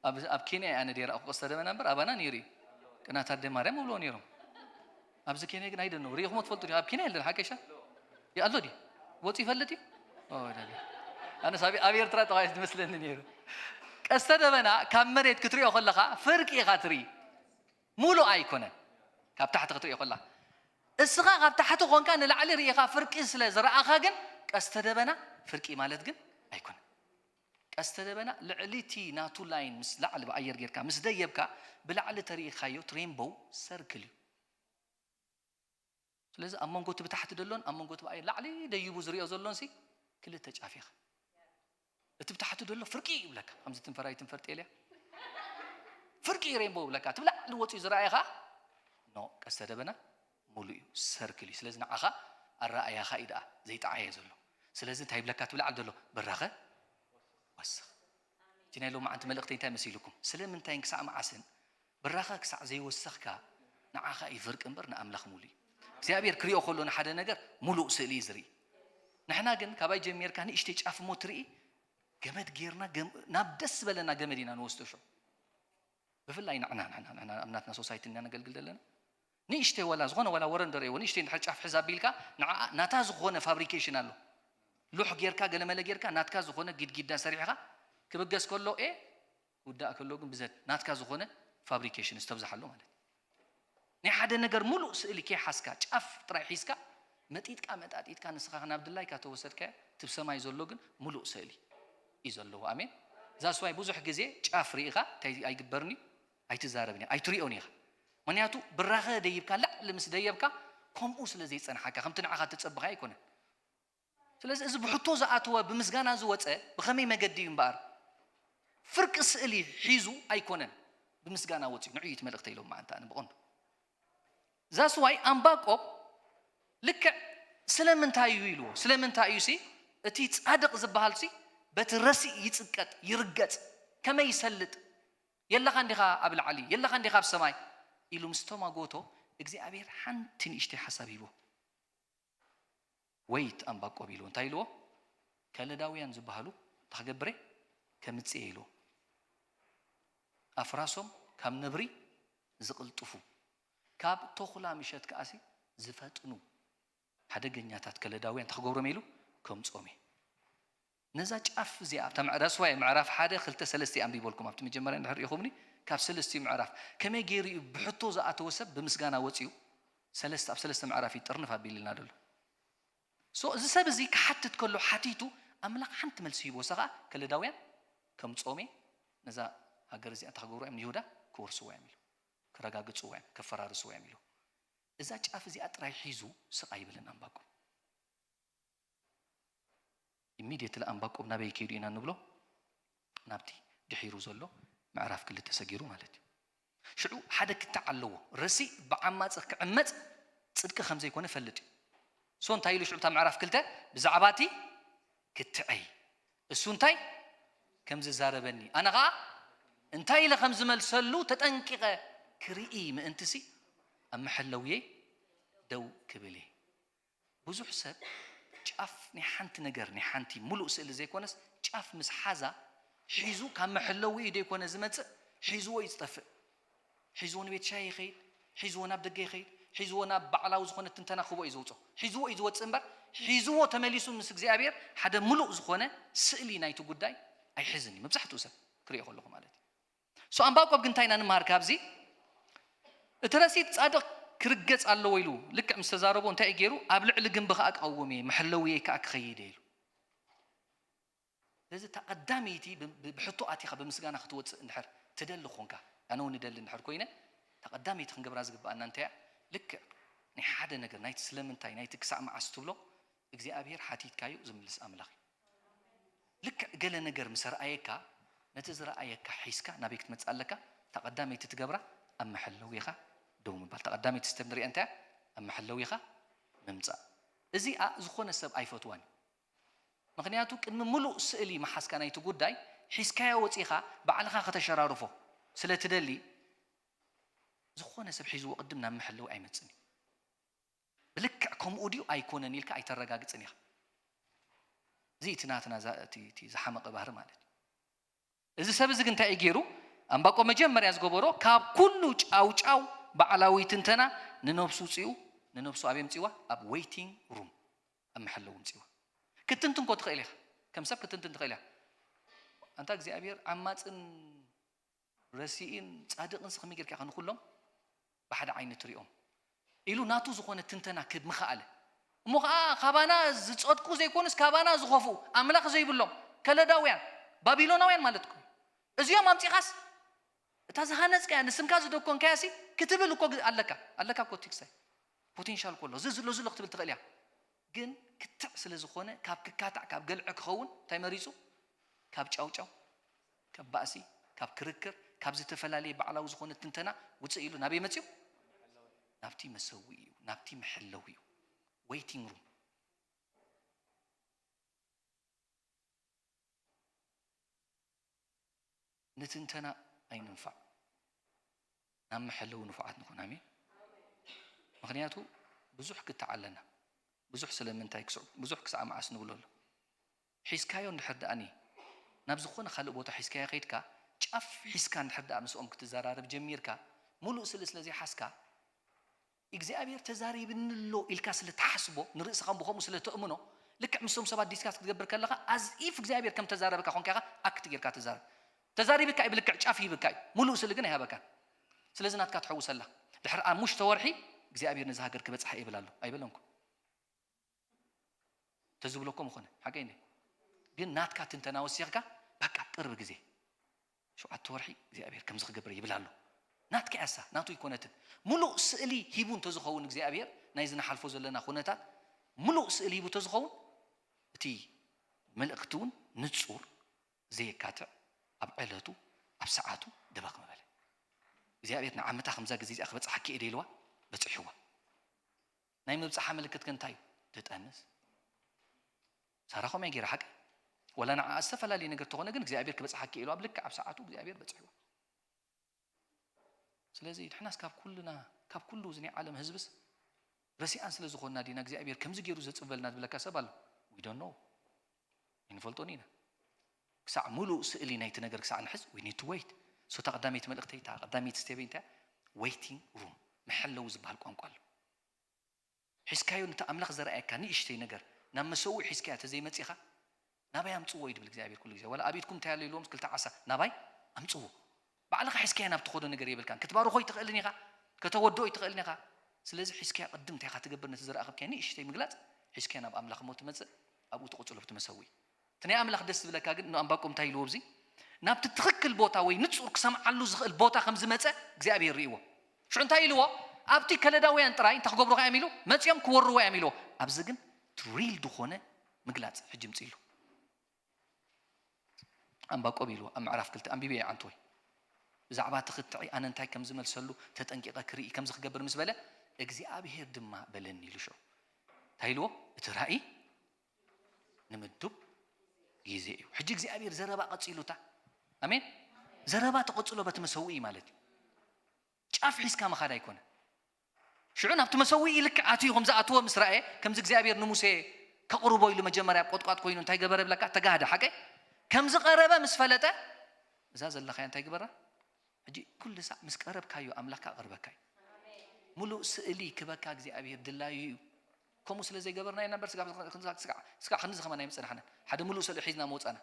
ኣብ፣ ኣብ ኬንያ እየ ኣነ ድየ ረኣኹ ቀስተ ደመና እምበር፣ ኣባና ነይሩ እዩ። ቅናት ኣደ ማርያም ይብልዎ ነይሮም። ኣብዚ ኬንያ ግን ኣይደነው። ርኢኹሞ ትፈልጡ ዲኹም? ኣብ ኬንያ የለን፣ ሓቀሻ? ይ-፣ ኣሎ ድዩ? ወፂኡ ይፈልጥ እዩ? ኦ፣ ደግ-፣ ኣነስ ኣብ፣ ኣብ ኤርትራ ጥራይ ዝመስለኒ ነይሩ። ቀስተ ደመና ካብ መሬት ክትሪኦ ከለኻ ፍርቂ ኢኻ ትርኢ። ሙሉእ ኣይኮነን። ካብ ታሕቲ ክትሪኦ ከላ፣ እስኻ ካብ ታሕቲ ኾንካ ንላዕሊ ርኢኻ ፍርቂ ስለ ዝረኣኻ ግን ቀስተ ደበና ፍርቂ ማለት ግን ኣይኮነን። ቀስተ ደበና ልዕሊ እቲ ናቱ ላይን ምስ ላዕሊ ብኣየር ጌርካ ምስ ደየብካ ብላዕሊ ተሪኢኻዮ እቲ ሬንቦው ሰርክል እዩ። ስለዚ ኣብ መንጎ እቲ ብታሕቲ ደሎን ኣብ መንጎ እቲ ብኣየር ላዕሊ ደይቡ ዝሪኦ ዘሎን ሲ ክልተ ጫፍ ኢኻ። እቲ ብታሕቲ ደሎ ፍርቂ ይብለካ፣ ከምዚ ትንፈር ኣይትንፈር ጤልያ ፍርቂ ሬንቦው ይብለካ። እቲ ብላዕሊ ወፂኡ ዝረኣየ ኸዓ ኖ፣ ቀስተ ደበና ሙሉእ እዩ፣ ሰርክል እዩ። ስለዚ ንዓኻ ኣረኣእያኻ እዩ ደኣ ዘይጠዓየ ዘሎ። ስለዚ እንታይ ይብለካ እቲ ብላዕሊ ዘሎ? ብራኸ ወስኽ። እቲ ናይ ሎማዓንቲ መልእኽተይ እንታይ መሲልኩም? ስለምንታይን ክሳዕ መዓስን ብራኸ ክሳዕ ዘይወሰኽካ ንዓኻ እዩ ፍርቂ እምበር ንኣምላኽ ሙሉእ እዩ። እግዚኣብሔር ክሪኦ ከሎ ንሓደ ነገር ሙሉእ ስእሊ እዩ ዝርኢ። ንሕና ግን ካባይ ጀሚርካ ንእሽተይ ጫፍ እሞ ትርኢ፣ ገመድ ጌርና ገም-፣ ናብ ደስ ዝበለና ገመድ ኢና ንወስዶ። ሽዑ ብፍላይ ንሕና፣ ንሕና፣ ንሕና ኣብ ናትና ሶሳይቲ ኢና ነገልግል ዘለና። ንእሽተይ ወላ ዝኾነ ወላ ወረ እንደርእይዎ ንእሽተይ እንድሕር ጫፍ ሕዝ ኣቢልካ ንዓ-፣ ናታ ዝኾነ ፋብሪኬሽን ኣሎ። ሉሕ ጌርካ ገለመለ ጌርካ ናትካ ዝኾነ ጊድጊዳ ሰሪሕኻ ክብገስ ከሎ ኤ ክውዳእ ከሎ ግን ብዘት ናትካ ዝኾነ ፋብሪኬሽን ዝተብዝሓሉ ማለት እዩ። ናይ ሓደ ነገር ሙሉእ ስእሊ ከይሓዝካ ጫፍ ጥራይ ሒዝካ መጢጥካ መጣጢጥካ ንስኻ ናብ ድላይካ ተወሰድካዮ እቲ ብሰማይ ዘሎ ግን ሙሉእ ስእሊ እዩ ዘለዎ። ኣሜን። እዛ ስዋይ ብዙሕ ግዜ ጫፍ ርኢኻ እንታይ ኣይግበርን እዩ? ኣይትዛረብን እዩ፣ ኣይትሪኦን ኢኻ። ምክንያቱ ብራኸ ደይብካ ላዕሊ ምስ ደየብካ ከምኡ ስለ ዘይጸንሓካ ከምቲ ንዓኻ እተጸብኻዮ ኣይኮነን። ስለዚ እዚ ብሕቶ ዝኣተወ ብምስጋና ዝወፀ ብኸመይ መገዲ እዩ እምበኣር? ፍርቂ ስእሊ ሒዙ ኣይኮነን፣ ብምስጋና ወፂኡ። ንዕኡ እዩ እቲ መልእኽተይ ኢሎም መዓንታ ኣነ ብቐንዱ። እዛ ስዋይ ኣምባቆብ ልክዕ ስለምንታይ እዩ ኢልዎ። ስለምንታይ እዩ ሲ እቲ ጻድቕ ዝበሃል ሲ በቲ ረሲእ ይጽቀጥ፣ ይርገጽ፣ ከመይ ይሰልጥ? የለኻ እንዲኻ ኣብ ላዕሊ፣ የለኻ እንዲኻ ኣብ ሰማይ ኢሉ ምስ ተማጎቶ እግዚኣብሔር ሓንቲ ንእሽተይ ሓሳብ ሂቦ። ወይት ኣንባቆብ ኢልዎ። እንታይ ኢልዎ? ከለዳውያን ዝበሃሉ እንታይ ክገብር እየ? ከምጽእ እየ ኢልዎ። ኣፍራሶም ካብ ነብሪ ዝቕልጥፉ፣ ካብ ተኹላ ምሸት ከኣሲ ዝፈጥኑ ሓደገኛታት ከለዳውያን እንታይ ክገብሮም ኢሉ? ከምጾም እየ። ነዛ ጫፍ እዚኣ ኣብታ ምዕራፍ ስዋይ ምዕራፍ ሓደ ክልተ ሰለስተ ኣንቢበልኩም ኣብቲ መጀመርያ እንድሕር ኢኹምኒ ካብ ሰለስቲኡ ምዕራፍ ከመይ ገይሩ እዩ ብሕቶ ዝኣተወ ሰብ ብምስጋና ወፂኡ ሰለስተ ኣብ ሰለስተ ምዕራፍ ይጥርንፍ ኣቢልና ደሎ ሶ እዚ ሰብ እዚ ክሓትት ከሎ ሓቲቱ ኣምላኽ ሓንቲ መልሲ ሂቦ እሳ ከዓ ከለዳውያን ከም ጾሜ ነዛ ሃገር እዚኣ እንታይ ክገብሩ እዮም ንይሁዳ ክወርስዎ እዮም ኢሉ ክረጋግፅዎ እዮም ከፈራርስዎ እዮም ኢሉ እዛ ጫፍ እዚኣ ጥራይ ሒዙ ስቕ ኣይብልን ኣንባቆም ኢሚድየትሊ ኣንባቆብ ናበይ ከይዱ ኢና ንብሎ ናብቲ ድሒሩ ዘሎ ምዕራፍ ክልተ ሰጊሩ ማለት እዩ ሽዑ ሓደ ክትዕ ኣለዎ ረሲእ ብዓማፅ ክዕመፅ ፅድቂ ከም ዘይኮነ ፈልጥ እዩ ሶ እንታይ ኢሉ ሽዑ እታ ምዕራፍ ክልተ ብዛዕባ እቲ ክትዐይ እሱ እንታይ ከም ዝዛረበኒ ኣነ ከዓ እንታይ ኢለ ከም ዝመልሰሉ ተጠንቂቐ ክርኢ ምእንትሲ ኣብ መሐለውየይ ደው ክብል እየ ብዙሕ ሰብ ጫፍ ናይ ሓንቲ ነገር ናይ ሓንቲ ሙሉእ ስእሊ ዘይኮነስ ጫፍ ምስ ሓዛ ሒዙ ካብ መሐለዊኡ ደይኮነ ዝመፅእ ሒዝዎ እዩ ዝጠፍእ ሒዝዎ ንቤት ሻሂ ይኸይድ ሒዝዎ ናብ ደገ ይኸይድ ሒዝዎ ናብ ባዕላዊ ዝኾነ ትንተና ክቦ እዩ ዘውፅኦ ሒዝዎ እዩ ዝወፅእ እምበር ሒዝዎ ተመሊሱ ምስ እግዚኣብሔር ሓደ ሙሉእ ዝኾነ ስእሊ ናይቲ ጉዳይ ኣይሕዝን እዩ መብዛሕትኡ ሰብ ክሪኦ ከለኹ ማለት እዩ ሶ ኣንባቆብ ግን እንታይ ኢና ንምሃር ካብዚ እቲ ረሲት ጻድቕ ክርገጽ ኣለዎ ኢሉ ልክዕ ምስ ተዛረቦ እንታይ እዩ ገይሩ ኣብ ልዕሊ ግንቢ ከዓ ክቐውም እየ መሐለውየ ከዓ ክኸይድ እየ ኢሉ ስለዚ እታ ቀዳመይቲ ብሕቶ ኣቲኻ ብምስጋና ክትወፅእ እንድሕር ትደሊ ኮንካ ኣነ እውን እደሊ እንድሕር ኮይነ እታ ቀዳመይቲ ክንገብራ ዝግብኣና እንታይ ልክዕ ናይ ሓደ ነገር ናይቲ ስለምንታይ ናይቲ ክሳዕ መዓስ ትብሎ እግዚኣብሔር ሓቲትካዩ ዝምልስ ኣምላኽ እዩ ልክዕ ገለ ነገር ምስ ረኣየካ ነቲ ዝረኣየካ ሒዝካ ናበይ ክትመፅእ ኣለካ እታ ቀዳመይቲ ትገብራ ኣብ መሐለዊኻ ደው ምባል እታ ቀዳመይቲ ስተብ ንሪኣ እንታይ ኣብ መሐለዊኻ ምምፃእ እዚኣ ዝኾነ ሰብ ኣይፈትዋን እዩ ምኽንያቱ ቅድሚ ሙሉእ ስእሊ መሓዝካ ናይቲ ጉዳይ ሒዝካዮ ወፂኻ ባዕልኻ ከተሸራርፎ ስለ ትደሊ ዝኾነ ሰብ ሒዝዎ ቅድም ናብ መሐለዊ ኣይመፅን እዩ ብልክዕ ከምኡ ድዩ ኣይኮነን ኢልካ ኣይተረጋግፅን ኢኻ እዚ እቲ ናትና ዝሓመቐ ባህሪ ማለት እዩ እዚ ሰብ እዚ ግን እንታይ እዩ ገይሩ ኣንባቆ መጀመርያ ዝገበሮ ካብ ኩሉ ጫውጫው ባዕላዊ ትንተና ንነብሱ ውፅኡ ንነብሱ ኣበይ ምፅዋ ኣብ waiting room ኣብ መሐለዊ ምፅዋ ክትንትን ኮ ትኽእል ኢኻ ከም ሰብ ክትንትን ትኽእል ኢኻ ኣንታ እግዚኣብሔር ዓማፅን ረሲኢን ፃድቕን ስኽሚ ጌርካ ኢኻ ንኩሎም ብሓደ ዓይኒ ትሪኦም ኢሉ ናቱ ዝኾነ ትንተና ክህብ ምኸኣለ እሞ ከዓ ካባና ዝፀድቁ ዘይኮኑስ ካባና ዝኸፍኡ ኣምላኽ ዘይብሎም ከለዳውያን ባቢሎናውያን ማለት እኮ እዚኦም ኣምፂኻስ እታ ዝሃነፅካያ ንስምካ ዝደኮንካያ ሲ ክትብል እኮ ኣለካ ኣለካ እኮ ቲክሳይ ፖቴንሻል እኮ ኣሎ እዚ ዝሎ ዝሎ ክትብል ትኽእል እያ ግን ክትዕ ስለ ዝኾነ ካብ ክካታዕ ካብ ገልዐ ክኸውን እንታይ መሪፁ ካብ ጫውጫው ካብ ባእሲ ካብ ክርክር ካብ ዝተፈላለየ ባዕላዊ ዝኾነ ትንተና ውፅእ ኢሉ ናበይ መፅኡ ናብቲ መሰዊ እዩ ናብቲ መሐለዊ እዩ waiting room ንትንተና ኣይንንፋዕ ናብ መሐለዊ ንፉዓት ንኹን ኣሜን ምኽንያቱ ብዙሕ ክትዕ ኣለና ብዙሕ ስለምንታይ ክስዑ ብዙሕ ክሳዕ መዓስ ንብሎ ኣሎ ሒዝካዮ እንድሕር ደኣኒ ናብ ዝኾነ ካልእ ቦታ ሒዝካዮ ከይድካ ጫፍ ሒዝካ እንድሕር ደኣ ምስኦም ክትዘራረብ ጀሚርካ ሙሉእ ስእሊ ስለ ዘይሓዝካ እግዚኣብሔር ተዛሪብኒ ኣሎ ኢልካ ስለ ትሓስቦ ንርእስኻ ብኸምኡ ስለ ተእምኖ ልክዕ ምስቶም ሰባት ዲስካስ ክትገብር ከለኻ ኣዝ ኢፍ እግዚኣብሔር ከም ተዛረበካ ኮንካ ኢኻ ኣክት ጌርካ ትዛረብ ተዛሪብካ እዩ ብልክዕ ጫፍ ይህብካ እዩ ሙሉእ ስእሊ ግን ኣይሃበካን ስለዚ ናትካ ትሐውሰላ ድሕሪ ኣሙሽተ ወርሒ እግዚኣብሔር ነዚ ሃገር ክበፅሓ ይብል ኣሎ ኣይበለንኩ ተዝብለኩም ኾነ ሓቀይ ግን ናትካ ትንተና ወሲኽካ በቃ ቅርብ ግዜ ሸውዓተ ወርሒ እግዚኣብሔር ከምዚ ክገብር ይብል ኣሎ ናትካ ያሳ ናቱ ይኮነትን ሙሉእ ስእሊ ሂቡ እንተዝኸውን እግዚኣብሔር ናይ ዝንሓልፎ ዘለና ኩነታት ሙሉእ ስእሊ ሂቡ እንተዝኸውን እቲ መልእክቲ እውን ንፁር ዘየካትዕ ኣብ ዕለቱ ኣብ ሰዓቱ ደበኽ ምበለ እግዚኣብሔር ንዓመታ ከምዛ ግዜ እዚኣ ክበፅሓ ክእደ ኢልዋ በፅሕዋ ናይ ምብፃሓ ምልክት ከ እንታይ እዩ ትጠንስ ሳራ ከምያ ገይራ ሓቂ ወላ ንዓ ዝተፈላለየ ነገር ተኾነ ግን እግዚኣብሔር ክበፅሓ ክእሉ ኣብ ልክዕ ኣብ ሰዓቱ እግዚኣብሔር በፅሕዋ ስለዚ ድሕናስ ካብ ኩልና ካብ ኩሉ እዚ ናይ ዓለም ህዝብስ ረሲኣን ስለ ዝኾንና ዲና እግዚኣብሔር ከምዚ ገይሩ ዘጽበልና ዝብለካ ሰብ ኣሎ? We don't know። ኣይንፈልጦን ኢና። ክሳዕ ሙሉእ ስእሊ ናይቲ ነገር ክሳዕ ንሕዝ we need to wait። So እታ ቀዳመይቲ መልእኽተይ እታ ቀዳመይቲ ስቴበይ እንታይ? Waiting room፣ መሐለዊ ዝበሃል ቋንቋ ኣሎ። ሒዝካዮ ነቲ ኣምላኽ ዘርኣየካ ንእሽተይ ነገር ናብ መሰውኢ ሒዝካዮ ተዘይመጺኻ ናባይ ኣምጽዎ እዩ ድብል እግዚኣብሔር ኩሉ ግዜ። ዋላ ኣብ ኢድኩም እንታይ ኣሎ ኢልዎም ክልተ ዓሳ ናባይ ኣምጽዎ። ባዕልኻ ሒዝካዮ ናብ ትኸዶ ነገር የብልካን። ክትባርኾ ይትኽእልን ኢኻ፣ ከተወድኦ ይትኽእልን ኢኻ። ስለዚ ሒዝካዮ ቅድም እንታይ ኢኻ ትገብር ነቲ ዝረኣኽብካዮ ንእሽተይ ምግላጽ ሒዝካዮ ናብ ኣምላኽ እሞ ትመጽእ ኣብኡ ትቕጽሎ ብቲ መሰውኢ። እቲ ናይ ኣምላኽ ደስ ዝብለካ ግን ንኣንባቆም እንታይ ኢልዎ ኣብዚ ናብቲ ትኽክል ቦታ ወይ ንጹር ክሰምዓሉ ዝኽእል ቦታ ከም ዝመጸ እግዚኣብሔር ርእይዎ። ሽዑ እንታይ ኢልዎ? ኣብቲ ከለዳውያን ጥራይ እንታይ ክገብሩ እዮም ኢሉ መጺኦም ክወርዎ እዮም ኢልዎ። ኣብዚ ግን እቲ ሪል ዝኾነ ምግላጽ ሕጂ ምጽእ ኢሉ። ኣንባቆም ኢልዎ ኣብ ምዕራፍ ክልተ ኣንቢበ እየ ዓንትወይ። ብዛዕባ እቲ ክትዒ ኣነ እንታይ ከም ዝመልሰሉ ተጠንቂቐ ክርኢ ከምዚ ክገብር ምስ በለ እግዚኣብሔር ድማ በለኒ ኢሉ ሽዑ እንታይ ኢልዎ? እቲ ራእይ ንምዱብ ግዜ እዩ። ሕጂ እግዚኣብሔር ዘረባ ቀጺሉታ። ኣሜን። ዘረባ ተቐጽሎ በቲ መሰውኢ ማለት እዩ። ጫፍ ሒዝካ ምኻድ ኣይኮነ። ሽዑ ናብቲ መሰውኢ ልክዕ ኣትዩ ከም ዝኣትዎ ምስ ረኣየ ከምዚ እግዚኣብሔር ንሙሴ ከቕርቦ ኢሉ መጀመርያ ኣብ ቆጥቋጥ ኮይኑ እንታይ ገበረ ብለካ? ተጋህደ። ሓቀይ? ከም ዝቐረበ ምስ ፈለጠ እዛ ዘለኻያ እንታይ ግበራ? ሕጂ ኩሉ ሳዕ ምስ ቀረብካዮ ኣምላኽካ ኣቕርበካ እዩ። ሙሉእ ስእሊ ክበካ እግዚኣብሔር ድላዩ እዩ። ከምኡ ስለ ዘይገበርና ኢና እምበር ስጋ ክንዚ ከማን ኣይምጸናሕናን። ሓደ ሙሉእ ስእሊ ሒዝና መውጻና።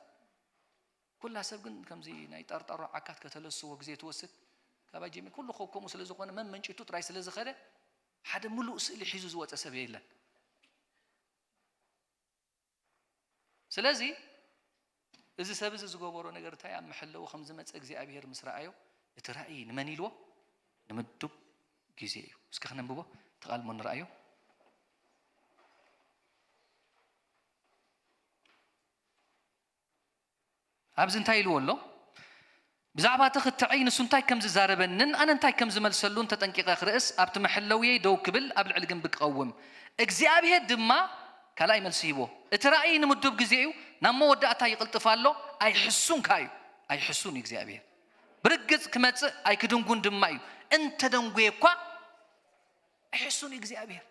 ኩላ ሰብ ግን ከምዚ ናይ ጠርጠሮ ዓካት ከተለስዎ ግዜ ትወስድ። ካባይ ጀሚር ኩሉ ኮ- ከምኡ ስለ ዝኾነ መን መንጭቱ ጥራይ ስለ ዝኸደ ሓደ ሙሉእ ስእሊ ሒዙ ዝወጸ ሰብ የለን። ስለዚ እዚ ሰብ እዚ ዝገበሮ ነገር እንታይ ኣብ መሐለዊ ከም ዝመጸ እግዚኣብሔር ምስ ረኣዮ እቲ ራእይ ንመን ኢልዎ? ንምዱብ ግዜ እዩ። እስኪ ክነንብቦ እቲ ቃል እሞ ንረኣዮ። ኣብዚ እንታይ ኢልዎ ኣሎ? ብዛዕባ እቲ ክትዕይ ንሱ እንታይ ከም ዝዛረበንን ኣነ እንታይ ከም ዝመልሰሉን ተጠንቂቐ ክርእስ ኣብቲ መሐለውየይ ደው ክብል ኣብ ልዕሊ ግንቢ ክቐውም እግዚኣብሔር ድማ ካልኣይ መልሲ ሂብዎ። እቲ ራእይ ንምዱብ ግዜ እዩ፣ ናብ መወዳእታ ይቕልጥፍ ኣሎ። ኣይሕሱን ከኣ እዩ። ኣይሕሱን እዩ እግዚኣብሔር። ብርግጽ ክመጽእ ኣይክድንጉን ድማ እዩ። እንተደንጉየ እኳ ኣይሕሱን እዩ እግዚኣብሔር።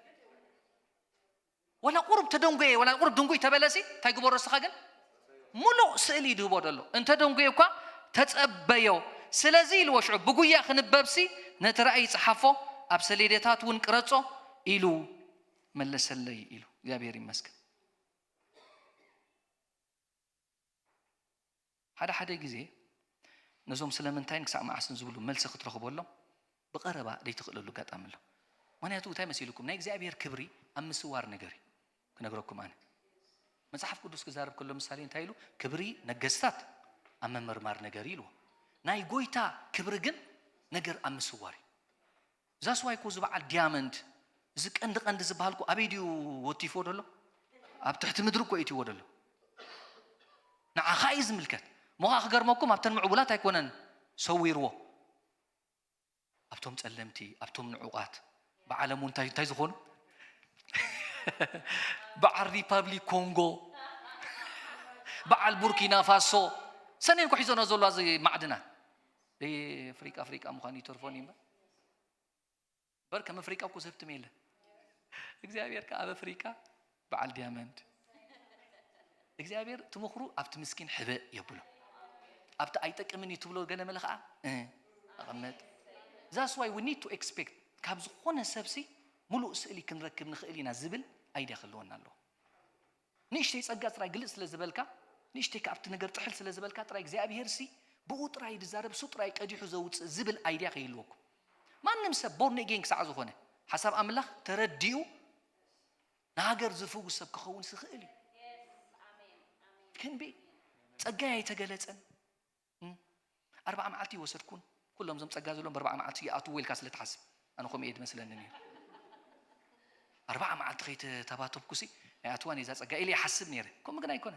ወላ ቁሩብ ተደንጎየ ወላ ቁሩብ ድንጉይ ተበለሲ እንታይ ግበሮ እስኻ ግን ሙሉእ ስእሊ ይድህቦ ደሎ እንተ ደንጎየ እኳ ተጸበዮ። ስለዚ ኢልዎ ሽዑ ብጉያ ክንበብሲ ነቲ ራእይ ጸሓፎ፣ ኣብ ሰሌዳታት እውን ቅረጾ ኢሉ መለሰለይ ኢሉ። እግዚኣብሔር ይመስገን። ሓደ ሓደ ግዜ ነዞም ስለምንታይን ክሳዕ መዓስን ዝብሉ መልሲ ክትረኽበሎም ብቐረባ ዘይትኽእለሉ ኣጋጣሚ ኣሎ። ምኽንያቱ እንታይ መሲልኩም ናይ እግዚኣብሔር ክብሪ ኣብ ምስዋር ነገር እዩ። ክነግረኩም ኣነ መጽሓፍ ቅዱስ ክዛረብ ከሎ ምሳሌ እንታይ ኢሉ? ክብሪ ነገስታት ኣብ መመርማር ነገር እዩ ኢልዎ። ናይ ጎይታ ክብሪ ግን ነገር ኣብ ምስዋር እዩ። ዛስዋይ እኮ እዚ በዓል ዲያመንድ እዚ ቀንዲ ቀንዲ ዝበሃል እኮ ኣበይ ድዩ ወቲፍዎ ደሎ? ኣብ ትሕቲ ምድሪ እኮ እትዎ ደሎ። ንዓኻ እዩ ዝምልከት። ሞኻ ክገርመኩም ኣብተን ምዕቡላት ኣይኮነን ሰዊርዎ። ኣብቶም ጸለምቲ ኣብቶም ንዑቓት ብዓለም እንታይ እንታይ ዝኾኑ በዓል ሪፓብሊክ ኮንጎ በዓል ቡርኪና ፋሶ ሰኔን ኮሒዞና ዘሎ እዚ ማዕድናት ኣፍሪቃ ኣፍሪቃ ምዃኑ ይተርፎን እዩ እምበር በር ከም ኣፍሪቃ እኮ ዘብትም የለን እግዚኣብሔር ከ ኣብ ኣፍሪቃ በዓል ዲያመንድ እግዚኣብሔር ትምኽሩ ኣብቲ ምስኪን ሕበእ የብሎ ኣብቲ ኣይጠቅምን እዩ ትብሎ ገለ መለ ከዓ ኣቐመጥ that's why we need to expect ካብ ዝኾነ ሰብሲ ሙሉእ ስእሊ ክንረክብ ንኽእል ኢና ዝብል ኣይድያ ክህልወና ኣለዎ ንእሽተይ ጸጋ ጥራይ ግልጽ ስለ ዝበልካ ንእሽተይ ካብቲ ነገር ጥሕል ስለ ዝበልካ ጥራይ እግዚኣብሔር ሲ ብኡ ጥራይ ዝዛረብ ሱ ጥራይ ቀዲሑ ዘውፅእ ዝብል ኣይድያ ከይህልወኩም ማንም ሰብ ቦርኔጌን ክሳዕ ዝኾነ ሓሳብ ኣምላኽ ተረዲኡ ንሃገር ዝፍውስ ሰብ ክኸውን ዝኽእል እዩ ክንቢ ጸጋይ ኣይተገለጸን ኣርባዓ መዓልቲ ይወሰድኩን ኩሎም ዞም ጸጋ ዘለዎም በርባዓ መዓልቲ ይኣትዎ ኢልካ ስለ ትሓስብ ኣነ ከምኡ እየ ዝመስለኒ ነይሩ ኣርባዓ መዓልቲ ከይተባተብኩሲ ኣይኣትዋን እዛ ጸጋ ኢለ ይሓስብ ነይረ ከምኡ ግን ኣይኮነ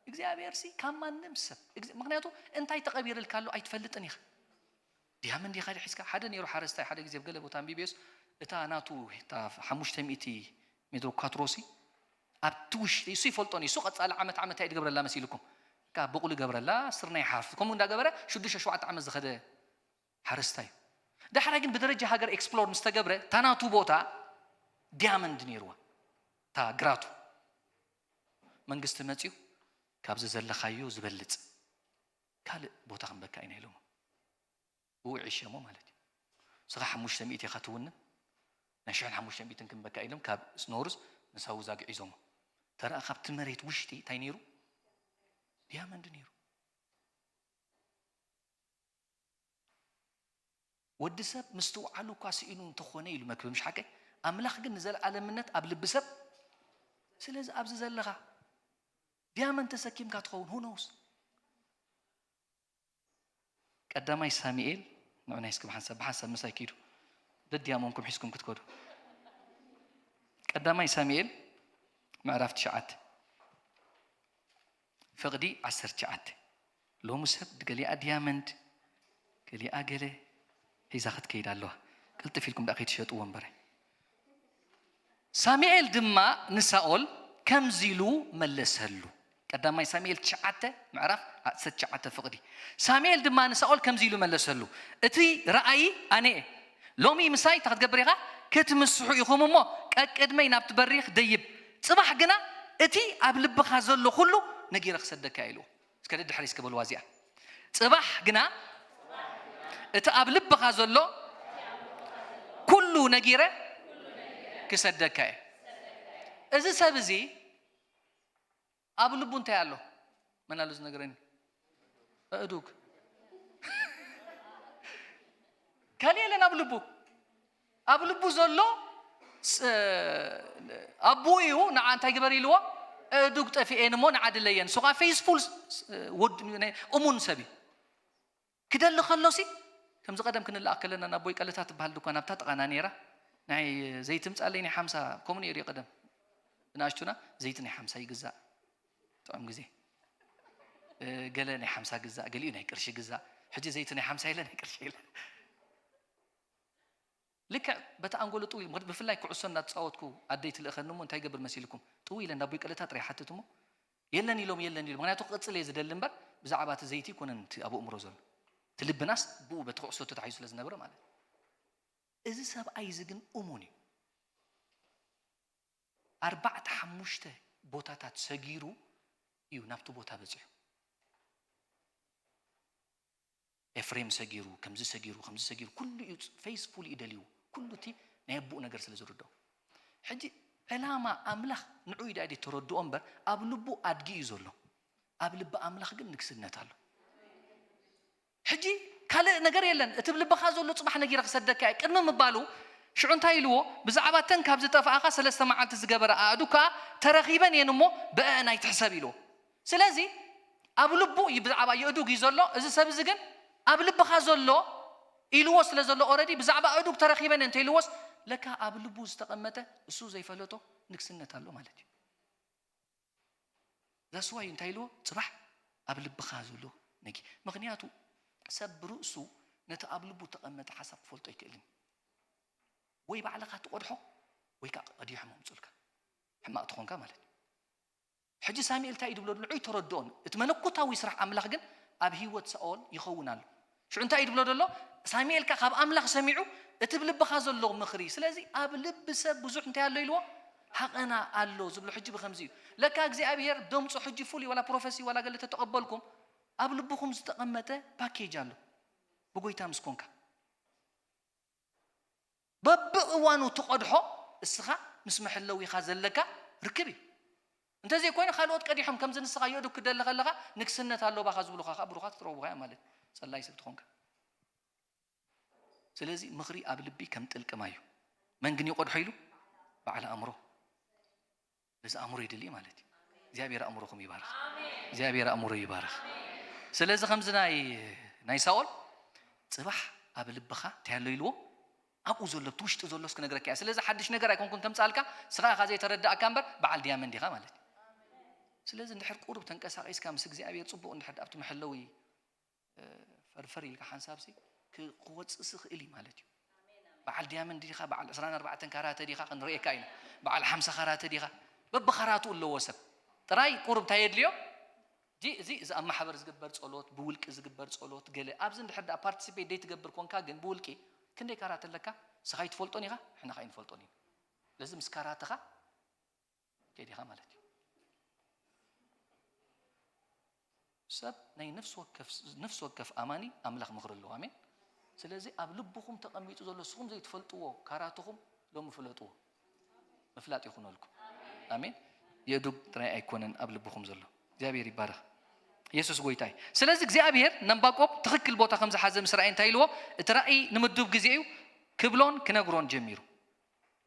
እግዚኣብሔር ሲ ካብ ማንም ሰብ ምክንያቱ እንታይ ተቐቢርልካ ኣሎ ኣይትፈልጥን ኢኻ ዲያመንድ ኢኻ ሒዝካ ሓደ ነይሩ ሓረስታይ ሓደ ግዜ ኣብ ገለ ቦታ ኣንቢቤስ እታ ናቱ ሓሙሽተ ሚእቲ ሜትሮ ኳትሮሲ ኣብቲ ውሽጢ እሱ ይፈልጦን እሱ ቀፃሊ ዓመት ዓመት እንታይ ድገብረላ መሲልኩም ካብ በቑሉ ይገብረላ ስርናይ ሓፍ ከምኡ እንዳገበረ ሽዱሽተ ሸውዓተ ዓመት ዝኸደ ሓረስታይ እዩ ዳሕራይ ግን ብደረጃ ሃገር ኤክስፕሎር ምስ ተገብረ፣ እታ ናቱ ቦታ ዲያመንድ ነይርዋ፣ እታ ግራቱ። መንግስቲ መጺኡ፣ "ካብዚ ዘለኻዮ ዝበልጽ ካልእ ቦታ ክንበካ ኢና" ኢሎሞ። ብኡ ዒሸሞ ማለት እዩ። ንስኻ ሓሙሽተ ሚእቲ ኢኻ ትውንን፣ ናይ ሽሕን ሓሙሽተ ሚእትን ክንበካ ኢሎም ካብ ኖርዝ ንሳውዝ ኣግዒዞሞ። ተረኣ ካብቲ መሬት ውሽጢ እንታይ ነይሩ? ዲያመንድ ነይሩ። ወዲ ሰብ ምስትውዓሉ እኳ ስኢኑ እንተኾነ ኢሉ መክብብ፣ ምሽ ሓቀይ? ኣምላኽ ግን ንዘለኣለምነት ኣብ ልቢ ሰብ። ስለዚ ኣብዚ ዘለኻ ዲያመንድ ተሰኪምካ ትኸውን፣ who knows? ቀዳማይ ሳሙኤል፣ ንዑ ናይ እስኪ ብሓንሳብ፣ ብሓንሳብ ምሳይ ኪዱ። ደድያሞንኩም ሒዝኩም ክትከዱ። ቀዳማይ ሳሙኤል ምዕራፍ ትሽዓተ፣ ፍቕዲ ዓሰርተ ትሽዓተ። ሎሚ ሰብ ገሊኣ ዲያመንድ፣ ገሊኣ ገለ ሒዛ ክትከይድ ኣለዋ። ቅልጥፍ ኢልኩም ደኣ ከይትሸጥዎ እምበረ። ሳሙኤል ድማ ንሳኦል ከምዚ ኢሉ መለሰሉ። ቀዳማይ ሳሙኤል ትሽዓተ፣ ምዕራፍ ዓሰርተ ትሽዓተ ፍቕዲ። ሳሙኤል ድማ ንሳኦል ከምዚ ኢሉ መለሰሉ፣ "እቲ ረኣዪ ኣነ እየ። ሎሚ ምሳይ እንታይ ክትገብር ኢኻ? ክትምስሑ ኢኹም እሞ፣ ቀቅድመይ ናብቲ በሪኽ ደይብ። ጽባሕ ግና እቲ ኣብ ልብኻ ዘሎ ኩሉ ነጊረ ክሰደካ" ኢልዎ። እስከ ደድሕሪ እስከ በልዋ እዚኣ። "ጽባሕ ግና እቲ ኣብ ልብኻ ዘሎ ኩሉ ነጊረ ክሰደካ እየ።" እዚ ሰብ እዚ ኣብ ልቡ እንታይ ኣሎ? መን ኣሎ ዝነግረኒ? ኣእዱግ። ካልእ የለን ኣብ ልቡ። ኣብ ልቡ ዘሎ ስ-፣ ኣቦኡ እዩ፣ ንዓ እንታይ ግበር ኢልዎ? "ኣእዱግ ጠፊኤን እሞ ንዓ ድለየን።" ንሱ ኸዓ ፌስፉል ስ-፣ ስ-፣ ወድ-፣ ናይ እሙን ሰብ እዩ። ክደሊ ከሎሲ፣ ከምዚ ቀደም ክንላኣኽ ከለና፣ ናብ ቦይ ቀለታ ትበሃል ድኳን ኣብታ ጥቓና ነይራ። ናይ ዘይቲ ምጻለይ ናይ ሓምሳ፣ ከምኡ ነይሩ እዩ ቀደም። ብንኣሽቱና ዘይቲ ናይ ሓምሳ ይግዛእ። ጥዑም ግዜ። እ፣ ገለ ናይ ሓምሳ ግዛእ፣ ገሊኡ ናይ ቅርሺ ግዛእ። ሕጂ ዘይቲ ናይ ሓምሳ የለ፣ ናይ ቅርሺ የለ። ልክዕ በቲ ኣንጎሎ ጥው ኢሉ፣ ምኽንያቱ ብፍላይ ኩዕሶ እናተጻወትኩ ኣደይ ትልእኸኒ እሞ እንታይ ይገብር መሲልኩም? ጥው ኢለ እንዳ ቦይ ቀለታ ጥራይ ይሓትት እሞ፣ "የለን" ኢሎም፣ "የለን" ኢሎም። ምኽንያቱ ክቕጽል እየ ዝደሊ እምበር፣ ብዛዕባ እቲ ዘይቲ ኣይኮነን እቲ ኣብ ኣእምሮ ዘሎ። እቲ ልብናስ ብኡ በቲ ኩዕሶ ተታሒዙ ስለ ዝነበረ ማለት እዩ። እዚ ሰብኣይ እዚ ግን እሙን እዩ። ኣርባዕተ ሓሙሽተ ቦታታት ሰጊሩ እዩ ናብቲ ቦታ በጺሑ። ኤፍሬም ሰጊሩ፣ ከምዚ ሰጊሩ፣ ከምዚ ሰጊሩ፣ ኩሉ እዩ ፌስፉል እዩ ደልዩ። ኩሉ እቲ ናይ ኣቦኡ ነገር ስለ ዝርድኦ። ሕጂ ዕላማ ኣምላኽ ንዑ ኢዳ ተረድኦ እምበር፣ ኣብ ልቡ ኣድጊ እዩ ዘሎ። ኣብ ልቢ ኣምላኽ ግን ንግስነት ኣሎ። ሕጂ ካልእ ነገር የለን። እቲ ኣብ ልብኻ ዘሎ ጽባሕ ነጊረ ክሰደካ እየ። ቅድሚ ምባሉ ሽዑ እንታይ ኢልዎ? "ብዛዕባ እተን ካብ ዝጠፍኣኻ ሰለስተ መዓልቲ ዝገበራ ኣእዱግ ከኣ ተረኺበን እየን እሞ ብኣአን ኣይትሕሰብ" ኢልዎ። ስለዚ ኣብ ልቡ እዩ ብዛዕባ የእዱግ እዩ ዘሎ። እዚ ሰብ እዚ ግን ኣብ ልብኻ ዘሎ ኢልዎ ስለ ዘሎ ኦረዲ ብዛዕባ ኣእዱግ ተረኺበን እየን እንተኢልዎስ ለካ ኣብ ልቡ ዝተቐመጠ እሱ ዘይፈለጦ ንግስነት ኣሎ ማለት እዩ። ዛስዋይ እንታይ ኢልዎ? ጽባሕ ኣብ ልብኻ ዘሎ ነጊ። ምኽንያቱ ሰብ ብርእሱ ነቲ ኣብ ልቡ ተቐመጠ ሓሳብ ክፈልጦ ኣይክእልን። ወይ ባዕልኻ ትቐድሖ ወይ ከዓ ቀዲሖም ኣምጹልካ። ሕማቕ ትኾንካ ማለት እዩ። ሕጂ ሳሙኤል እንታይ እዩ ድብሎ? ንዑይ ተረድኦን እቲ መለኮታዊ ስራሕ ኣምላኽ ግን ኣብ ህይወት ሳኦል ይኸውን ኣሎ። ሽዑ እንታይ እዩ ድብሎ ዘሎ? ሳሙኤል ከኣ ካብ ኣምላኽ ሰሚዑ እቲ ብልብኻ ዘሎ ምኽሪ። ስለዚ ኣብ ልቢ ሰብ ብዙሕ እንታይ ኣሎ ኢልዎ? ሃቐና ኣሎ ዝብሎ ሕጂ ብኸምዚ እዩ። ለካ እግዚኣብሔር ደምጾ ሕጂ ፍሉይ ዋላ ፕሮፌሲ ዋላ ገለ ተተቐበልኩም ኣብ ልብኹም ዝተቐመጠ ፓኬጅ ኣሎ። ብጎይታ ምስ ኮንካ። በብእዋኑ ትቐድሖ እስኻ ምስ መሐለዊኻ ዘለካ ርክብ እዩ። እንተዘይኮይኑ ካልኦት ቀዲሖም ከምዚ ንስኻ የእዱግ ክደሊ ከለኻ ንግስነት ኣሎ ባኻ ዝብሉኻ ከዓ ብሩኻት ትረኽቡኻ እዮም ማለት እዩ። ጸላይ ሰብ ትኾንካ። ስለዚ ምኽሪ ኣብ ልቢ ከም ጥልቂ ማይ እዩ። መን ግን ይቐድሖ ኢሉ? በዓል ኣእምሮ። በዚ ኣእምሮ ይድሊ ማለት እዩ። እግዚኣብሔር ኣእምሮኹም ይባርኽ። እግዚኣብሔር ኣእምሮ ይባርኽ። ስለዚ ከምዚ ናይ፣ ናይ ሳኦል ጽባሕ ኣብ ልብኻ እንታይ ኣሎ ኢልዎ? ኣብኡ ዘሎ፣ እቲ ውሽጢ ዘሎስ ክነግረካ እየ። ስለዚ ሓድሽ ነገር ኣይኮንኩን ከምጻልካ፣ ስኻ ኢኻ ዘይተረዳእካ እምበር በዓል ዲያመንድ ኢኻ ማለት እዩ። ስለዚ እንድሕር ቁሩብ ተንቀሳቒስካ ምስ እግዚኣብሔር ጽቡቕ እንድሕር ኣብቲ መሐለዊ፣ እ፣ ፈርፈር ኢልካ ሓንሳብሲ ክ-፣ ክወጽእ ስኽእል እዩ ማለት እዩ። በዓል ዲያመንድ ዲኻ፣ በዓል ዕስራን ኣርባዕተን ካራተ ዲኻ፣ ክንርእየካ ኢና። በዓል ሓምሳ ካራተ ዲኻ፣ በብኻራቱ ኣለዎ ሰብ። ጥራይ ቁሩብ እንታይ የድልዮ? ጂ-፣ እዚ፣ እዚ ኣብ ማሕበር ዝግበር ጸሎት፣ ብውልቂ ዝግበር ጸሎት፣ ገለ ኣብዚ እንድሕር ደኣ ፓርቲሲፔት ደይትገብር ኮንካ ግን ብውልቂ ክንደይ ካራት ኣለካ? ንስኻ ኣይትፈልጦን ኢኻ፣ ንሕና ኸኣ ኣይንፈልጦን ኢና። ስለዚ ምስ ካራትኻ ከይድ ኢኻ ማለት እዩ። ሰብ ናይ ነፍሲ ወከፍ፣ ነፍሲ ወከፍ ኣማኒ ኣምላኽ ምኽሪ ኣለዎ። ኣሜን። ስለዚ ኣብ ልብኹም ተቐሚጡ ዘሎ ንስኹም ዘይትፈልጥዎ ካራትኹም ሎሚ ፍለጥዎ። ምፍላጥ ይኹነልኩም። ኣሜን። የእዱግ ጥራይ ኣይኮነን ኣብ ልብኹም ዘሎ። እግዚኣብሔር ይባረኽ። የሱስ ጎይታ እዩ። ስለዚ እግዚኣብሔር ነንባቆብ ትኽክል ቦታ ከም ዝሓዘ ምስ ረኣየ እንታይ ኢልዎ? እቲ ራእይ ንምዱብ ግዜ እዩ ክብሎን ክነግሮን ጀሚሩ።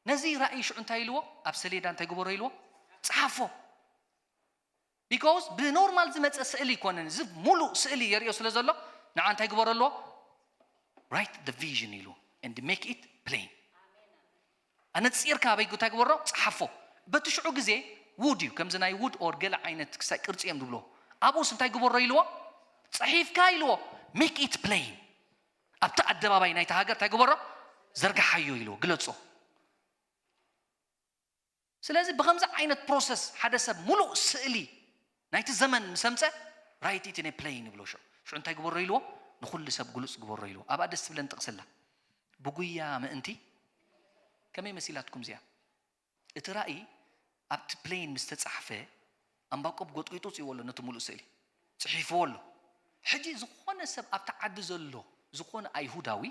ነዚ ራእይ ሽዑ እንታይ ኢልዎ? ኣብ ሰሌዳ እንታይ ግበሮ ኢልዎ? ጸሓፎ። ቢኮዝ ብኖርማል ዝመጸ ስእሊ ኣይኮነን። እዚ ሙሉእ ስእሊ የርእዮ ስለ ዘሎ ንዓ እንታይ ግበሮ ኣለዎ? Write the vision ኢልዎ and make it plain። ኣነጺርካ ኣበይ እንታይ ግበሮ? ጸሓፎ። በቲ ሽዑ ግዜ ውድ እዩ፣ ከምዚ ናይ ውድ ኦር ገለ ዓይነት ክሳይ ቅርጺ እዮም ዝብልዎ። ኣብኡስ እንታይ ግበሮ ኢልዎ? ጽሒፍካ ኢልዎ። Make it plain። ኣብቲ ኣደባባይ ናይቲ ሃገር እንታይ ግበሮ? ዘርግሓዮ ኢልዎ፣ ግለጾ። ስለዚ ብኸምዚ ዓይነት ፕሮሰስ ሓደ ሰብ ሙሉእ ስእሊ ናይቲ ዘመን ምስ ኣምጸ፣ write it in a plain ይብሎ። ሽዑ ሽዑ እንታይ ግበሮ ኢልዎ? ንኹሉ ሰብ ግሉጽ ግበሮ ኢልዎ። ኣብኣ ደስ ትብለን ጥቕሲ ኣላ። ብጉያ ምእንቲ። ከመይ መሲላትኩም እዚኣ? እቲ ራእይ ኣብቲ ፕሌን ምስ ተጻሕፈ፣ ኣንባቆብ ጎጥቂጡ ጽይዎ ኣሎ ነቲ ሙሉእ ስእሊ። ጽሒፍዎ ኣሎ። ሕጂ ዝኾነ ሰብ ኣብቲ ዓዲ ዘሎ፣ ዝኾነ ኣይሁዳዊ፣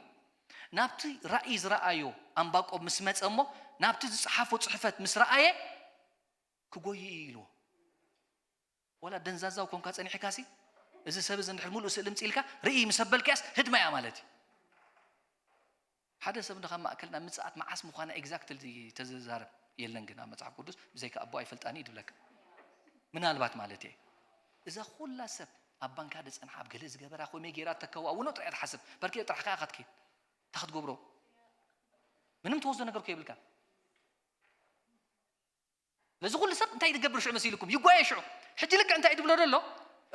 ናብቲ ራእይ ዝረኣዮ ኣንባቆብ ምስ መጸ እሞ፣ ናብቲ ዝጸሓፎ ጽሕፈት ምስ ረኣየ፣ ክጎይ እዩ ኢልዎ። ወላ ደንዛዛው ኮንካ ጸኒሕካሲ፣ እዚ ሰብ እዚ እንድሕር ሙሉእ ስእሊ ምጽእ ኢልካ፣ ርኢ ምስ ኣበልካያስ ህድማ እያ ማለት እዩ። ሓደ ሰብ እንዶ ካብ ማእከልና ምጽኣት መዓስ ምዃና ኤግዛክትሊ ተዘዛረብ የለን፣ ግን ኣብ መጽሓፍ ቅዱስ ብዘይካ ኣቦ ኣይፈልጣን እዩ ድብለካ። ምናልባት ማለት እየ። እዛ ኩላ ሰብ ኣብ ባንካ ዝጸንሓ፣ ኣብ ገለ ዝገበራ፣ ኮመይ ገይራ ተከዋውኖ ጥራይ እያ ትሓስብ። በርኪ ጥራሕ ከኣ ኢኻ ትከይድ። እንታይ ክትገብሮ? ምንም ትወስዶ ነገር እኮ የብልካን። ነዚ ኩሉ ሰብ እንታይ ዝገብር ሽዑ መሲልኩም? ይጓየ ሽዑ። ሕጂ ልክዕ እንታይ ድብሎ ዘሎ?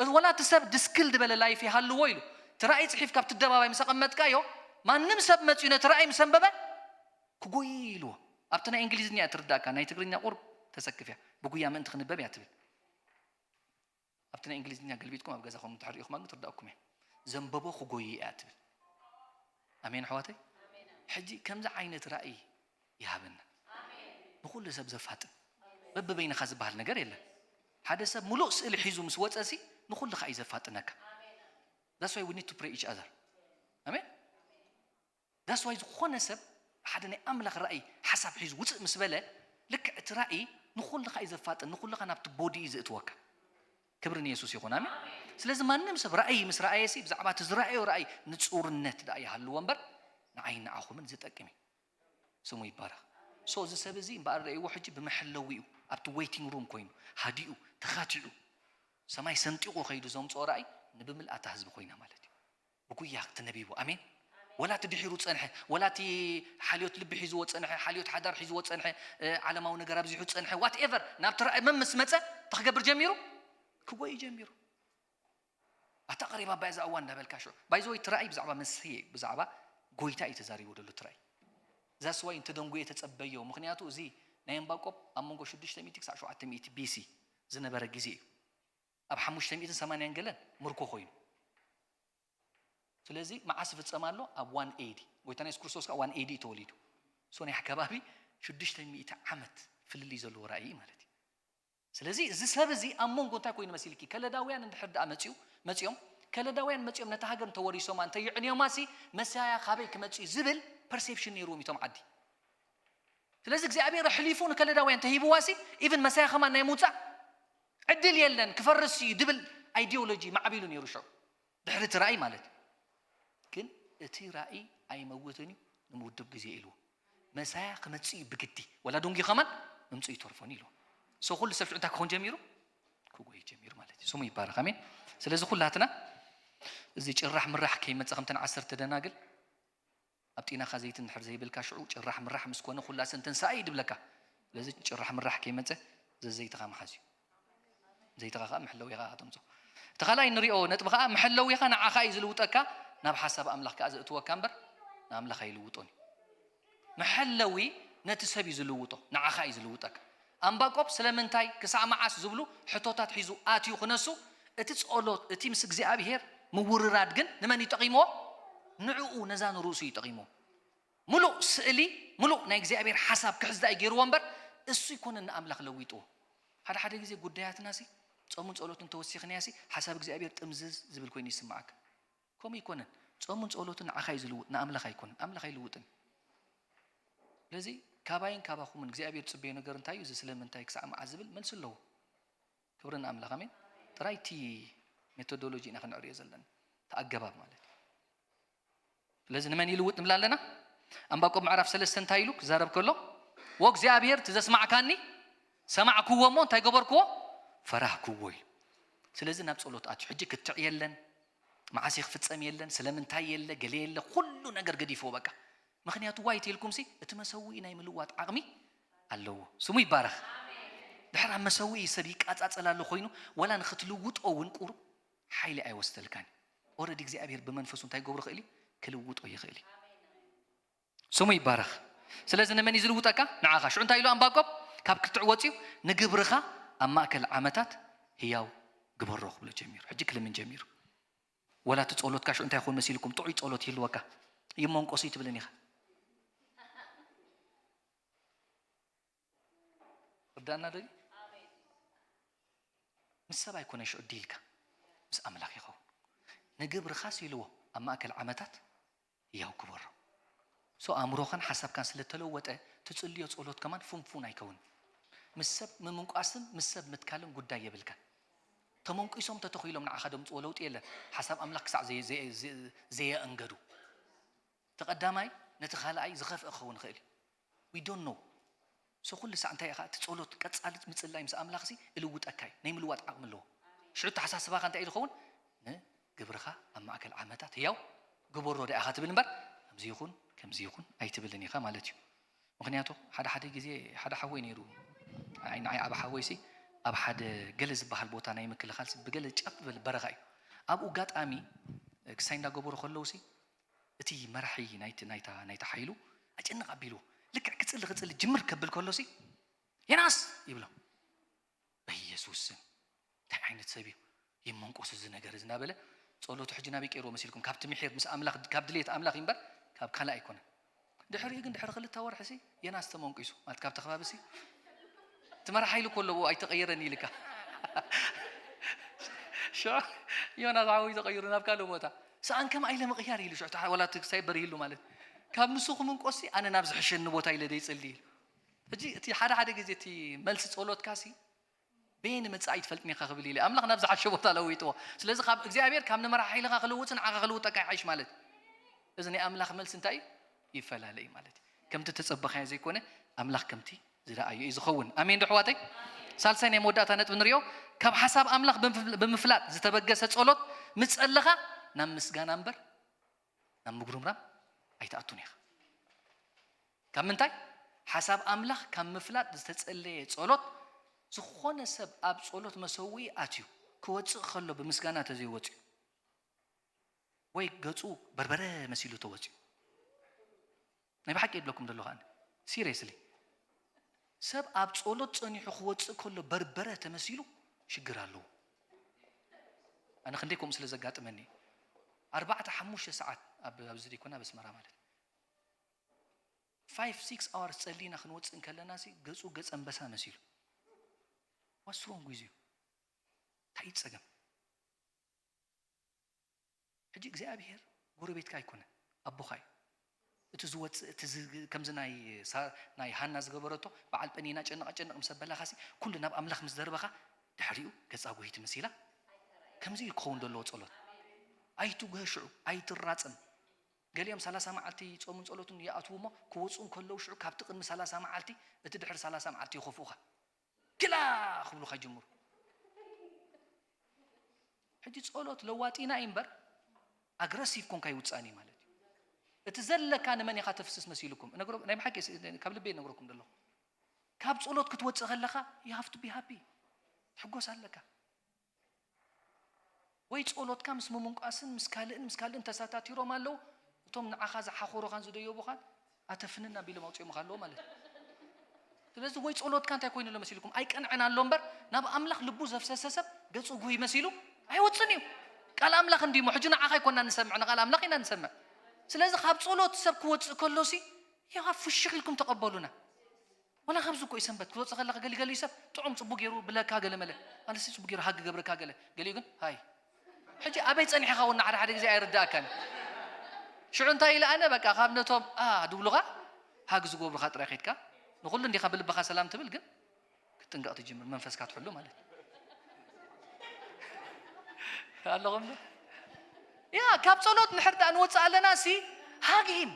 እዚ ወላ እቲ ሰብ ድስክል ዝበለ ላይፍ ይሃልዎ ኢሉ። እቲ ራእይ ጽሒፍካ ኣብቲ ኣደባባይ ምስ ኣቐመጥካዮ፣ ማንም ሰብ መጺኡ ነቲ ራእይ ምስ ኣንበበ፣ ክጎይ ኢልዎ። ኣብቲ ናይ እንግሊዝኛ እያ ትርዳእካ፣ ናይ ትግርኛ ቁሩብ ተሰክፍ እያ። ብጉያ ምእንቲ ክንበብ እያ ትብል። ኣብቲ ናይ እንግሊዝኛ ገልቢጥኩም ኣብ ገዛኹም እንድሕር ርኢኹማ ግን ትርዳእኩም እያ። ዘንበቦ ክጎይ እያ ትብል። ኣሜን ኣሕዋተይ? ሕጂ ከምዚ ዓይነት ራእይ ይሃበና። ንኹሉ ሰብ ዘፋጥን። በብበይንኻ ዝበሃል ነገር የለን። ሓደ ሰብ ሙሉእ ስእሊ ሒዙ ምስ ወጸሲ ንኹልኻ እዩ ዘፋጥነካ። That's why we need to pray each other። ኣሜን። That's why ዝኾነ ሰብ ሓደ ናይ ኣምላኽ ራእይ ሓሳብ ሒዙ ውጽእ ምስ በለ፣ ልክዕ እቲ ራእይ ንኹልኻ እዩ ዘፋጥን፣ ንኹልኻ ናብቲ ቦዲ እዩ ዘእትወካ። ክብሪ ንየሱስ ይኹን። ኣሜን። ስለዚ ማንም ሰብ ራእይ ምስ ረኣየሲ፣ ብዛዕባ እቲ ዝረኣዮ ራእይ ንጹርነት ደኣ ይሃልዎ እምበር፣ ንዓይን ንዓኹምን ዝጠቅም እዩ። ስሙ ይባረኽ። ሶ እዚ ሰብ እዚ እምበኣር ረእይዎ ሕጂ ብመሐለዊኡ ኣብቲ ዌይቲንግ ሩም ኮይኑ፣ ሃዲኡ፣ ተኻቲዑ፣ ሰማይ ሰንጢቑ ከይዱ ዘምጽኦ ራእይ ንብምልኣታ ህዝቢ ኮይና ማለት እዩ። ብጉያ ተነቢቡ። ኣሜን። ወላ እቲ ድሒሩ ጸንሐ፣ ወላ እቲ ሓልዮት ልቢ ሒዝዎ ጸንሐ፣ ሓልዮት ሓዳር ሒዝዎ ጸንሐ፣ እ፣ ዓለማዊ ነገር ኣብዚሑ ጸንሐ፣ ዋትኤቨር፣ ናብቲ ራእይ መን ምስ መጸ፣ እንታይ ክገብር ጀሚሩ? ክጎይ ጀሚሩ። ኣታ ቀሪባ እባ እዛ እዋን እንዳበልካ ሽዑ። ባይ ዘ ወይ፣ እቲ ራእይ ብዛዕባ መሲህ፣ ብዛዕባ ጎይታ እዩ ተዛሪቡ ዘሎ እቲ ራእይ። እዛ ስዋይ እንተደንጉየ ተጸበዮ። ምኽንያቱ እዚ ናይ ዕንባቆም ኣብ መንጎ ሽዱሽተ ሚእቲ ክሳዕ ሸውዓተ ሚእቲ ቢ ሲ ዝነበረ ግዜ እዩ። ኣብ ሓሙሽተ ሚእትን ሰማንያን ገለን ምርኮ ኮይኑ። ስለዚ መዓስ ይፍጸም ኣሎ? ኣብ ዋን ኤዲ። ጎይታና የሱስ ክርስቶስ ከኣ ዋን ኤዲ እዩ ተወሊዱ። ሶ ናይ ከባቢ ሽዱሽተ ሚእቲ ዓመት ፍልልይ ዘለዎ ራእይ ማለት እዩ። ስለዚ እዚ ሰብ እዚ ኣብ መንጎ እንታይ ኮይኑ መሲልኪ? ከለዳውያን እንድሕር ደኣ መጺኡ፣ መጺኦም፣ ከለዳውያን መጺኦም ነታ ሃገር እንተወሪሶማ፣ እንተየዕንዮማሲ መሳያ ካበይ ክመጽእ እዩ ዝብል ፐርሴፕሽን ነይርዎም እቶም ዓዲ። ስለዚ እግዚኣብሔር ኣሕሊፉ ንከለዳውያን ተሂብዋሲ፣ ኢቭን መሳያ ከማን ናይ ምውጻእ ዕድል የለን፣ ክፈርስ እዩ ድብል ኣይዲዮሎጂ ማዕቢሉ ነይሩ ሽዑ። ድሕሪ እቲ ራእይ ማለት እዩ። ግን እቲ ራእይ ኣይመውትን እዩ፣ ንምውድብ ግዜ ኢልዎ። መሳያ ክመጽእ እዩ ብግዲ፣ ወላ ደንጉዩ ከማን ምምጽኡ ይተርፎን ኢልዎ። ሶ ኩሉ ሰብ ሽዑ እንታይ ክኾን ጀሚሩ? ክጎይ ጀሚሩ ማለት እዩ። ስሙ ይባረኽ። ኣሜን። ስለዚ ኩላትና እዚ ጭራሕ ምራሕ ከይመጽእ ከምተን ዓሰርተ ደናግል ኣብ ጢናኻ ዘይቲ እንድሕር ዘይብልካ ሽዑ ጭራሕ ምራሕ ምስ ኮነ ኩላ ሰንተን ሳእ እዩ ድብለካ። ስለዚ ጭራሕ ምራሕ ከይመጸ ዘዘይትኻ ምሓዝ እዩ። ዘይትኻ ኸኣ መሐለዊኻ ኢኻ ተምጽኦ። እቲ ካልኣይ ንሪኦ ነጥቢ ኸኣ መሐለዊኻ ንዓኻ እዩ ዝልውጠካ፣ ናብ ሓሳብ ኣምላኽ ከኣ ዘእትወካ እምበር ንኣምላኽ ኣይልውጦን እዩ። መሐለዊ ነቲ ሰብ እዩ ዝልውጦ፣ ንዓኻ እዩ ዝልውጠካ። ኣንባቆብ ስለምንታይ ክሳዕ መዓስ ዝብሉ ሕቶታት ሒዙ ኣትዩ ክነሱ፣ እቲ ጸሎት፣ እቲ ምስ እግዚኣብሔር ምውርራድ ግን ንመን እዩ ጠቒምዎ? ንዕኡ፣ ነዛ ንርእሱ እዩ ጠቒምዎ። ምሉእ ስእሊ፣ ምሉእ ናይ እግዚኣብሔር ሓሳብ ክሕዝ ዳኣ ገይርዎ እምበር፣ እሱ ኣይኮነን ንኣምላኽ ለዊጥዎ። ሓደ ሓደ ግዜ ጉዳያትና ሲ፣ ጾምን ጸሎትን ተወሲኽናያ ሲ፣ ሓሳብ እግዚኣብሔር ጥምዝዝ ዝብል ኮይኑ ይስምዓካ። ከምኡ ኣይኮነን። ጾምን ጸሎትን ንዓኻ እዩ ዝልውጥ፣ ንኣምላኽ ኣይኮነን። ኣምላኽ ኣይልውጥን። ስለዚ ካባይን ካባኹምን እግዚኣብሔር ዝጽበዮ ነገር እንታይ እዩ? እዚ ስለምንታይ ክሳዕ መዓስ ዝብል መልሲ ኣለዎ። ክብሪ ንኣምላኽ፣ ኣሜን። ጥራይ እቲ ሜቶዶሎጂ ኢና ክንዕርዮ ዘለና፣ እቲ ኣገባብ ማለት እዩ። ስለዚ ንመን ይልውጥ ንብል ኣለና? ኣንባቆም ምዕራፍ ሰለስተ እንታይ ኢሉ ክዛረብ ከሎ፣ "ወእግዚኣብሔር እቲ ዘስማዕካኒ ሰማዕክዎ እሞ እንታይ ገበርክዎ? ፈራህክዎ" ኢሉ። ስለዚ ናብ ጸሎት ኣትዩ። ሕጂ ክትዕ የለን፣ መዓስ ክፍጸም የለን፣ ስለምንታይ የለ፣ ገለ የለ፣ ኩሉ ነገር ገዲፍዎ በቃ። ምኽንያቱ ዋይ ተልኩም ሲ፣ እቲ መሰውኢ ናይ ምልዋጥ ዓቕሚ ኣለዎ። ስሙ ይባረኽ። ድሕር ኣብ መሰውኢ ሰብ ይቃጻጸል ኣሎ ኮይኑ፣ ዋላ ንኽትልውጦ እውን ቁሩብ ሓይሊ ኣይወስደልካን። ኦረዲ እግዚኣብሔር ብመንፈሱ እንታይ ገብሮ ይኽእል እዩ? ክልውጦ ይኽእል እዩ። ስሙ ይባረኽ። ስለዚ ንመን እዩ ዝልውጠካ? ንዓኻ። ሽዑ እንታይ ኢሉ ኣንባቆም? ካብ ክትዕ ወፂኡ ንግብርኻ ኣብ ማእከል ዓመታት ህያው ግበሮ ክብሎ ጀሚሩ። ሕጂ ክልምን ጀሚሩ። ወላ እቲ ጸሎትካ ሽዑ እንታይ ይኸውን መሲልኩም? ጥዑይ ጸሎት ይህልወካ። ይመንቆሱ ይትብልን ኢኻ። ርዳእና ዶ? ምስ ሰብ ኣይኮነ ሽዑ ዲልካ፣ ምስ ኣምላኽ ይኸውን። ንግብርኻስ ኢልዎ ኣብ ማእከል ዓመታት ህያው ግበሮ። ሶ ኣእምሮኻን ሓሳብካን ስለ ተለወጠ፣ ትጽልዮ ጸሎት ከማን ፍንፉን ኣይከውን። ምስ ሰብ ምምንቋስን ምስ ሰብ ምትካልን ጉዳይ የብልካን። ተመንቂሶም ተተኺሎም ንዓኻ ደምጽዎ ለውጢ የለን። ሓሳብ ኣምላኽ ክሳዕ ዘየ-፣ ዘየ-፣ ዘየ-፣ ዘየእንገዱ። እቲ ቀዳማይ ነቲ ካልኣይ ዝኸፍአ ክኸውን ይኽእል እዩ። We don't know። ሶ ኩሉ ሳዕ እንታይ ኢኻ? እቲ ጸሎት ቀጻሊ ምጽላይ ምስ ኣምላኽሲ እልውጠካ እዩ። ናይ ምልዋጥ ዓቕሚ ኣለዎ። ሽዑ ኣተሓሳስባኻ እንታይ እዩ ዝኸውን? ንግብርኻ ኣብ ማእከል ዓመታት ህያው ግበሮ ደኣ ኢኻ ትብል እምበር፣ ከምዚ ይኹን፣ ከምዚ ይኹን ኣይትብልን ኢኻ ማለት እዩ። ምኽንያቱ ሓደ ሓደ ግዜ ሓደ ሓወይ ነይሩ። ኣይ፣ ንዓይ ዓቢ ሓወይሲ ኣብ ሓደ ገለ ዝበሃል ቦታ ናይ ምክልኻልሲ ብገለ ጫፍ ዝበለ በረኻ እዩ። ኣብኡ ኣጋጣሚ ክሳይ እንዳገበሩ ከለውሲ እቲ መራሒ ናይቲ፣ ናይታ፣ ናይታ ሓይሉ ኣጨንቕ ኣቢልዎ። ልክዕ ክጽሊ፣ ክጽሊ ጅምር ከብል ከሎሲ፣ "ዮናስ!" ይብሎ። "በኢየሱስ ስም፣ እንታይ ዓይነት ሰብ እዩ? ይመንቆስ እዚ ነገር እዚ?" እናበለ ጸሎቱ ሕጂ ናበይ ቀይርዎ መሲልኩም? ካብቲ ምሒር ምስ ኣምላኽ፣ ካብ ድሌት ኣምላኽ እዩ እምበር፣ ካብ ካልእ ኣይኮነን። ድሕሪኡ ግን ድሕሪ ክልተ ወርሒ ሲ፣ ዮናስ ተመንቂሱ። ማለት ካብቲ ከባቢ ሲ፣ እቲ መራሒ ሓይሊ እኮ ኣለዎ፣ ኣይተቐየረን ኢልካ። ሽዑ ዮናስ ሓወይ ተቐይሩ ናብ ካልእ ቦታ። ሰኣን ከም ኣይለ ምቕያር ኢሉ ሽዑ፣ ወላ እቲ ክሳይ በሪህሉ ማለት። ካብ ንሱ ክምንቆስ ሲ፣ ኣነ ናብ ዝሕሸኒ ቦታ ኢለ ደይጽሊ ኢሉ። ሕጂ እቲ ሓደ ሓደ ግዜ እቲ መልሲ ጸሎትካ ሲ፣ በየን መጻኢ ኣይትፈልጥን ኢኻ ክብል ኢለ። ኣምላኽ ናብ ዝሓሸ ቦታ ለዊጥዎ። ስለዚ ካብ እግዚኣብሔር ካብ ንመራሒ ሓይልኻ ክልውጥ ንዓኻ ክልውጠካ ይሓይሽ ማለት። እዚ ናይ ኣምላኽ መልሲ እንታይ እዩ? ይፈላለ እዩ ማለት እዩ። ከምቲ ተጸበኻዮ ዘይኮነ፣ ኣምላኽ ከምቲ ዝረኣዮ እዩ ዝኸውን። ኣሜን ዶ ኣሕዋተይ? ሳልሳይ ናይ መወዳእታ ነጥቢ ንሪኦ፣ ካብ ሓሳብ ኣምላኽ ብምፍ-፣ ብምፍላጥ ዝተበገሰ ጸሎት ምስ ጸለኻ ናብ ምስጋና እምበር ናብ ምጉርምራም ኣይትኣቱን ኢኻ። ካብ ምንታይ? ሓሳብ ኣምላኽ ካብ ምፍላጥ ዝተጸለየ ጸሎት፣ ዝኾነ ሰብ ኣብ ጸሎት መሰውኢ ኣትዩ ክወጽእ ከሎ ብምስጋና ተዘይወጽዩ፣ ወይ ገጹ በርበረ መሲሉ ተወጽዩ፣ ናይ ብሓቂ ይብለኩም ዘለኹ ኣነ፣ ሲሪየስሊ፣ ሰብ ኣብ ጸሎት ጸኒሑ ክወጽእ ከሎ በርበረ ተመሲሉ ሽግር ኣለዎ። ኣነ ክንደይ ከምኡ ስለ ዘጋጥመኒ፣ ኣርባዕተ ሓሙሽተ ሰዓት ኣብ፣ ኣብዚ ዘይኮነ ኣብ ኣስመራ ማለት፣ ፋይቭ ሲክስ ኣወርስ ጸሊና ክንወጽእ እንከለና ሲ፣ ገጹ ገጽ ኣንበሳ መሲሉ። ዋትስ ሮንግ ዊዝ ዩ? እንታይ እዩ ጸገም? ሕጂ እግዚኣብሔር ጎረቤትካ ኣይኮነን፣ ኣቦኻ እዩ። እቲ ዝወጽእ፣ እቲ ዝ-፣ ከምዚ ናይ ሳ-፣ ናይ ሃና ዝገበረቶ፣ በዓል ጴኒና ጨነቐ ጨነቕ ምስ ኣበላኻሲ፣ ኩሉ ናብ ኣምላኽ ምስ ደርበኻ፣ ድሕሪኡ ገጻ ጎሂ ትመሲላ። ከምዚ እዩ ክኸውን ዘለዎ ጸሎት። ኣይትጉሀ ሽዑ፣ ኣይትራጸም። ገሊኦም ሰላሳ መዓልቲ ጾምን ጸሎትን ይኣትዉ እሞ፣ ክወጹ እንከለዉ ሽዑ ካብቲ ቅድሚ ሰላሳ መዓልቲ፣ እቲ ድሕሪ ሰላሳ መዓልቲ ይኸፍኡኻ። ግላ ክብሉኻ ይጅምሩ። ሕጂ ጸሎት ለዋጢና እዩ እምበር፣ ኣግረሲቭ ኮንካ ይውጻእን እዩ ማለት እዩ። እቲ ዘለካ ንመን ኢኻ ተፍስስ መሲልኩም? እነግሮ-፣ ናይ ብሓቂ ስ-፣ ካብ ልበይ እነግረኩም ዘለኹ። ካብ ጸሎት ክትወጽእ ከለኻ፣ you have to be happy። ትሕጎስ ኣለካ። ወይ ጸሎትካ ምስ ምምንቋስን ምስ ካልእን ምስ ካልእን ተሰታቲሮም ኣለዉ። እቶም ንዓኻ ዝሓኾሩኻን ዝደየቡኻን ኣተፍንና ቢሎም ኣውጺኦምኻ ኣለዉ ማለት እዩ። ስለዚ ወይ ጸሎትካ እንታይ ኮይኑ ኣሎ መሲልኩም? ኣይቀንዐን ኣሎ እምበር፣ ናብ ኣምላኽ ልቡ ዘፍሰሰ ሰብ ገጹ ጉይ መሲሉ ኣይወጽን እዩ። ቃል ኣምላኽ እንዲሞ፣ ሕጂ ንዓኻ ኣይኮና ንሰምዕ፣ ንቃል ኣምላኽ ኢና ንሰምዕ። ስለዚ ካብ ጸሎት ሰብ ክወጽእ ከሎሲ፣ ያው ፍሽኽ ኢልኩም ተቐበሉና። ወላ ካብዚ እኮ እዩ ሰንበት ክትወፅእ ከለኻ ገሊገሊኡ ሰብ ጥዑም ፅቡቅ ገይሩ ብለካ ገለ መለ፣ ማለት ሲ ፅቡቅ ገይሩ ሃግ ገብረካ ገለ፣ ገሊኡ ግን ሃይ፣ ሕጂ ኣበይ ፀኒሕኻ ወና ሓደ ሓደ ግዜ ኣይርዳእካን። ሽዑ እንታይ ኢለ ኣነ በቃ ካብ ነቶም ኣ ድብሉኻ ሃግ ዝገብሩኻ ጥራይ ከድካ ንኹሉ እንዲኻ ብልብኻ ሰላም ትብል፣ ግን ክትጥንቀቕ ትጅምር፣ መንፈስካ ትሕሉ ማለት እዩ። ኣለኹም ዶ? ያ ካብ ጸሎት ንሕር ደኣ ንወጽእ ኣለና ሲ ሃግ ሂም።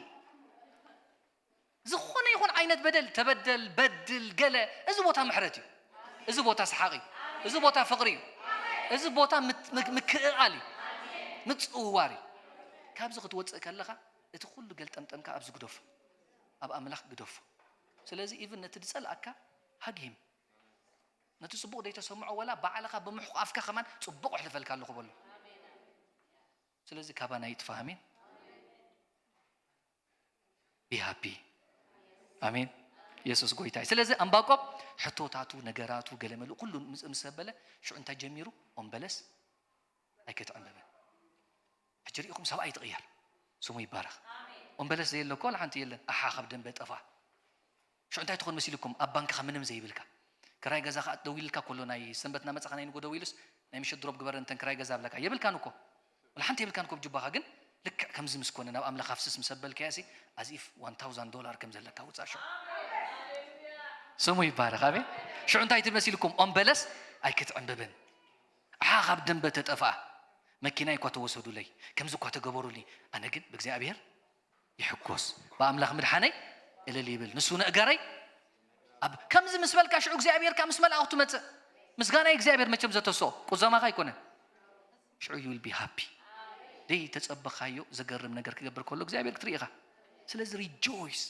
ዝኾነ ይኹን ዓይነት በደል ተበደል፣ በድል፣ ገለ፣ እዚ ቦታ ምሕረት እዩ። እዚ ቦታ ሰሓቕ እዩ። እዚ ቦታ ፍቕሪ እዩ። እዚ ቦታ ምት- ምክ- ምክእኣል እዩ። ምጽውዋር እዩ። ካብዚ ክትወጽእ ከለኻ እቲ ኩሉ ገልጠምጠምካ ኣብዚ ግደፎ፣ ኣብ ኣምላኽ ግደፎ። ስለዚ ኢቭን ነቲ ዝጸልኣካ ሃግ ሂም። ነቲ ጽቡቕ ዘይተሰምዖ ወላ ባዕልኻ ብምሕቋፍካ ከማን ጽቡቕ ኣሕልፈልካ ኣለኹ በሎ። ስለዚ ካባና ይጥፋ። ኣሜን። Be happy. ኣሜን። የሱስ ጎይታ እዩ። ስለዚ ኣምባቆም ሕቶታቱ፣ ነገራቱ፣ ገለመሉ ኩሉ ምስ ምስ ዘበለ ሽዑ እንታይ ጀሚሩ? ኦም በለስ ኣይከትዕምብብን። ሕጂ ርኢኹም ሰብኣይ ትቕየር። ስሙ ይባረኽ። ኦም በለስ ዘየለ እኮ ወላ ሓንቲ የለን። ኣሓ ካብ ደንበ ጠፋ። ሽዑ እንታይ ትኾን መሲልኩም? ኣብ ባንክኻ ምንም ዘይብልካ፣ ክራይ ገዛ ከኣ ደዊልካ ኮሎ ናይ ሰንበት እናመጻኻ ናይ ንጎ ደዊሉስ ናይ ምሸት ድሮፕ ግበር እንተን ክራይ ገዛ ብለካ የብልካን እኮ። ወላ ሓንቲ የብልካን እኮ ብጁባኻ። ግን ልክዕ ከምዚ ምስ ኮነ ናብ ኣምላኽ ኣፍስስ ምስ ኣበልካዮ ሲ as if one thousand ዶላር ከም ዘለካ ውጻእ ሽዑ። ስሙ ይባረኽ። ኣሜን። ሽዑ እንታይ ትብል መሲልኩም? ኦም በለስ ኣይክትዕምብብን። ኣሓ ካብ ደንበ ተጠፍኣ። መኪናይ እኳ ተወሰዱለይ፣ ከምዚ እኳ ተገበሩልኝ፣ ኣነ ግን ብእግዚኣብሔር ይሕጎስ፣ ብኣምላኽ ምድሓነይ እልል ይብል፣ ንሱ ንእገረይ ኣብ ከምዚ ምስ በልካ ሽዑ እግዚኣብሔር ከኣ ምስ መላእኽቱ መጽእ። ምስጋና እግዚኣብሔር መቸም ዘተስኦ ቁዘማኻ ኣይኮነን። ሽዑ you will be happy። ደይ ተጸበኻዮ ዘገርም ነገር ክገብር ከሎ እግዚኣብሔር ክትርኢ ኢኻ። ስለዚ rejoice።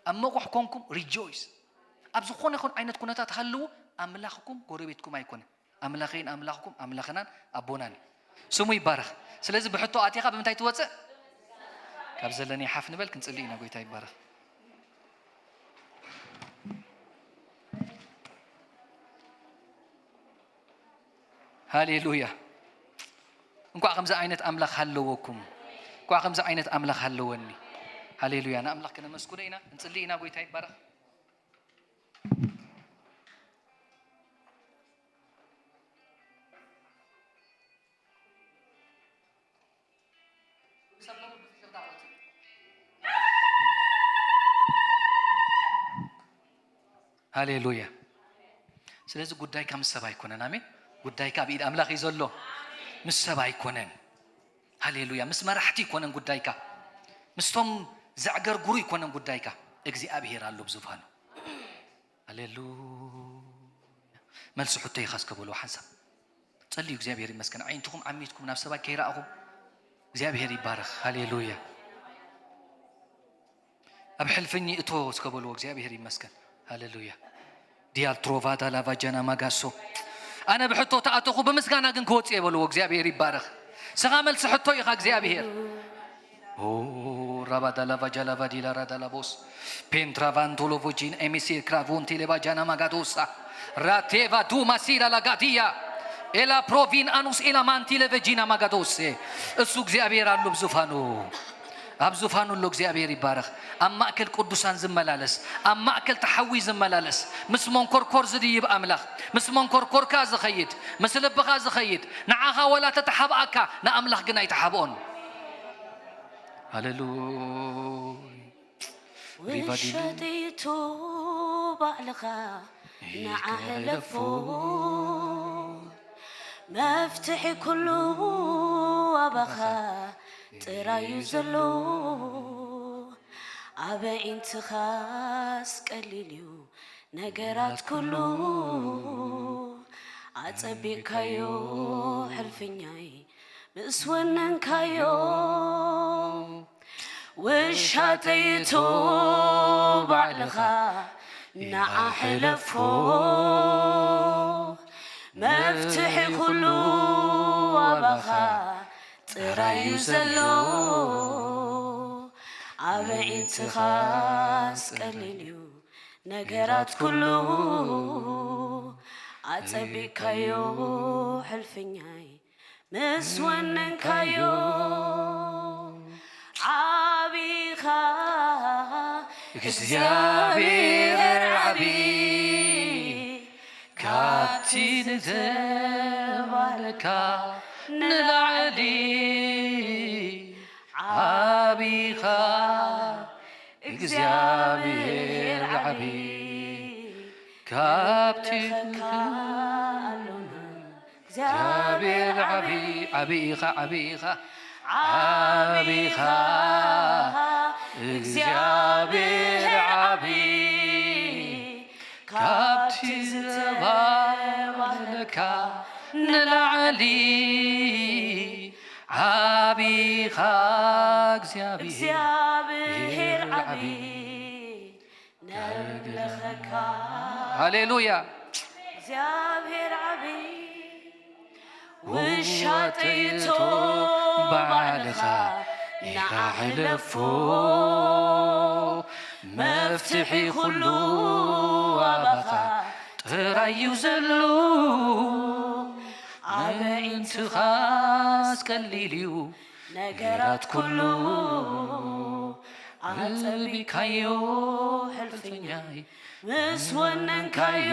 ኣብ መቑሕ ኮንኩም rejoice። ኣብ ዝኾነ ይኹን ዓይነት ኩነታት ሃልዉ፣ ኣምላኽኩም ጎረቤትኩም ኣይኮነን። ኣምላኸይን ኣምላኽኩም ኣምላኽናን ኣቦናን እዩ። ስሙ ይባረኽ። ስለዚ ብሕቶ ኣቲኻ ብምንታይ ትወፅእ? ካብ ዘለኒ ሓፍ ንበል ክንፅሊ ኢና። ጎይታ ይባረኽ። ሃሌሉያ። እንኳዕ ከምዚ ዓይነት ኣምላኽ ሃለወኩም። እንኳዕ ከምዚ ዓይነት ኣምላኽ ሃለወኒ። ሃሌሉያ። ንኣምላኽ ከነመስግኖ ኢና። እንፅሊ ኢና። ጎይታ ይባረኽ። ሃሌሉያ። ስለዚ ጉዳይካ ምስ ሰብ ኣይኮነን። ኣሜን። ጉዳይካ ኣብ ኢድ ኣምላኽ እዩ ዘሎ፣ ምስ ሰብ ኣይኮነን። ሃሌሉያ። ምስ መራሕቲ ኣይኮነን ጉዳይካ፣ ምስቶም ዘዕገርግሩ ኣይኮነን ጉዳይካ። እግዚኣብሔር ኣሎ ብዙፋኑ። ሃሌሉያ። መልሲ ሕቶ ኢኻ እስከ በልዎ ሓንሳብ። ጸልዩ። እግዚኣብሔር ይመስገን። ኣዒንትኹም ዓሚትኩም ናብ ሰባይ ከይረኣኹም እግዚኣብሔር ይባረኽ። ሃሌሉያ። ኣብ ሕልፍኝ እቶ እስከ በልዎ። እግዚኣብሔር ይመስገን። ሃሌሉያ። ዲያል ትሮቫዳ ላቫጀና ማጋሶ። ኣነ ብሕቶ ተኣተኹ፣ ብምስጋና ግን ክወጽእ እየ በልዎ። እግዚኣብሔር ይባረኽ። ስኻ መልሲ ሕቶ ኢኻ እግዚኣብሔር። ኦ ራባዳ ላቫጃ ላቫዲላ ራዳ ላቦስ ፔንትራቫንቶሎቮጂን ኤሚሲር ክራቮንቲ ሌቫጃና ማጋዶሳ ራቴቫ ዱማሲላ ላጋዲያ ኤላ ፕሮቪን ኣኑስ ኢላ ማንቲ ሌቨጂና ማጋዶሴ። እሱ እግዚኣብሔር ኣሎ ብዙፋኑ። ኣብ ዙፋኑ ኣሎ። እግዚኣብሔር ይባረኽ። ኣብ ማእከል ቅዱሳን ዝመላለስ፣ ኣብ ማእከል ተሓዊ ዝመላለስ፣ ምስ መንኮርኮር ዝድይብ ኣምላኽ፣ ምስ መንኮርኮርካ ዝኸይድ፣ ምስ ልብኻ ዝኸይድ፣ ንዓኻ ወላ ተተሓብኣካ ንኣምላኽ ግን ኣይተሓብኦን። ሃሌሉያ። ሪቫዲሉ። ውሸጢቱ ባዕልኻ ንዓ ሕለፎ። መፍትሒ ኩሉ ኣባኻ ጥራዩ ዘሎ። ኣበ ኢንትኻስ ቀሊል እዩ ነገራት ኩሉ። ኣጸቢቕካዮ ሕልፍኛይ ምስ ወነንካዮ። ውሻጠይቶ ባዕልኻ ንዓ ሕለፎ። መፍትሒ ኩሉ ኣባኻ ጥራዩ ዘሎ። ኣበ ኢንትኻስ ቀሊል እዩ ነገራት ኩሉ። ኣጸቢቕካዮ ሕልፍኛይ ምስ ወነንካዮ። ዓቢኻ እግዚኣብሔር ዓቢ ካብቲ ዝተባረካ ንላዕሊ ዓቢኻ እግዚኣብሔር ዓቢ ካብቲ እግዚኣብሔር ዓቢ ዓቢ ኢኻ ዓቢ ኢኻ ዓቢ ኢኻ እግዚኣብሔር ዓቢ ካብቲ ዝተባረካ ንላዕሊ ዓቢኻ እግዚኣብሔር እግዚኣብሔር ዓቢ ነምልኸካ ሃሌሉያ እግዚኣብሔር ዓቢ ውሻጠይቶ ባዕልኻ ኢኻ ሕለፎ መፍትሒ ኩሉ ኣባኻ ጥራይ እዩ ዘሎ ኣበዒንትኻስ ቀሊል እዩ ነገራት ኩሉ ኣጸቢካዮ ሕልፍኛይ ምስ ወነንካዮ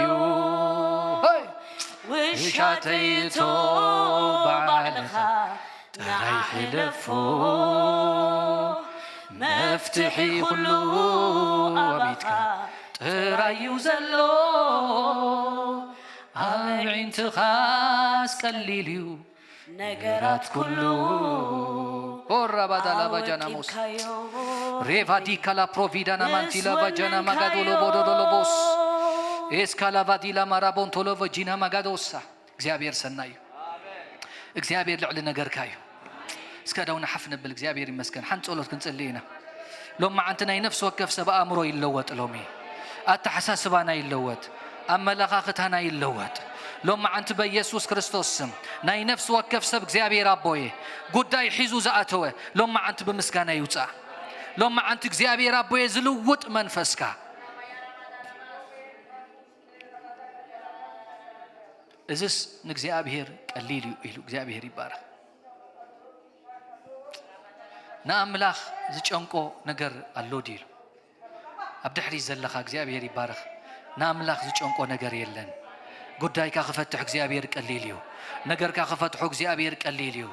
ውሻተይቶ ባዕልኻ ጥራይ ሕለፎ መፍትሒ ኩሉ ኣቢትካ ጥራይ እዩ ዘሎ ኣዕይንትኻስ ቀሊል እዩ ነገራት ኩሉ ሆራ ባዳላ ባጃናሞስ ሬቫዲካ ላ ፕሮቪዳና ማንቲላ ባጃና ማጋዶሎ ቦዶዶሎቦስ ኤስካላ ቫዲላ ማራቦንቶሎ ቨጂና ማጋዶሳ እግዚኣብሔር ሰናይ እዩ። እግዚኣብሔር ልዕሊ ነገርካ እዩ። እስከ ደው ንሓፍ ንብል እግዚኣብሔር ይመስገን። ሓንቲ ጸሎት ክንጽሊ ኢና። ሎም መዓንቲ ናይ ነፍሲ ወከፍ ሰብ ኣእምሮ ይለወጥ ሎሚ ኣተሓሳስባና ይለወጥ ኣመለኻኽታና ይለወጥ ሎም መዓንቲ በኢየሱስ ክርስቶስ ስም ናይ ነፍሲ ወከፍ ሰብ እግዚኣብሔር ኣቦየ ጉዳይ ሒዙ ዝኣተወ ሎም መዓንቲ ብምስጋና ይውፃእ ሎም መዓንቲ እግዚኣብሔር ኣቦየ ዝልውጥ መንፈስካ እዝስ ንእግዚኣብሔር ቀሊል እዩ ኢሉ እግዚኣብሔር ይባረኽ ንኣምላኽ ዝጨንቆ ነገር ኣሎ ድዩ ኢሉ ኣብ ድሕሪት ዘለኻ እግዚኣብሔር ይባረኽ ንኣምላኽ ዝጨንቆ ነገር የለን ጉዳይካ ክፈትሕ እግዚኣብሔር ቀሊል እዩ ነገርካ ክፈትሖ እግዚኣብሔር ቀሊል እዩ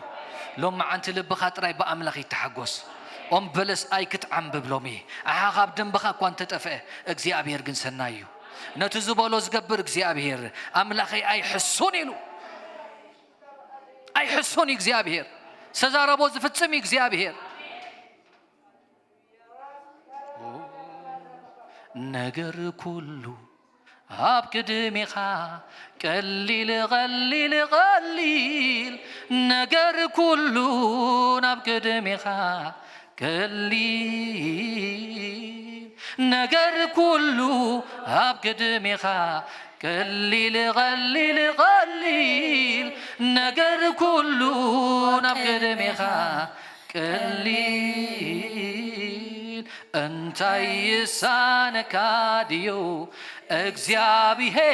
ሎም መዓንቲ ልብኻ ጥራይ ብኣምላኽ ይተሓጎስ ኦም በለስ ኣይክትዓምብብ ሎሚ ኣሓ ካብ ደንብኻ እኳ እንተጠፍአ እግዚኣብሔር ግን ሰናይ እዩ ነቲ ዝበሎ ዝገብር እግዚኣብሔር ኣምላኸይ ኣይሕሱን ኢሉ ኣይሕሱን እዩ እግዚኣብሔር ዝተዛረቦ ዝፍጽም እዩ እግዚኣብሔር ነገር ኩሉ ኣብ ቅድሜኻ ቀሊል ቀሊል ቀሊል ነገር ኩሉ ናብ ቅድሜኻ ቀሊል ነገር ኩሉ ኣብ ቅድሜኻ ቀሊል ቀሊል ቀሊል ነገር ኩሉ ናብ ቅድሜኻ ቀሊል እንታይ ይሳነካ ድዩ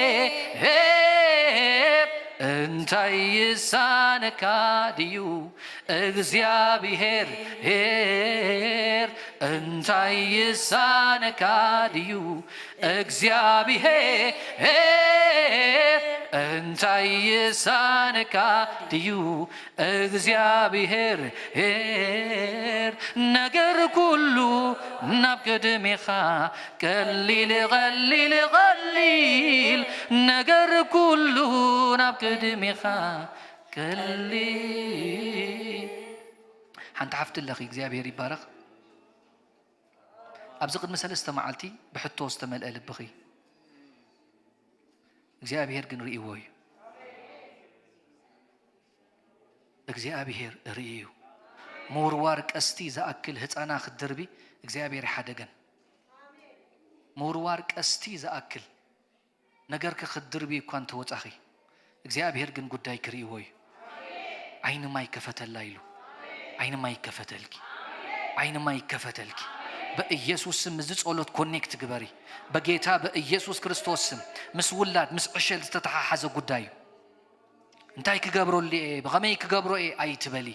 እግዚኣብሔር እንታይ ይሳነካ ድዩ እግዚኣብሔር እንታይ ይሳነካ ድዩ እግዚኣብሔር እንታይ ይሳነካ ድዩ እግዚኣብሔር ነገር ኩሉ ናብ ቅድሜኻ ቀሊል ቀሊል ቀሊል ነገር ኩሉ ናብ ቅድሜኻ ቀሊል ሓንቲ ሓፍቲ ኣለኺ እግዚኣብሔር ይባረኽ ኣብዚ ቅድሚ ሰለስተ መዓልቲ ብሕቶ ዝተመልአ ልብኺ እግዚኣብሔር ግን ርእይዎ እዩ እግዚኣብሔር ርእዩ እዩ ምውርዋር ቀስቲ ዝኣክል ህፃና ክትድርቢ እግዚኣብሔር ይሓደገን ምውርዋር ቀስቲ ዝኣክል ነገርኪ ክትድርቢ እኳ እንተወፃኺ እግዚኣብሔር ግን ጉዳይ ክርእይዎ እዩ ዓይኒ ማይ ከፈተላ ኢሉ ዓይኒ ማይ ይከፈተልኪ ዓይኒ ማይ ይከፈተልኪ በኢየሱስ ስም እዚ ጸሎት ኮኔክት ግበሪ በጌታ በኢየሱስ ክርስቶስ ስም ምስ ውላድ ምስ ዕሸል ዝተተሓሓዘ ጉዳይ እዩ እንታይ ክገብረሉ እየ ብኸመይ ክገብሮ እየ ኣይትበሊ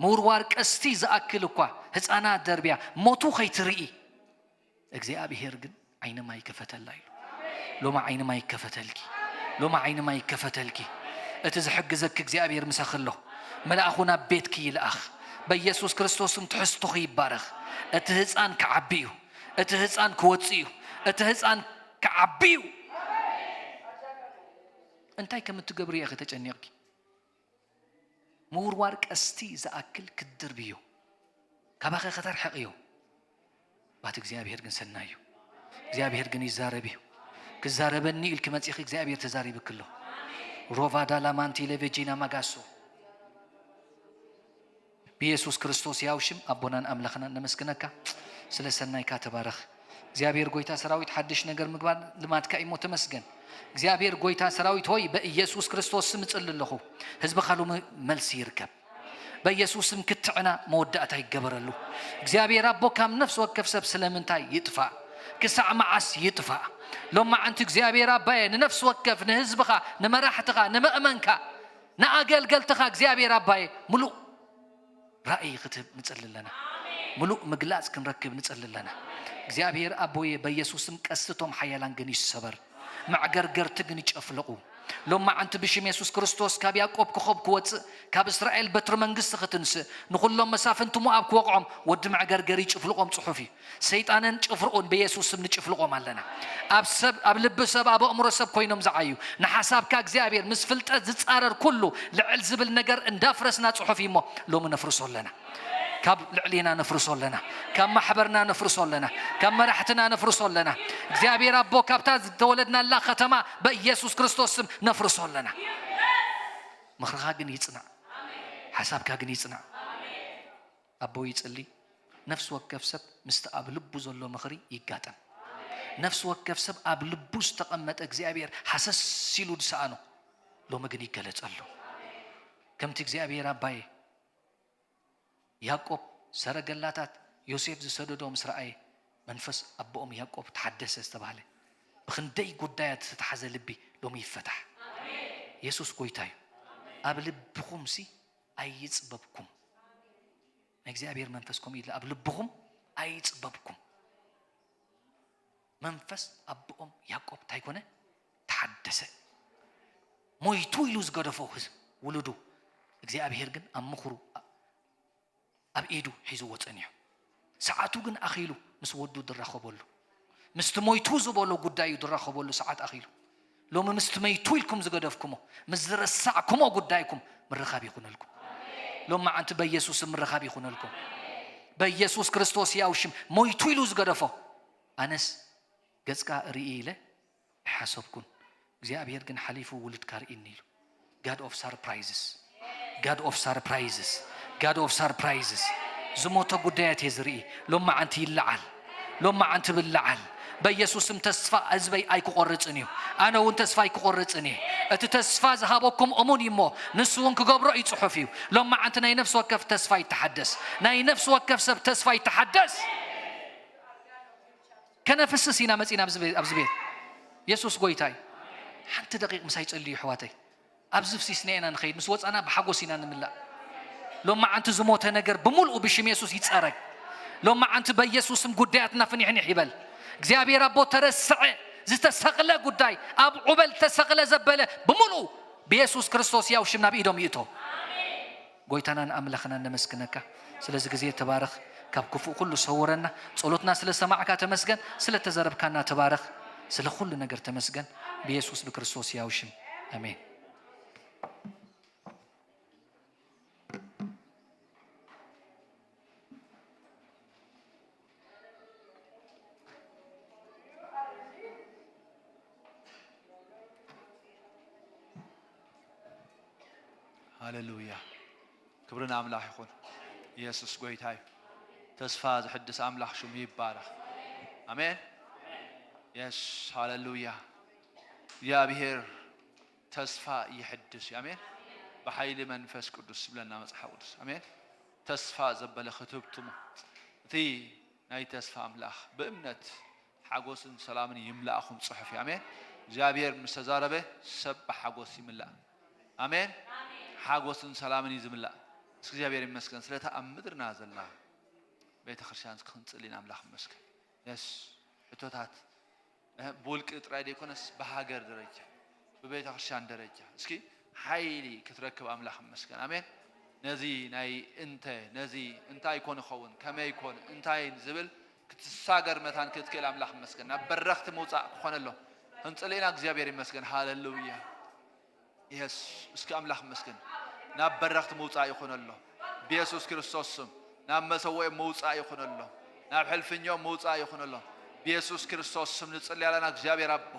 ምውርዋር ቀስቲ ዝኣክል እኳ ህፃናት ደርብያ ሞቱ ከይትርኢ እግዚኣብሔር ግን ዓይኒ ማይ ይከፈተላ ኢሉ። ሎማ ዓይኒ ማይ ይከፈተልኪ። ሎማ ዓይኒ ማይ ይከፈተልኪ። እቲ ዝሕግዘኪ እግዚኣብሔር ምሳኺ ኣሎ። መልኣኹ ናብ ቤትኪ ይልኣኽ። በኢየሱስ ክርስቶስም ትሕዝቶኺ ይባረኽ። እቲ ህፃን ክዓቢ እዩ። እቲ ህፃን ክወፅእ እዩ። እቲ ህፃን ክዓቢ እዩ። እንታይ ከም እትገብሪ ኢኺ ተጨኒቕኪ? ምውርዋር ቀስቲ ዝኣክል ክትድርብዮ፣ ካባኸ ከተርሕቕዮ። ባት እግዚኣብሔር ግን ሰናይ እዩ። እግዚኣብሔር ግን ይዛረብ እዩ። ክዛረበኒ ኢልኪ መጺኺ እግዚኣብሔር ተዛሪብኪ ኣሎ። ሮቫ ዳላማንቲ ሌቬጂና ማጋሶ። ብኢየሱስ ክርስቶስ ያው ሽም ኣቦናን ኣምላኽናን ነመስግነካ። ስለ ሰናይካ ተባረኽ። እግዚኣብሔር ጎይታ ሰራዊት ሓድሽ ነገር ምግባር ልማድካ እዩ እሞ ተመስገን። እግዚኣብሔር ጎይታ ሰራዊት ሆይ በኢየሱስ ክርስቶስ ስም እጽሊ ኣለኹ። ህዝብኻ ሎሚ መልሲ ይርከብ። በኢየሱስ ስም ክትዕና መወዳእታ ይገበረሉ። እግዚኣብሔር ኣቦ ካብ ነፍሲ ወከፍ ሰብ ስለምንታይ ይጥፋእ? ክሳዕ መዓስ ይጥፋእ? ሎማዓንቲ እግዚኣብሔር ኣባየ ንነፍሲ ወከፍ ንህዝብኻ ንመራሕትኻ ንመእመንካ ንኣገልገልትኻ እግዚኣብሔር ኣባየ ምሉእ ራእይ ክትህብ ንጸሊ ኣለና። ምሉእ ምግላጽ ክንረክብ ንጸሊ ኣለና። እግዚኣብሔር ኣቦየ በኢየሱስም ቀስቶም ሓያላን ግን ይሰበር። መዕገርገርቲ ግን ይጨፍልቑ። ሎማዓንቲ ብሽም የሱስ ክርስቶስ ካብ ያዕቆብ ኮኸብ ክወጽእ ካብ እስራኤል በትሪ መንግስቲ ክትንስእ ንኹሎም መሳፍንቲ ሞኣብ ክወቕዖም ወዲ መዕገርገሪ ጭፍልቖም ጽሑፍ እዩ። ሰይጣንን ጭፍርኡን ብየሱስ ስም ንጭፍልቖም ኣለና። ኣብ ሰብ ኣብ ልቢ ሰብ ኣብ ኣእምሮ ሰብ ኮይኖም ዝዓዩ ንሓሳብካ እግዚኣብሔር ምስ ፍልጠት ዝጻረር ኩሉ ልዕል ዝብል ነገር እንዳፍረስና ጽሑፍ እዩ እሞ ሎሚ ነፍርሶ ኣለና። ካብ ልዕሊና ነፍርሶ ኣለና። ካብ ማሕበርና ነፍርሶ ኣለና። ካብ መራሕትና ነፍርሶ ኣለና። እግዚኣብሔር ኣቦ ካብታ ዝተወለድናላ ከተማ በኢየሱስ ክርስቶስ ስም ነፍርሶ ኣለና። ምኽርኻ ግን ይጽናዕ። ሓሳብካ ግን ይጽናዕ። ኣቦ ይጽሊ። ነፍሲ ወከፍ ሰብ ምስቲ ኣብ ልቡ ዘሎ ምኽሪ ይጋጠም። ነፍሲ ወከፍ ሰብ ኣብ ልቡ ዝተቐመጠ እግዚኣብሔር ሃሰስ ኢሉ ዝሰኣኖ ሎሚ ግን ይገለጸሉ። ከምቲ እግዚኣብሔር ኣባየ ያዕቆብ ሰረገላታት ዮሴፍ ዝሰደዶ ምስ ረኣየ መንፈስ ኣቦኦም ያዕቆብ ተሓደሰ ዝተባህለ ብኽንደይ ጉዳያት ዝተታሕዘ ልቢ ሎሚ ይፈታሕ። የሱስ ጎይታ እዩ። ኣብ ልብኹምሲ ኣይጽበብኩም። ናይ እግዚኣብሔር መንፈስ ከምኡ ኢሉ ኣብ ልብኹም ኣይጽበብኩም። መንፈስ ኣቦኦም ያዕቆብ እንታይ ኮነ? ተሓደሰ። ሞይቱ ኢሉ ዝገደፎ ህዝብ ውሉዱ እግዚኣብሔር ግን ኣብ ምኽሩ ኣብ ኢዱ ሒዝዎ ጸኒሑ። ሰዓቱ ግን ኣኺሉ ምስ ወዱ ዝራኸበሉ ምስቲ ሞይቱ ዝበሎ ጉዳዩ ዝራኸበሉ ሰዓት ኣኺሉ። ሎሚ ምስቲ መይቱ ኢልኩም ዝገደፍኩሞ ምስ ዝረሳዕኩሞ ጉዳይኩም ምርኻብ ይኹነልኩም። ሎሚ መዓንቲ በኢየሱስ ምርኻብ ይኹነልኩም። በኢየሱስ ክርስቶስ ያው ሽም ሞይቱ ኢሉ ዝገደፎ ኣነስ ገጽካ ርኢ ኢለ ኣይሓሰብኩን። እግዚኣብሔር ግን ሓሊፉ ውሉድካ ርኢኒ ኢሉ። God of surprises. God of surprises. God of surprises. ዝሞተ ጉዳያት እየ ዝርኢ። ሎማዓንቲ ይለዓል። ሎማዓንቲ ብለዓል። በኢየሱስም ተስፋ ህዝበይ ኣይክቆርጽን እዩ። ኣነ እውን ተስፋ ኣይክቆርጽን እየ። እቲ ተስፋ ዝሃበኩም እሙን እዩ እሞ ንሱ እውን ክገብሮ እዩ ጽሑፍ እዩ። ሎማዓንቲ ናይ ነፍሲ ወከፍ ተስፋ ይተሓደስ። ናይ ነፍሲ ወከፍ ሰብ ተስፋ ይተሓደስ። ከነፍስስ ኢና መጺና ኣብዚ ቤት፣ ኣብዚ ቤት። የሱስ ጎይታ እዩ። ሓንቲ ደቂቕ ምሳይ ጸልዩ ኣሕዋተይ። ኣብዚ ፍሲስና ኢና ንኸይድ፣ ምስ ወጻና ብሓጎስ ኢና ንምላእ። ሎማዓንቲ ዝሞተ ነገር ብምልኡ ብሽም የሱስ ይጸረግ። ሎማዓንቲ በኢየሱስ ስም ጉዳያትና ፍኒሕኒሕ ይበል። እግዚኣብሔር ኣቦ ተረስዐ፣ ዝተሰቕለ ጉዳይ፣ ኣብ ዑበል ተሰቕለ ዘበለ ብምልኡ ብየሱስ ክርስቶስ ያው ሽም ናብ ኢዶም ይእቶ። ጎይታናን ኣምላኽናን ነመስግነካ። ስለዚ ግዜ ተባረኽ፣ ካብ ክፉእ ኩሉ ሰውረና። ጸሎትና ስለ ሰማዕካ ተመስገን፣ ስለ ተዘረብካና ተባረኽ። ስለ ኩሉ ነገር ተመስገን። ብየሱስ ብክርስቶስ ያው ሽም ኣሜን። ሃሌሉያ። ክብሪ ንኣምላኽ ይኹን። ኢየሱስ ጎይታ እዩ። ተስፋ ዝሕድስ ኣምላኽ ሽሙ ይባረኽ። ኣሜን። የስ፣ ሃሌሉያ። እግዚኣብሔር ተስፋ ይሕድስ እዩ። ኣሜን። ብሓይሊ መንፈስ ቅዱስ ይብለና መጽሓፍ ቅዱስ። ኣሜን። ተስፋ ዘበለ ክትብትሙ። እቲ ናይ ተስፋ ኣምላኽ ብእምነት ሓጎስን ሰላምን ይምላእኹም ጽሑፍ እዩ። ኣሜን። እግዚኣብሔር ምስ ተዛረበ ሰብ ብሓጎስ ይምላእ። ኣሜን። ሓጎስን ሰላምን እዩ ዝምላእ። እስኪ እግዚኣብሔር ይመስገን ስለታ ኣብ ምድርና ዘላ ቤተ ክርስቲያን እስኪ ክንጽሊ ንኣምላኽ ይመስገን። የስ ሕቶታት፣ እ፣ ብውልቂ ጥራይ ዘይኮነስ ብሃገር ደረጃ፣ ብቤተ ክርስቲያን ደረጃ እስኪ ሓይሊ ክትረክብ ኣምላኽ ይመስገን። ኣሜን። ነዚ ናይ እንተ፣ ነዚ እንታይ ኮን ይኸውን፣ ከመይ ኮን፣ እንታይ ዝብል ክትሳገር መታን ክትክእል ኣምላኽ ይመስገን። ናብ በረኽቲ ምውጻእ ክኾነሎ ክንጽልኢና እግዚኣብሔር ይመስገን። ሃሌሉያ። የስ፣ እስኪ ኣምላኽ ይመስገን። ናብ በረኽቲ ምውጻእ ይኹነሎ ብየሱስ ክርስቶስ ስም። ናብ መሰውኦም ምውጻእ ይኹነሎ። ናብ ሕልፍኛኦም ምውጻእ ይኹነሎ ብየሱስ ክርስቶስ ስም። ንጽሊ ኣለና እግዚኣብሔር ኣቦ፣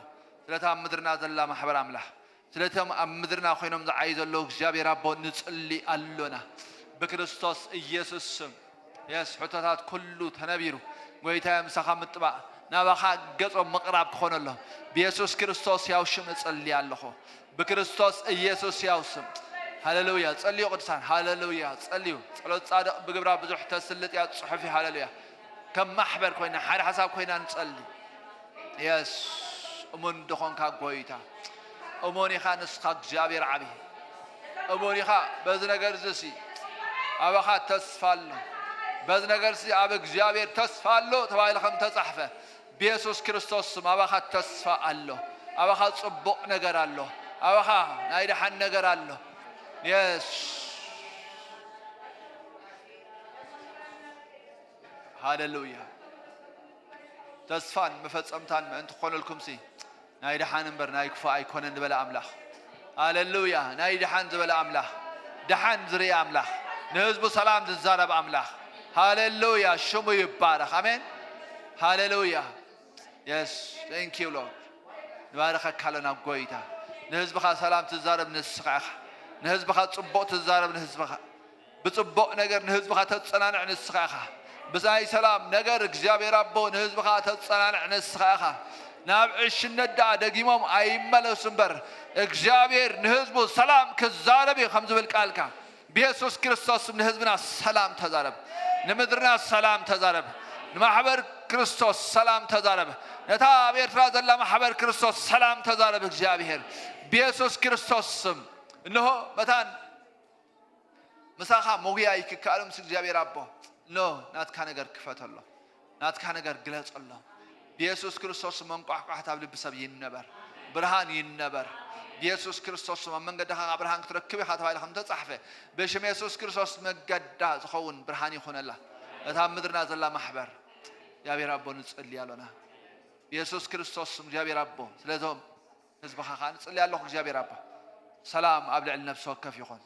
ስለታ ኣብ ምድርና ዘላ ማሕበር ኣምላኽ፣ ስለቶም ኣብ ምድርና ኮይኖም ዝዓዩ ዘለዉ እግዚኣብሔር ኣቦ ንጽሊ ኣሎና። ብክርስቶስ ኢየሱስ ስም የስ፣ ሕቶታት ኩሉ ተነቢሩ። ጎይታየ ምሳኻ ምጥባእ፣ ናባኻ ገጾም ምቕራብ ክኾነሎም ብየሱስ ክርስቶስ ያው ሽም እጸሊ ኣለኹ። ብክርስቶስ ኢየሱስ ያው ስም። ሃሌሉያ። ጸልዩ ቅዱሳን፣ ሃሌሉያ። ጸልዩ። ጸሎት ጻድቕ ብግብራ ብዙሕ ተስልጥ እያ፣ ጽሑፍ እዩ። ሃሌሉያ። ከም ማሕበር ኮይና፣ ሓደ ሓሳብ ኮይና ንጸሊ። የስ፣ እሙን ድኾንካ ጎይታ፣ እሙን ኢኻ ንስኻ እግዚኣብሔር ዓቢ። እሙን ኢኻ። በዚ ነገር እዚ ሲ ኣባኻ ተስፋ ኣሎ። በዚ ነገር ሲ ኣብ እግዚኣብሔር ተስፋ ኣሎ ተባሂሉ ከም ተጻሕፈ፣ ብየሱስ ክርስቶስ ስም ኣባኻ ተስፋ ኣሎ። ኣባኻ ጽቡቕ ነገር ኣሎ። ኣባኻ ናይ ደሓን ነገር ኣሎ። የስ። ሃሌሉያ። ተስፋን መፈጸምታን ምእንቲ ክኾነልኩምሲ፣ ናይ ደሓን እምበር ናይ ክፉእ ኣይኮነን ዝበለ ኣምላኽ። ሃሌሉያ። ናይ ደሓን ዝበለ ኣምላኽ፣ ደሓን ዝርኢ ኣምላኽ፣ ንህዝቡ ሰላም ዝዛረብ ኣምላኽ። ሃሌሉያ። ሽሙ ይባረኽ። ኣሜን። ሃሌሉያ። የስ፣ thank you Lord። ንባረኸካ ኣለና ጎይታ። ንህዝብኻ ሰላም ትዛረብ ንስኻ ኢኻ። ንህዝብኻ ጽቡቕ ትዛረብ ንህዝብኻ። ብጽቡቕ ነገር ንህዝብኻ ተጸናንዕ ንስኻ ኢኻ። ብናይ ሰላም ነገር እግዚኣብሔር ኣቦ ንህዝብኻ ተጸናንዕ ንስኻ ኢኻ። ናብ ዕሽነት ደኣ ደጊሞም ኣይመለሱ እምበር እግዚኣብሔር ንህዝቡ ሰላም ክዛረብ እዩ ከም ዝብል ቃልካ። ብየሱስ ክርስቶስ ስም ንህዝብና ሰላም ተዛረብ። ንምድርና ሰላም ተዛረብ። ንማሕበር ክርስቶስ ሰላም ተዛረብ። ነታ ኣብ ኤርትራ ዘላ ማሕበር ክርስቶስ ሰላም ተዛረብ። እግዚኣብሔር ብየሱስ ክርስቶስ ስም እንሆ መታን ምሳኻ ምጉያይ ክከኣሎም ሲ እግዚኣብሔር ኣቦ እንሆ ናትካ ነገር ክፈተሎ። ናትካ ነገር ግለጸሎም። ብየሱስ ክርስቶስ መንቋሕቋሕታ ኣብ ልቢ ሰብ ይነበር። ብርሃን ይነበር። ብየሱስ ክርስቶስ ኣብ መንገድኻ ብርሃን ክትረክብ ኢኻ ተባሂሉ ከም ተጻሕፈ፣ ብሽም የሱስ ክርስቶስ መገዳ ዝኸውን ብርሃን ይኹነላ። እታ ኣብ ምድርና ዘላ ማሕበር እግዚኣብሔር ኣቦ ንጸሊ ኣሎና። ብየሱስ ክርስቶስ ስም እግዚኣብሔር ኣቦ ስለዞም ህዝብኻ ኸዓ ንጽሊ ኣለኹ እግዚኣብሔር ኣባ። ሰላም ኣብ ልዕሊ ነፍሲ ወከፍ ይኹን።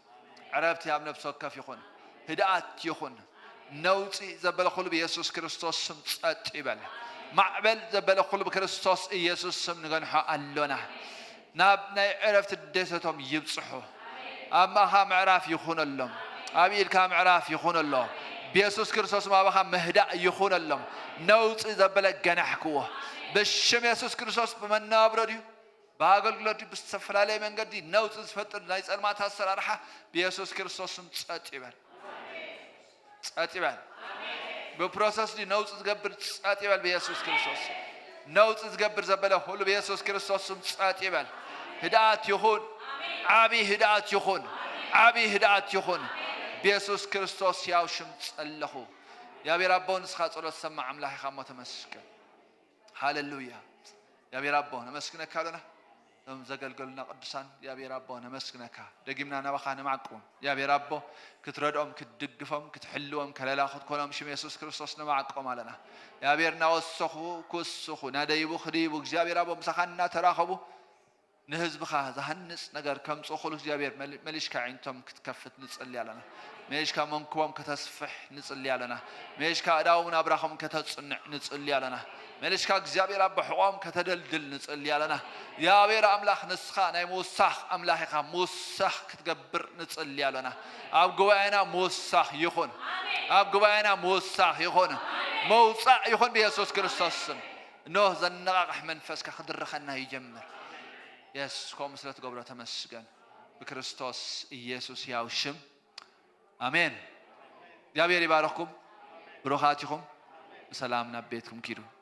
ዕረፍቲ ኣብ ነፍሲ ወከፍ ይኹን። ህድኣት ይኹን። ነውጺ ዘበለ ኩሉ ብየሱስ ክርስቶስ ስም ጸጥ ይበል። ማዕበል ዘበለ ኩሉ ብክርስቶስ ኢየሱስ ስም ንገንሖ ኣሎና። ናብ ናይ ዕረፍቲ ደሰቶም ይብጽሑ። ኣብ ማኻ ምዕራፍ ይኹነሎም። ኣብ ኢድካ ምዕራፍ ይኹነሎ። ብየሱስ ክርስቶስ ስም ኣባኻ ምህዳእ ይኹነሎም። ነውጺ ዘበለ ገናሕክዎ። ብሽም የሱስ ክርስቶስ ብመናብሮ ድዩ? ብኣገልግሎት ድዩ? ብዝተፈላለየ መንገዲ ነውጺ ዝፈጥር ናይ ጸልማት ኣሰራርሓ ብየሱስ ክርስቶስ ስም ጸጥ ይበል። ጸጥ ይበል። ብፕሮሰስ ድዩ ነውጺ ዝገብር? ጸጥ ይበል ብየሱስ ክርስቶስ ስም። ነውጺ ዝገብር ዘበለ ሁሉ ብየሱስ ክርስቶስ ስም ጸጥ ይበል። ህድኣት ይኹን። ዓቢ ህድኣት ይኹን። ዓቢ ህድኣት ይኹን። ብየሱስ ክርስቶስ ያው ሽም ጸለኹ። እግዚኣብሔር ኣቦ ንስኻ ጸሎት ሰማዕ ኣምላኽ ኢኻ እሞ ተመስገን። ሃሌሉያ። እግዚኣብሔር ኣቦ ነመስግነካ ኣለና። እዞም ዘገልገሉና ቅዱሳን እግዚኣብሔር ኣቦ ነመስግነካ። ደጊምና ናባኻ ነማዕቆም። እግዚኣብሔር ኣቦ ክትረድኦም፣ ክትድግፎም፣ ክትሕልዎም ከለላ ክትኮኖም ሽም የሱስ ክርስቶስ ነማዕቆም ኣለና። እግዚኣብሔር እናወሰኹ ክውስኹ፣ ናደይቡ ክድይቡ እግዚኣብሔር ኣቦ ምሳኻ እናተራኸቡ ንህዝብኻ ዝሃንጽ ነገር ከምጽኡ ኩሉ እግዚኣብሔር መል-፣ መሊሽካ ኣዒንቶም ክትከፍት ንጽሊ ኣለና። መሊሽካ መንክቦም ከተስፍሕ ንጽሊ ኣለና። መሊሽካ ኣእዳዎም ናብራኹም ከተጽንዕ ንጽሊ ኣለና። መሊሽካ እግዚኣብሔር ኣቦ ሕቖም ከተደልድል ንጽሊ ኣለና። እግዚኣብሔር ኣምላኽ ንስኻ ናይ ምውሳኽ ኣምላኽ ኢኻ። ምውሳኽ ክትገብር ንጽሊ ኣለና። ኣብ ጉባኤና ምውሳኽ ይኹን። ኣብ ጉባኤና ምውሳኽ ይኹን። መውጻእ ይኹን ብየሱስ ክርስቶስ ስም። እነሆ ዘነቓቕሕ መንፈስካ ክድርኸና ይጀምር። የስ፣ ከምኡ ስለ ትገብሮ ተመስገን። ብክርስቶስ ኢየሱስ ያው ሽም ኣሜን። እግዚኣብሔር ይባርኽኩም። ብሩኻት ኢኹም። ብሰላም ናብ ቤትኩም ኪዱ።